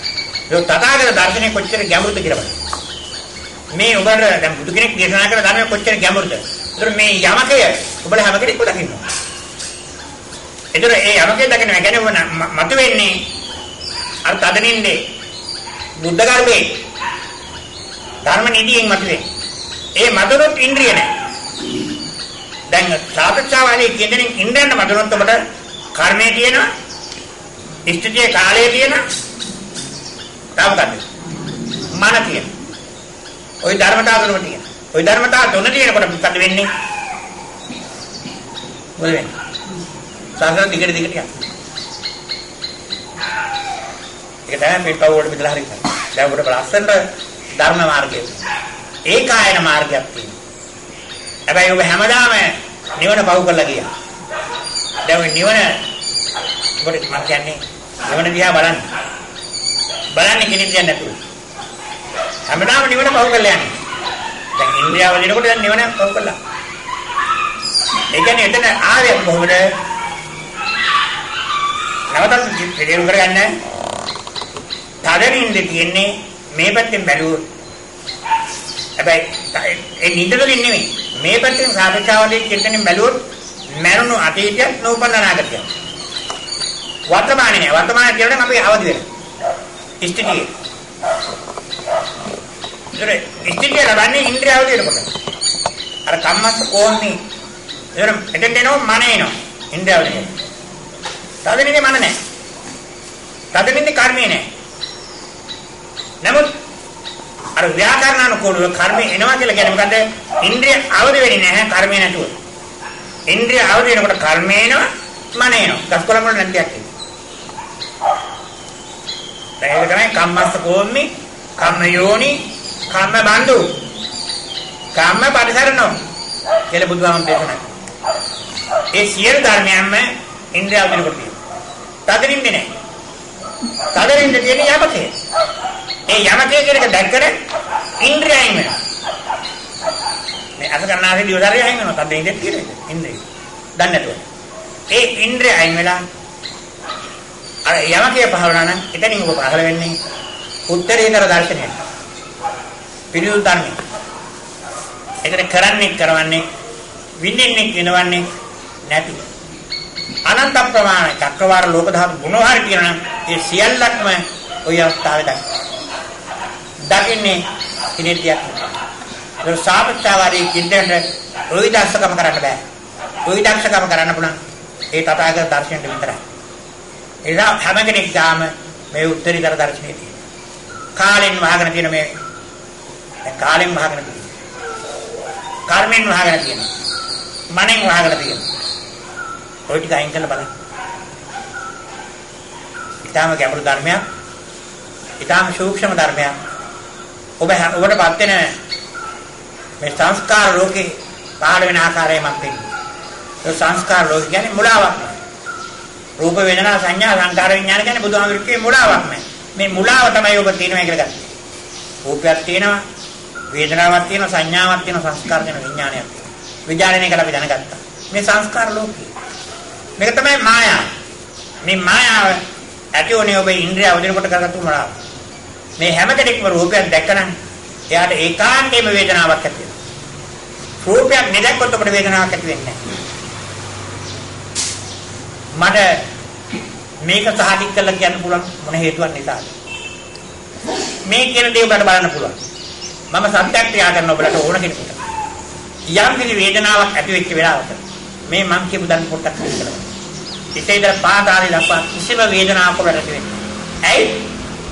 ඒක තථාගත දර්ශනය කොච්චර ගැඹුරුද කියලා බලන්න. මේ ඔබට දැන් බුදු කෙනෙක් දේශනා කරන ධර්මය කොච්චර ගැඹුරුද? එතකොට මේ යමකය ඔබලා හැම කෙනෙක්ම දකින්නවා. එතකොට ඒ යමකය දකිනවා කියන්නේ ඔබ මතු වෙන්නේ අර තදනින්දේ බුද්ධ ගර්භයේ ධර්ම නිදියෙන් මතුවේ. ඒ මතුනොත් ඉන්ද්‍රිය නෑ. දැන් සාපේක්ෂවාදී කියන දෙනින් ඉන්ද්‍රයන්ට මතුනොත් ඔබට කර්මය තියෙනවා, ස්ථිතියේ කාලය තියෙනවා, තව මොකද්ද? මන තියෙනවා. ওই ධර්මතාව තුනම තියෙනවා. ওই ධර්මතාව තුන තියෙනකොට මොකද වෙන්නේ? මොකද වෙන්නේ? සාසන දිගට දිගට යනවා. ඒක තමයි මේ පව් වලට බෙදලා හරි කරන්නේ. දැන් ඔබට ලස්සනට ධර්ම මාර්ගය. ඒකායන මාර්ගයක් තියෙනවා. හැබැයි ඔබ හැමදාම නිවන පව් කරලා ගියා. දැන් ඔය නිවන ඔබට මම කියන්නේ නිවන දිහා බලන්න. බලන්නේ කෙනෙක් දිහා නැතුව. හැමදාම නිවන පව් කරලා යන්නේ. දැන් ඉන්ද්‍රියව දිනකොට දැන් නිවන පව් කරලා. ඒ කියන්නේ එතන ආවේ කොහොමද? නැවතත් පිළිරුම් කරගන්න. තද නින්ද තියෙන්නේ මේ පැත්තෙන් බැලුවොත්. හැබැයි ඒ නින්ද වලින් නෙමෙයි. මේ පැත්තෙන් සාපේක්ෂවදී චින්තනෙන් බැලුවොත් මරණු අතීතයක් නූපන්න අනාගතයක්. වර්තමානේ නෑ. වර්තමානේ කියලා නම් අපි අවදි වෙනවා. ස්ථිතිය. ඒතර ස්ථිතිය ලබන්නේ ඉන්ද්‍රිය අවදි වෙනකොට. අර කම්මස්ස කොහොමද? ඒතර එතෙන් එනවා මන එනවා. ඉන්ද්‍රිය අවදි වෙනවා. තද නින්දේ මන නෑ. තද නින්දේ කර්මය නෑ. නමුත් අර ව්‍යාකරණානුකූලව කර්මය එනවා කියලා කියන්නේ මොකද්ද? ඉන්ද්‍රිය අවදි වෙන්නේ නැහැ කර්මය නැතුව. ඉන්ද්‍රිය අවදි වෙනකොට කර්මය එනවා, මන එනවා. ගස්කොළ වල නැති දෙයක් එනවා. දැන් ඒක තමයි කම්මස්ස කෝම්මි, කම්ම යෝනි, කම්ම බන්දු, කම්ම පරිසරණෝ කියලා බුදුහාමුදුරුවෝ දේශනා කළා. ඒ සියලු ධර්මයන්ම ඉන්ද්‍රිය අවදි වෙනකොට තියෙනවා. තද නින්ද නෑ. තද නින්ද තියෙන්නේ යමකේ. ඒ යමකේ කියන එක දැක්කම ඉන්ද්‍රිය අයින් වෙනවා. මේ අස කරනාසේ දිවදාරය අයින් වෙනවා. තද නින්දෙත් තියෙන එක. ඉන්ද්‍රිය. දන්නේ නැතුව. ඒ ඉන්ද්‍රිය අයින් වෙලා අර යමකේ පහළ වුණා නම් එතනින් ඔබ පහළ වෙන්නේ උත්තරීතර දර්ශනයට. පිළිතුරු ධර්මය. ඒකට කරන්නේ කරවන්නේ විඳින්නේ විඳවන්නේ නැති. අනන්ත ප්‍රමාණ චක්‍රවාර ලෝක ධාතු මොනවා හරි තියෙනවා නම් ඒ සියල්ලක්ම ওই අවස්ථාවේ දකින්න. දකින්නේ ඉනිතියක් නෙවෙයි. ඒක සාපේක්ෂවාදී චින්තනයට රෝහිදාස්සකම කරන්න බෑ. රෝහිදාක්ෂකම කරන්න පුළුවන් ඒ තථාගත දර්ශනයට විතරයි. ඒ නිසා හැම කෙනෙක් ගාම මේ උත්තරීතර දර්ශනය තියෙනවා. කාලෙන් වහගෙන තියෙන මේ දැන් කාලෙන් වහගෙන තියෙනවා. කර්මෙන් වහගෙන තියෙනවා. මනෙන් වහගෙන තියෙනවා. ඔය ටික අයින් කරලා බලන්න. ඊටාම ගැඹුරු ධර්මයක්. ඊටාම සූක්ෂම ධර්මයක්. ඔබටපත් වෙන මේ සංස්කාර ලෝකේ පහළ වෙන ආකාරය මම පෙන්නනවා. ඒ සංස්කාර ලෝක කියන්නේ මුලාවක් නෑ. රූප වේදනා සංඥා සංකාර විඥාන කියන්නේ බුදුහාමුදුරුවෝ කිව්වේ මුලාවක් නෑ. මේ මුලාව තමයි ඔබ තියෙනවා කියලා ගත්තේ. රූපයක් තියෙනවා, වේදනාවක් තියෙනවා, සංඥාවක් තියෙනවා, සංස්කාර තියෙනවා, විඥානයක් තියෙනවා. විඥානය කියලා අපි දැනගත්තා. මේ සංස්කාර ලෝකේ. මේක තමයි මායාව. මේ මායාව ඇති වුණේ ඔබේ ඉන්ද්‍රිය අවදිනකොට කරගත්තු මුලාව. මේ හැම කෙනෙක්ම රූපයක් දැක්කනම් එයාට ඒකාන්තයෙන්ම වේදනාවක් ඇති වෙනවා. රූපයක් නෙදැක්කොත් ඔබට වේදනාවක් ඇති වෙන්නේ නැහැ. මට මේක සහතික කරලා කියන්න පුළුවන් මොන හේතුවක් නිසාද? මේ කියන දේ ඔබට බලන්න පුළුවන්. මම සත්‍යක්‍රියා කරන ඔබලට ඕන කෙනෙකුට. යම් කිසි වේදනාවක් ඇති වෙච්ච වෙලාවක මේ මං කියපු ධර්ම පොට්ටක් කියලා. ඉතේ ඉඳලා පාතාලේ දක්වා කිසිම වේදනාවක් ඔබට ඇති වෙන්නේ නැහැ. ඇයි?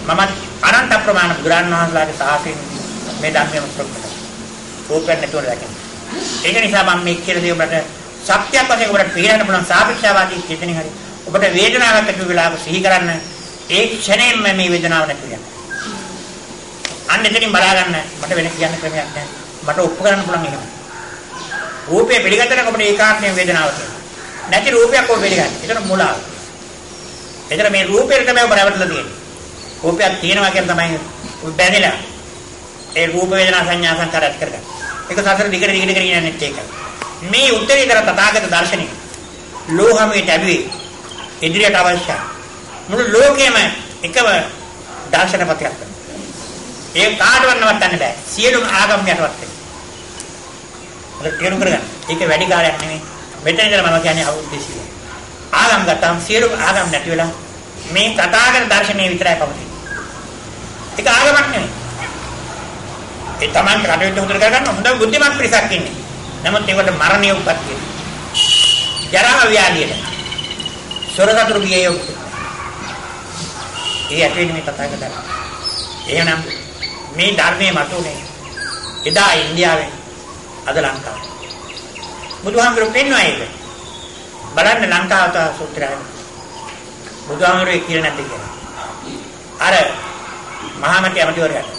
මම අනන්ත ප්‍රමාණ බුදුරන් වහන්සේලාගේ සාසනයෙන් මේ ධර්මයම ප්‍රකට කරනවා. රූපයක් නැතුව දකින්න. ඒක නිසා මම මේ කියන දේ ඔබට සත්‍යයක් වශයෙන් ඔබට පිළිගන්න පුළුවන් සාපේක්ෂවාදී චේතනෙන් හරි ඔබට වේදනාවක් ඇති වෙලාවක සිහි කරන්න ඒ ක්ෂණයෙන්ම මේ වේදනාව නැති වෙනවා. අන්න එතනින් බලා ගන්න මට වෙන කියන්න ක්‍රමයක් නැහැ. මට ඔප්පු කරන්න පුළුවන් එහෙම. රූපය පිළිගත්තනම් ඔබට ඒකාන්තයෙන් වේදනාව තියෙනවා. නැති රූපයක් ඔබ පිළිගන්න. ඒතර මුලාව. ඒතර මේ රූපයට තමයි ඔබ රැවටලා තියෙන්නේ. රූපයක් තියෙනවා කියන තමයි ඔබ බැඳිලා ඒ රූප වේදනා සංඥා සංකාර ඇති කරගන්න. ඒක සසර දිගට දිගට කරගෙන යන්නේ ඒකයි. මේ උත්තරීතර තථාගත දර්ශනය ලෝහමේ ලැබුවේ ඉදිරියට අවශ්‍යයි. මුළු ලෝකෙම එකම දර්ශනපතයක්. ඒ කාටවත් නවත්තන්න බෑ. සියලුම ආගම් යටවත් වෙනවා. ඒක තේරුම් කරගන්න. ඒක වැඩි කාලයක් නෙමෙයි. මෙතන ඉඳලා මම කියන්නේ අවුරුදු 200. ආගම් ගත්තාම සියලුම ආගම් නැති වෙලා මේ තථාගත දර්ශනය විතරයි පවතින්නේ. ඒක ආගමක් නෙමෙයි. ඒ තමන් කටයුතු හොඳට කරගන්න හොඳ බුද්ධිමත් පිරිසක් ඉන්නේ. නමුත් ඒකට මරණය උප්පත්තිය. ජරා ව්‍යාධියට. සොරසතුරු බියේ යොමු. ඒ ඇති වෙන්නේ මේ තථාගත ධර්ම. එහෙනම් මේ ධර්මයේ මතුනේ එදා ඉන්දියාවේ අද ලංකාවේ. බුදුහාමුදුරුවෝ පෙන්වනවා ඒක. බලන්න ලංකාවට සූත්‍රය. බුදුහාමුදුරුවෝ කියලා නැද්ද කියලා. අර මහා මැති ඇමතිවරයාට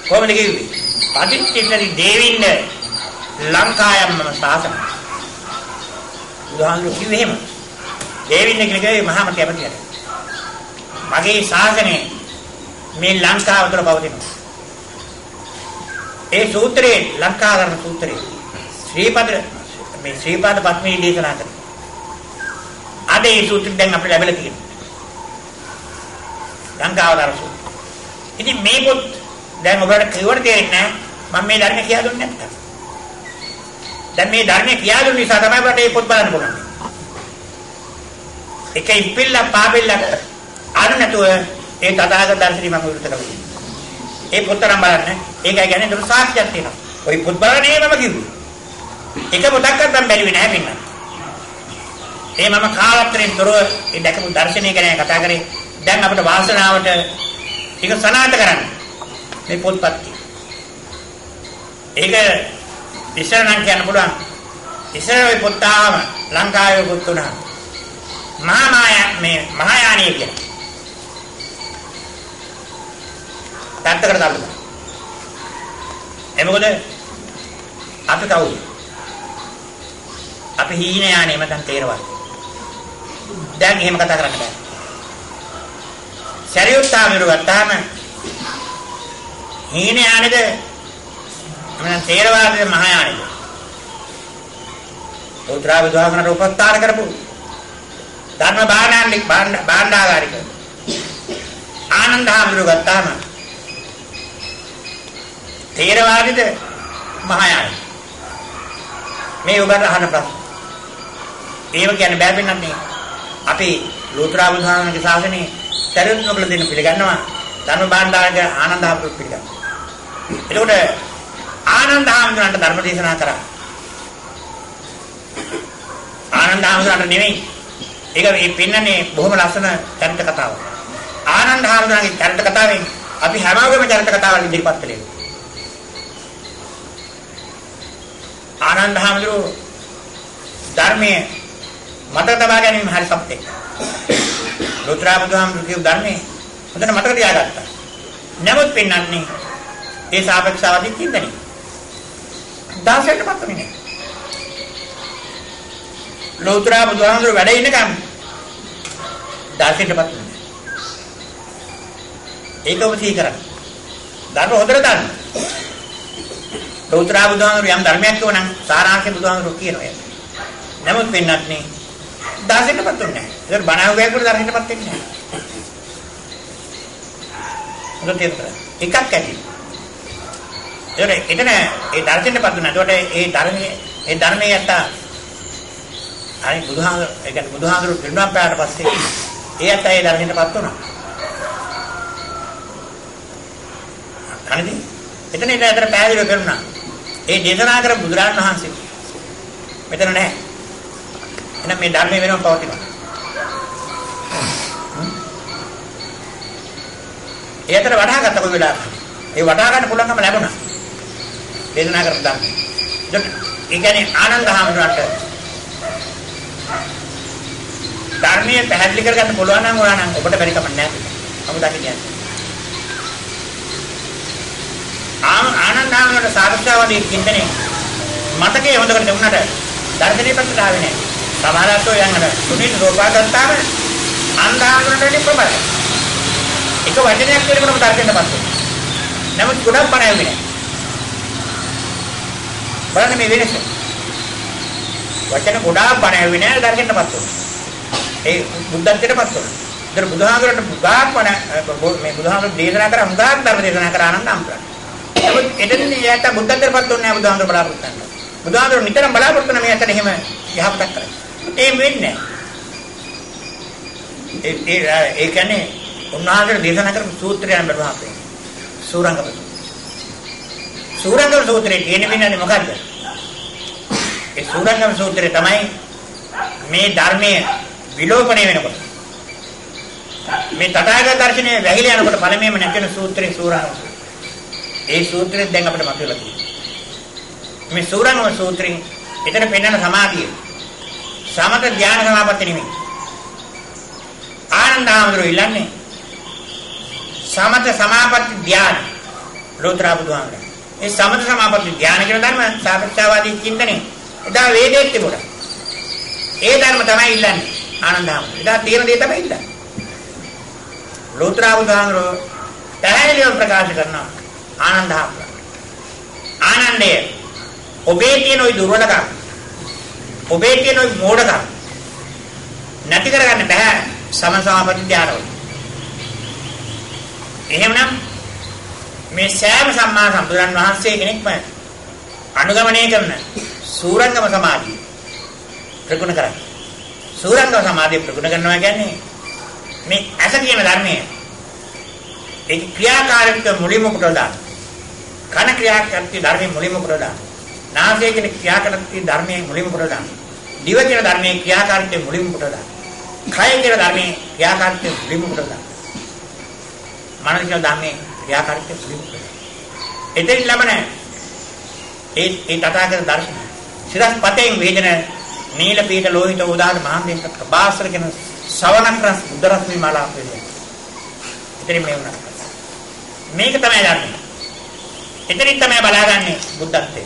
කොහොමද කිව්වේ? පටිච්චින්නරි දේවින්න ලංකායම් මම ශාසන. බුදුහාමුදුරුවෝ කිව්වේ එහෙම. දේවින්න කියලා කිව්වේ මහා මැති ඇමතිවරයාට. මගේ ශාසනය මේ ලංකාව තුළ පවතිනවා. ඒ සූත්‍රයේ ලංකාකරණ සූත්‍රයේ ශ්‍රීපද මේ ශ්‍රීපාද පත්මිනී දේශනා කරා. අද ඒ සූත්‍රය දැන් අපිට ලැබිලා තියෙනවා. ලංකාවතර සූත්‍රය. ඉතින් මේ පොත් දැන් ඔබට කිව්වට තේරෙන්නේ නැහැ මම මේ ධර්මය කියා දුන්නේ නැත්තම්. දැන් මේ ධර්මය කියා දුන්න නිසා තමයි ඔබට මේ පොත් බලන්න පුළුවන්. එක ඉපිල්ලක් පාපිල්ලක් අනු නැතුව ඒ තථාගත දර්ශනය මම විවෘත කරලා තියෙනවා. ඒ පොත නම් බලන්න. ඒකයි කියන්නේ ඒතර සාක්ෂියක් තියෙනවා. ඔය පොත් බලන්නේ මම කිව්වේ. එක පොතක්වත් මම බැලුවේ නෑ පින්න. ඒ මම කාලත්‍රයෙන් තොරව ඒ දැකපු දර්ශනය ගැන කතා කරේ. දැන් අපිට වාසනාවට ඒක සනාථ කරන්න මේ පොත්පත්. ඒක ඉස්සර නම් කියන්න පුළුවන්. ඉස්සර ඔය පොත් ආවම ලංකාවේ පොත් උනා. මහා මායා මේ මහායානිය කියලා. පැත්තකට දාන්න. ඒ මොකද අපි කවුද? අපි හීන යානේ මතන් තේරවා. දැන් එහෙම කතා කරන්න බෑ. සරියුත් ආමිරු ගත්තාම හීන යානේද මම තේරවාදද මහායානේද? උත්‍රා බුදුහාමරට උපස්ථාන කරපු ධර්ම භාණ්ඩාරික භාණ්ඩාගාරික ආනන්ද හාමුදුරුවෝ ගත්තාම තේරවාදීද මහායානද? මේ ඔබට අහන ප්‍රශ්න. ඒව කියන්නේ බෑ වෙන්නත් නේ. අපි ලෝතර බුදුහාමරගේ ශාසනයේ සරියුත් නොකල දෙන්න පිළිගන්නවා. ධර්ම භාණ්ඩාගාරික ආනන්ද හාමුදුරුවෝ පිළිගන්නවා. එතකොට ආනන්ද හාමුදුරන්ට ධර්ම දේශනා කරා. ආනන්ද හාමුදුරන්ට නෙමෙයි. ඒක මේ පෙන්නන්නේ බොහොම ලස්සන චරිත කතාවක්. ආනන්ද හාමුදුරන්ගේ චරිත කතාවෙන් අපි හැමෝගෙම චරිත කතාවල් ඉදිරිපත් කළේ. ආනන්ද හාමුදුරුවෝ ධර්මයේ මතක තබා ගැනීම හරි සත්‍යයි. ලෝතර බුදුහාමුදුරුවෝ කියපු ධර්මයේ හොඳට මතක තියාගත්තා. නමුත් පෙන්නන්නේ ඒ සාපේක්ෂවාදී චින්තනය. දාසයටපත් වෙන්නේ නෑ. ලෝතර බුදුහාමුදුරුවෝ වැඩ ඉන්නකම් දාසයටපත් වෙන්නේ නෑ. ඒක ඔබ සිහි කරගන්න. ධර්ම හොඳට දන්න. ලෝතර බුදුහාමුදුරුවෝ යම් ධර්මයක් කියවනම් සාරාංශය බුදුහාමුදුරුවෝ කියනවා ඒක. නමුත් වෙන්නත් නේ දාසයටපත් වෙන්නේ නෑ. ඒකට බණ අහුවෙකට දාසයටපත් වෙන්නේ නෑ. හොඳට තේරුම් ගන්න. එකක් ඇති. ඒකට එතන ඒ දර්ශනයටපත් වුණා. ඒකට ඒ ධර්මයේ යත අනේ බුදුහාමුදුරු ඒ කියන්නේ බුදුහාමුදුරු පිරිනමන පෑවට පස්සේ ඒ යත ඒ දර්ශනයටපත් වුණා. හරිද? එතන ඒක අතර පැහැදිලිව කරුණා. ඒ දේශනා කර බුදුරජාණන් වහන්සේ මෙතන නැහැ. එහෙනම් මේ ධර්මයේ වෙනම පවතිනවා. ඒ අතර වටහා ගත්ත කොයි වෙලාවක. ඒ වටහා ගන්න පුළුවන්කම ලැබුණා. දේශනා කරපු ධර්මය. ඒ කියන්නේ ආනන්ද හාමුදුරන්ට ධර්මයේ පැහැදිලි කරගන්න පුළුවන් නම් ඔයා නම් ඔබට බැරි කමක් නැහැ. මම දකින්නේ. ආනන්ද හාමුදුරන්ට සාරාංශවාදී චින්තනයේ මතකයේ හොඳකට තිබුණාට දර්ශනීය පැත්තට ආවේ නැහැ. සමහර අතෝ යන් අර සුනීත රෝපා ගත්තාම ආනන්ද හාමුදුරන්ට වැඩි ප්‍රබලයි. එක වචනයක් කියනකොටම දර්ශනයටපත් වෙනවා. නමුත් ගොඩක් බණ ඇහුවේ නැහැ. බලන්න මේ වෙනස. වචන ගොඩාක් බණ ඇහුවේ නැහැ දර්ශනයටපත් වුණා. ඒ බුද්ධත්වයටපත් වුණා. ඒතර බුදුහාමුදුරන්ට හුඟක් බණ මේ බුදුහාමුදුරු දේශනා කරා හුඟක් ධර්ම දේශනා කරා ආනන්ද හාමුදුරන්. නමුත් එතනදී යාට බුද්ධත්වයටපත් වුණේ නැහැ බුදුහාමුදුරු බලාපොරොත්තු වෙනවා. බුදුහාමුදුරු නිතරම බලාපොරොත්තු වෙන මේ අතර එහෙම යහපතක් කරන්නේ. එහෙම වෙන්නේ නැහැ. ඒ ඒ කියන්නේ උන්වහන්සේ දේශනා කරපු සූත්‍රයන් බැලුවාම අපේ සූරංගම සූත්‍රය. සූරංගම සූත්‍රයේ තියෙන වෙනන්නේ මොකද්ද? ඒ සූරංගම සූත්‍රය තමයි මේ ධර්මයේ විලෝපණය වෙනකොට මේ තථාගත දර්ශනය වැහිලා යනකොට පළමුවෙන්ම නැගෙන සූත්‍රේ සූරංගම සූත්‍රය. ඒ සූත්‍රයෙන් දැන් අපිට මතුවලා තියෙනවා. මේ සූරංගම සූත්‍රයෙන් එතන පෙන්වන සමාධිය සමත ධ්‍යාන සමාපatti නෙමෙයි. ආනන්ද හාමුදුරුවෝ ඉල්ලන්නේ සමත සමාපatti ධ්‍යාන. ලෝතර බුදුහාමුදුරුවෝ. ඒ සමත සමාපatti ධ්‍යාන කියන ධර්ම සාපේක්ෂවාදී චින්තනේ එදා වේදේත් තිබුණා. ඒ ධර්ම තමයි ඉල්ලන්නේ ආනන්ද හාමුදුරුවෝ. එදා තියෙන දේ තමයි ඉල්ලන්නේ. ලෝතර බුදුහාමුදුරුවෝ පැහැදිලිව ප්‍රකාශ කරනවා ආනන්ද හාමුදුරුවෝ. ආනන්දය ඔබේ තියෙන ওই දුර්වලකම් ඔබේ තියෙන ওই මෝඩකම් නැති කරගන්න බෑ සම සමාපatti ධ්‍යානවල. එහෙමනම් මේ සෑම සම්මා සම්බුදුරන් වහන්සේ කෙනෙක්ම අනුගමනය කරන සූරංගම සමාධිය ප්‍රගුණ කරන්නේ. සූරංගම සමාධිය ප්‍රගුණ කරනවා කියන්නේ මේ ඇස කියන ධර්මය ඒක ක්‍රියාකාරීත්වය මුලින්ම පුටලා දාන්න. කන ක්‍රියාකාරීත්වය ධර්මයේ මුලින්ම පුටලා දාන්න. නාසය කියන ක්‍රියාකාරීත්වය ධර්මයේ මුලින්ම පුටලා දාන්න. දිව කියන ධර්මයේ ක්‍රියාකාරීත්වය මුලින්ම පුටලා දාන්න. කය කියන ධර්මයේ ක්‍රියාකාරීත්වය මුලින්ම පුටලා දාන්න. මනස කියන ධර්මයේ ක්‍රියාකාරීත්වය මුලින්ම පුටලා දාන්න. එතනින් ලබන ඒ ඒ තථාගත දර්ශනය සිරස් පතෙන් වේදන නීල පීත ලෝහිත උදාන මහාන්දේක ප්‍රභාස්වර කියන ශවණක් රස බුද්ධ රශ්මි මාලාවක් වෙනවා. එතනින් මේ වුණා. මේක තමයි ධර්මය. එතනින් තමයි බලාගන්නේ බුද්ධත්වය.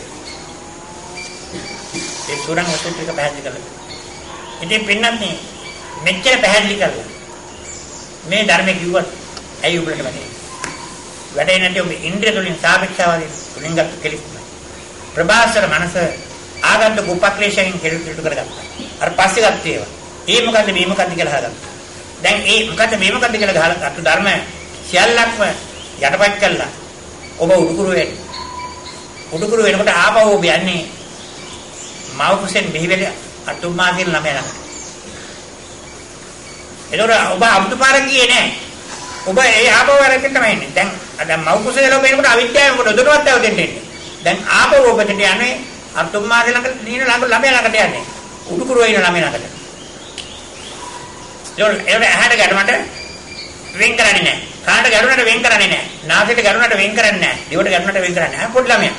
ඒ සූරංග සූත්‍රික පැහැදිලි කරලා. ඉතින් පින්නත් නේ මෙච්චර පැහැදිලි කරලා මේ ධර්මය කිව්වත් ඇයි උඹලට වැටෙන්නේ? වැටෙන්නේ නැති ඔබ ඉන්ද්‍රිය තුලින් සාපේක්ෂවාදී තුලින් ගත්ත කෙලිස් තමයි. ප්‍රභාස්වර මනස ආගන්තුක උපක්ලේශයෙන් කෙලිස් පිටු කරගත්තා. අර පස්සේ ගත්ත ඒවා. ඒ මොකද්ද මේ මොකද්ද කියලා අහගත්තා. දැන් ඒ මොකද්ද මේ මොකද්ද කියලා ගහලා ගත්ත ධර්ම සියල්ලක්ම යටපත් කළා. ඔබ උඩුකුරු වෙන්න. උඩුකුරු වෙනකොට ආපහු ඔබ යන්නේ මව කුසෙන් බිහි වෙලා අතුම්මා කියන ළමයා ළඟට. ඒතකොට ඔබ අමුතු පාරක් ගියේ නෑ. ඔබ ඒ ආපහු අරගෙන තමයි එන්නේ. දැන් දැන් මව් කුසේ ඉඳලා ඔබ එනකොට අවිද්‍යාවෙන් ඔබ දොඩවත් ඇවතෙන්න එන්නේ. දැන් ආපහු ඔබ දෙන්න යන්නේ අතුම්මා ළඟට නින ළඟ ළමයා ළඟට යන්නේ. උඩුකුරුව ඉන්න ළමයි ළඟට. ඒකට ඇහැට ගැටුණට වෙන් කරන්නේ නැහැ. කනට ගැටුණට වෙන් කරන්නේ නැහැ. නාසයට ගැටුණට වෙන් කරන්නේ නැහැ. දිවට ගැටුණට වෙන් කරන්නේ නැහැ. පොඩි ළමයා.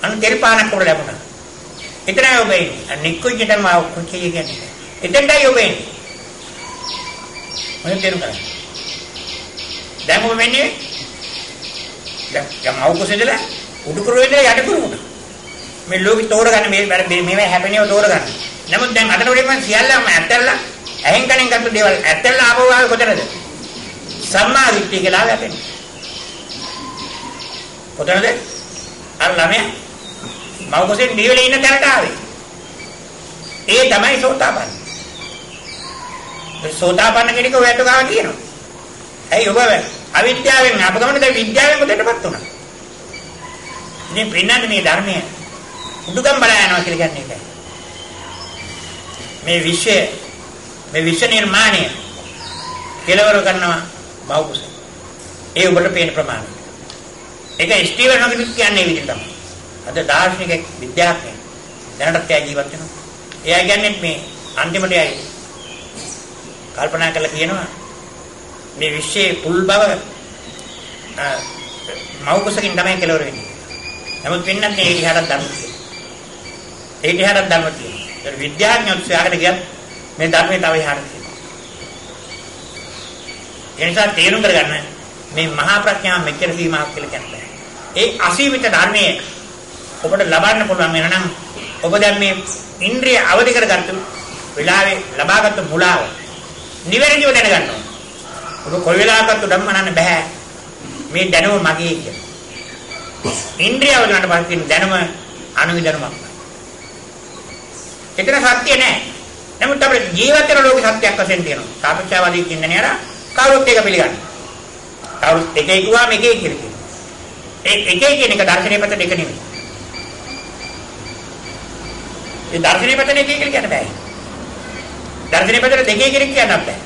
අන්න තෙල් පානක් උඩ ලැබුණා. එතනයි ඔබ ඉන්නේ. අන්න නික්කුජ්ජටම කුච්චිය කියන්නේ. එතෙන්ටයි ඔබ එන්නේ. මොකද තේරුම් ගන්න. දැන් ඔබ වෙන්නේ දැන් මව් කුසේ ඉඳලා උඩුකුරුවේ ඉඳලා යටිකුරු වුණා. මේ ලෝකෙ තෝරගන්න මේ මේවා හැපෙනේව තෝරගන්න. නමුත් දැන් අතන උඩින් මං සියල්ලම ඇත්තල්ලා ඇහෙන් කනෙන් ගත්ත දේවල් ඇත්තල්ලා ආපහු ආවේ කොතනද? සම්මා දිට්ඨිය කියලා ආවේ අපෙන්. කොතනද? අර ළමයා මව් කුසෙන් බිහිවෙලා ඉන්න තැනට ආවේ. ඒ තමයි සෝතාපන්න. ඒ සෝතාපන්න කෙනෙක් ඔය ඇත්ත ගාව තියෙනවා. ඇයි ඔබ අවිද්‍යාවෙන් අප ගමන දැන් විද්‍යාවෙන් උදේටපත් වුණා. ඉතින් පින්නන්නේ මේ ධර්මය උඩුගම් බලා යනවා කියලා කියන්නේ ඒකයි. මේ විශ්වය මේ විශ්ව නිර්මාණය කෙලවර කරනවා මව් කුස. ඒ ඔබට පේන ප්‍රමාණය. ඒක ස්ටීවන් හොකින්ස් කියන්නේ ඒ විදිහට තමයි. අද දාර්ශනිකෙක් විද්‍යාඥයෙක් දැනටත් එයා ජීවත් වෙනවා. එයා කියන්නේ මේ අන්තිමට එයා කල්පනා කරලා කියනවා මේ විශ්වයේ පුල් බව මව් කුසකින් තමයි කෙලවර වෙන්නේ. නමුත් වෙන්නත් මේ ඉහළට ධර්ම තියෙනවා. ඒ ඉහළට ධර්ම තියෙනවා. ඒ විද්‍යාඥයෝ සොයාගෙන ගියත් මේ ධර්මයේ තව ඉහළට තියෙනවා. ඒ නිසා තේරුම් කරගන්න මේ මහා ප්‍රඥාව මෙච්චර සීමාවක් කියලා කියන්න බෑ. ඒ අසීමිත ධර්මයේ ඔබට ලබන්න පුළුවන් වෙන නම් ඔබ දැන් මේ ඉන්ද්‍රිය අවදි කරගත්තු වෙලාවේ ලබාගත්තු මුලාව නිවැරදිව දැනගන්න ඕන. ඔබ කොයි වෙලාවකත් උඩම්මනන්න බෑ මේ දැනුම මගේ කියලා. ඉන්ද්‍රිය අවදි වුණාට පස්සේ තියෙන දැනුම අනුවි දැනුමක්. එතන සත්‍ය නෑ. නමුත් අපිට ජීවත් වෙන ලෝකේ සත්‍යයක් වශයෙන් තියෙනවා. සාපේක්ෂවාදී කියන්නේ නේද? කවුරුත් ඒක පිළිගන්නේ. කවුරුත් එකයි කිව්වම එකයි කියලා කියනවා. ඒ එකයි කියන එක දර්ශනීය පැත්තට එක නෙමෙයි. ඒ දර්ශනීය පැත්තට එකයි කියලා කියන්න බෑ. දර්ශනීය පැත්තට දෙකයි කියලා කියන්නත් බෑ.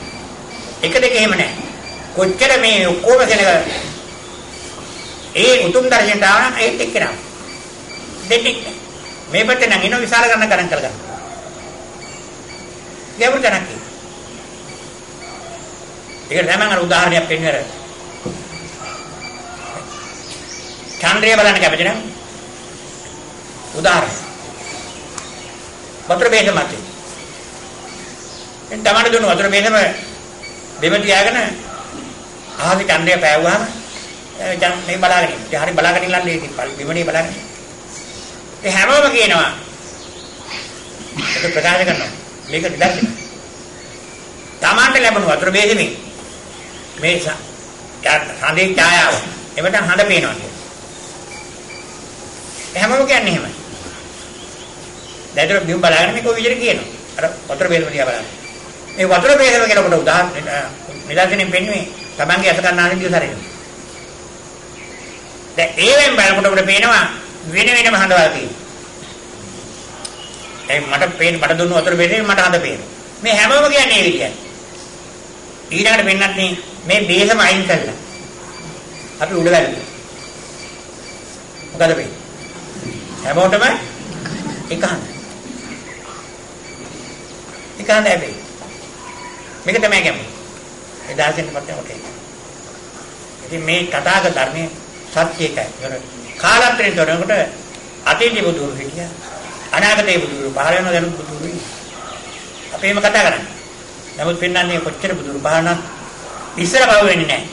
එක දෙක එහෙම නෑ. කොච්චර මේ ඔක්කොම කෙනෙක් ඒ උතුම් දර්ශනයට ආව නම් ඒත් එක්කෙනා. දෙන්නෙක් නෑ. මේ පැත්තේ නම් එන විශාල ගණන් ගණන් කරගන්න. ගැඹුරු තැනක් ඒක. ඒක තමයි අර උදාහරණයක් පෙන්වර. චන්ද්‍රය බලන්න කැමති නම් උදාහරණ. වතුර බේස මතේ. එන් තමන්න දුන්න වතුර බේසම බිම තියාගෙන අහසේ චන්ද්‍රය පෑවුවාම මේ බලාගෙන ඉන්න. ඉතින් හරි බලාගෙන ඉන්න ලේ ඉතින් බිමනේ බලාගෙන. ඒ හැමෝම කියනවා. ඒක ප්‍රකාශ කරනවා. මේක නිදර්ශන. තමන්ට ලැබුණු වතුර බේසෙමින් මේ හඳේ ඡායාව. එවටන් හඳ පේනවා කියලා. ඒ හැමෝම කියන්නේ එහෙමයි. දැන් ඒතර බිම බලාගෙන මේක ඔය විදිහට කියනවා. අර වතුර බේසම දිහා බලන්න. මේ වතුර බේසම කියලා කොට උදාහරණ නිදර්ශනෙන් පෙන්නුවේ තමන්ගේ අස ගන්න ආනන්ද දිවසරේ. දැන් ඒවෙන් බලනකොට අපිට පේනවා වෙන වෙනම හඳවල් තියෙනවා. ඒ මට පේන මට දුන්නු වතුර බේසෙන් මට හඳ පේනවා. මේ හැමෝම කියන්නේ ඒ විදියයි. ඊළඟට පෙන්නත් මේ බේසම අයින් කරලා අපි උඩ වැළුවා. මොකද වෙන්නේ? හැමෝටම එක හඳ. එක හඳ හැබැයි. මේක තමයි ගැඹුරු. ඒ දාර්ශනික පත්‍රය ඔටේ. ඉතින් මේ තථාගත ධර්මයේ සත්‍ය එකයි. කාලාන්තරයෙන් තොරනකොට අතීතයේ බුදුරු හිටියා. අනාගතයේ බුදුරු පහළ වෙනවා දැනුත් බුදුරු ඉන්නවා. අපි එහෙම කතා කරන්නේ. නමුත් පෙන්වන්නේ කොච්චර බුදුරු පහළ වුණත් ඉස්සර පහළ වෙන්නේ නැහැ.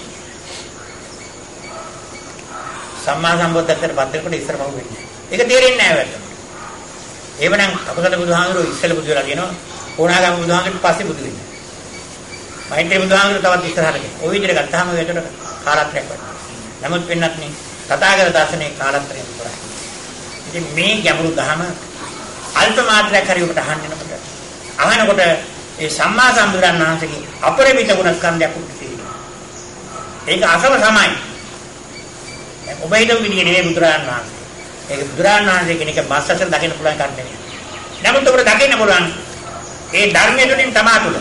සම්මා සම්බුද්ධත්වයට පත් වෙනකොට ඉස්සර පහළ වෙන්නේ නැහැ. ඒක තේරෙන්නේ නැහැ වැට. එහෙමනම් කපුසල බුදුහාමුදුරුවෝ ඉස්සෙල්ල බුදු වෙලා කියනවා. කොණාගම බුදුහාමුදුරුවෝ පස්සේ බුදු වෙනවා. මෛත්‍රී බුදුහාමුදුරුවෝ තවත් ඉස්සරහට කියනවා. ඔය විදිහට ගත්තාම ඒකට කාලත්‍රයක් වටිනවා. නමුත් වෙනත් නේ තථාගත දර්ශනයේ කාලත්‍රයෙන් පුරා. ඉතින් මේ ගැඹුරු දහම අල්ප මාත්‍රයක් හරි ඔබට අහන්න එනකොට අහනකොට ඒ සම්මා සම්බුදුරන් වහන්සේගේ අපරිමිත ගුණ ස්කන්ධයක් උඩ තියෙනවා. ඒක අසම සමයි. දැන් ඔබ හිතමු විදිය නෙවෙයි බුදුරජාණන් වහන්සේ. ඒක බුදුරජාණන් වහන්සේ කියන එක මස් අසල දකින්න පුළුවන් එකක් නෙවෙයි. නමුත් ඔබට දකින්න පුළුවන් ඒ ධර්මයේ තුලින් තමා තුළ.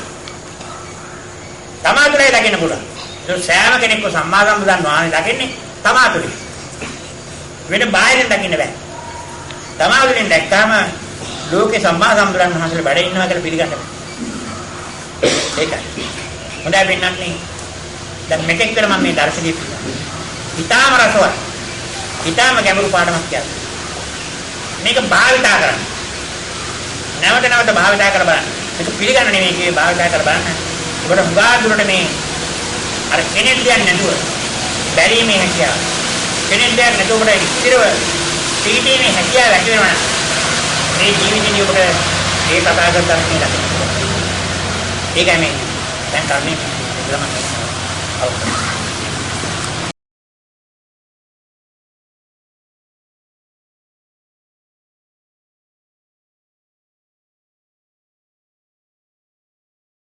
තමා තුළයි දකින්න පුළුවන්. ඒක සෑම කෙනෙක්ව සම්මා සම්බුදුරන් වහන්සේ දකින්නේ තමා තුළින්. වෙන බාහිරින් දකින්න බෑ. තමා තුළින් දැක්කාම ලෝකේ සම්මා සම්බුදුරන් වහන්සේලා වැඩ ඉන්නවා කියලා පිළිගන්න බෑ. ඒකයි. හොඳයි වෙන්නන්නේ. දැන් මෙතෙක් වෙලා මම මේ දර්ශනය පිළිගන්නවා. ඊටාම රසවත්. ඊටාම ගැඹුරු පාඩමක් කියන්නේ. මේක භාවිතා කරන්න. නැවත නැවත භාවිතා කර බලන්න. මේක පිළිගන්න නෙමෙයි කිව්වේ භාවිතා කර බලන්න. ඔබට හුඟා දුරට මේ අර කෙනෙක් දෙයක් නැතුව බැරීමේ හැකියාව. කෙනෙක් දෙයක් නැතුව ඔබට ස්ථිරව පිහිටීමේ හැකියාව ඇති වෙනවා නම් මේ ජීවිතේදී ඔබට ඒ තථාගත ධර්මය දකින්න පුළුවන්. ඒකයි මේ දැන් කර්මයේ කියලා මම අවබෝධ.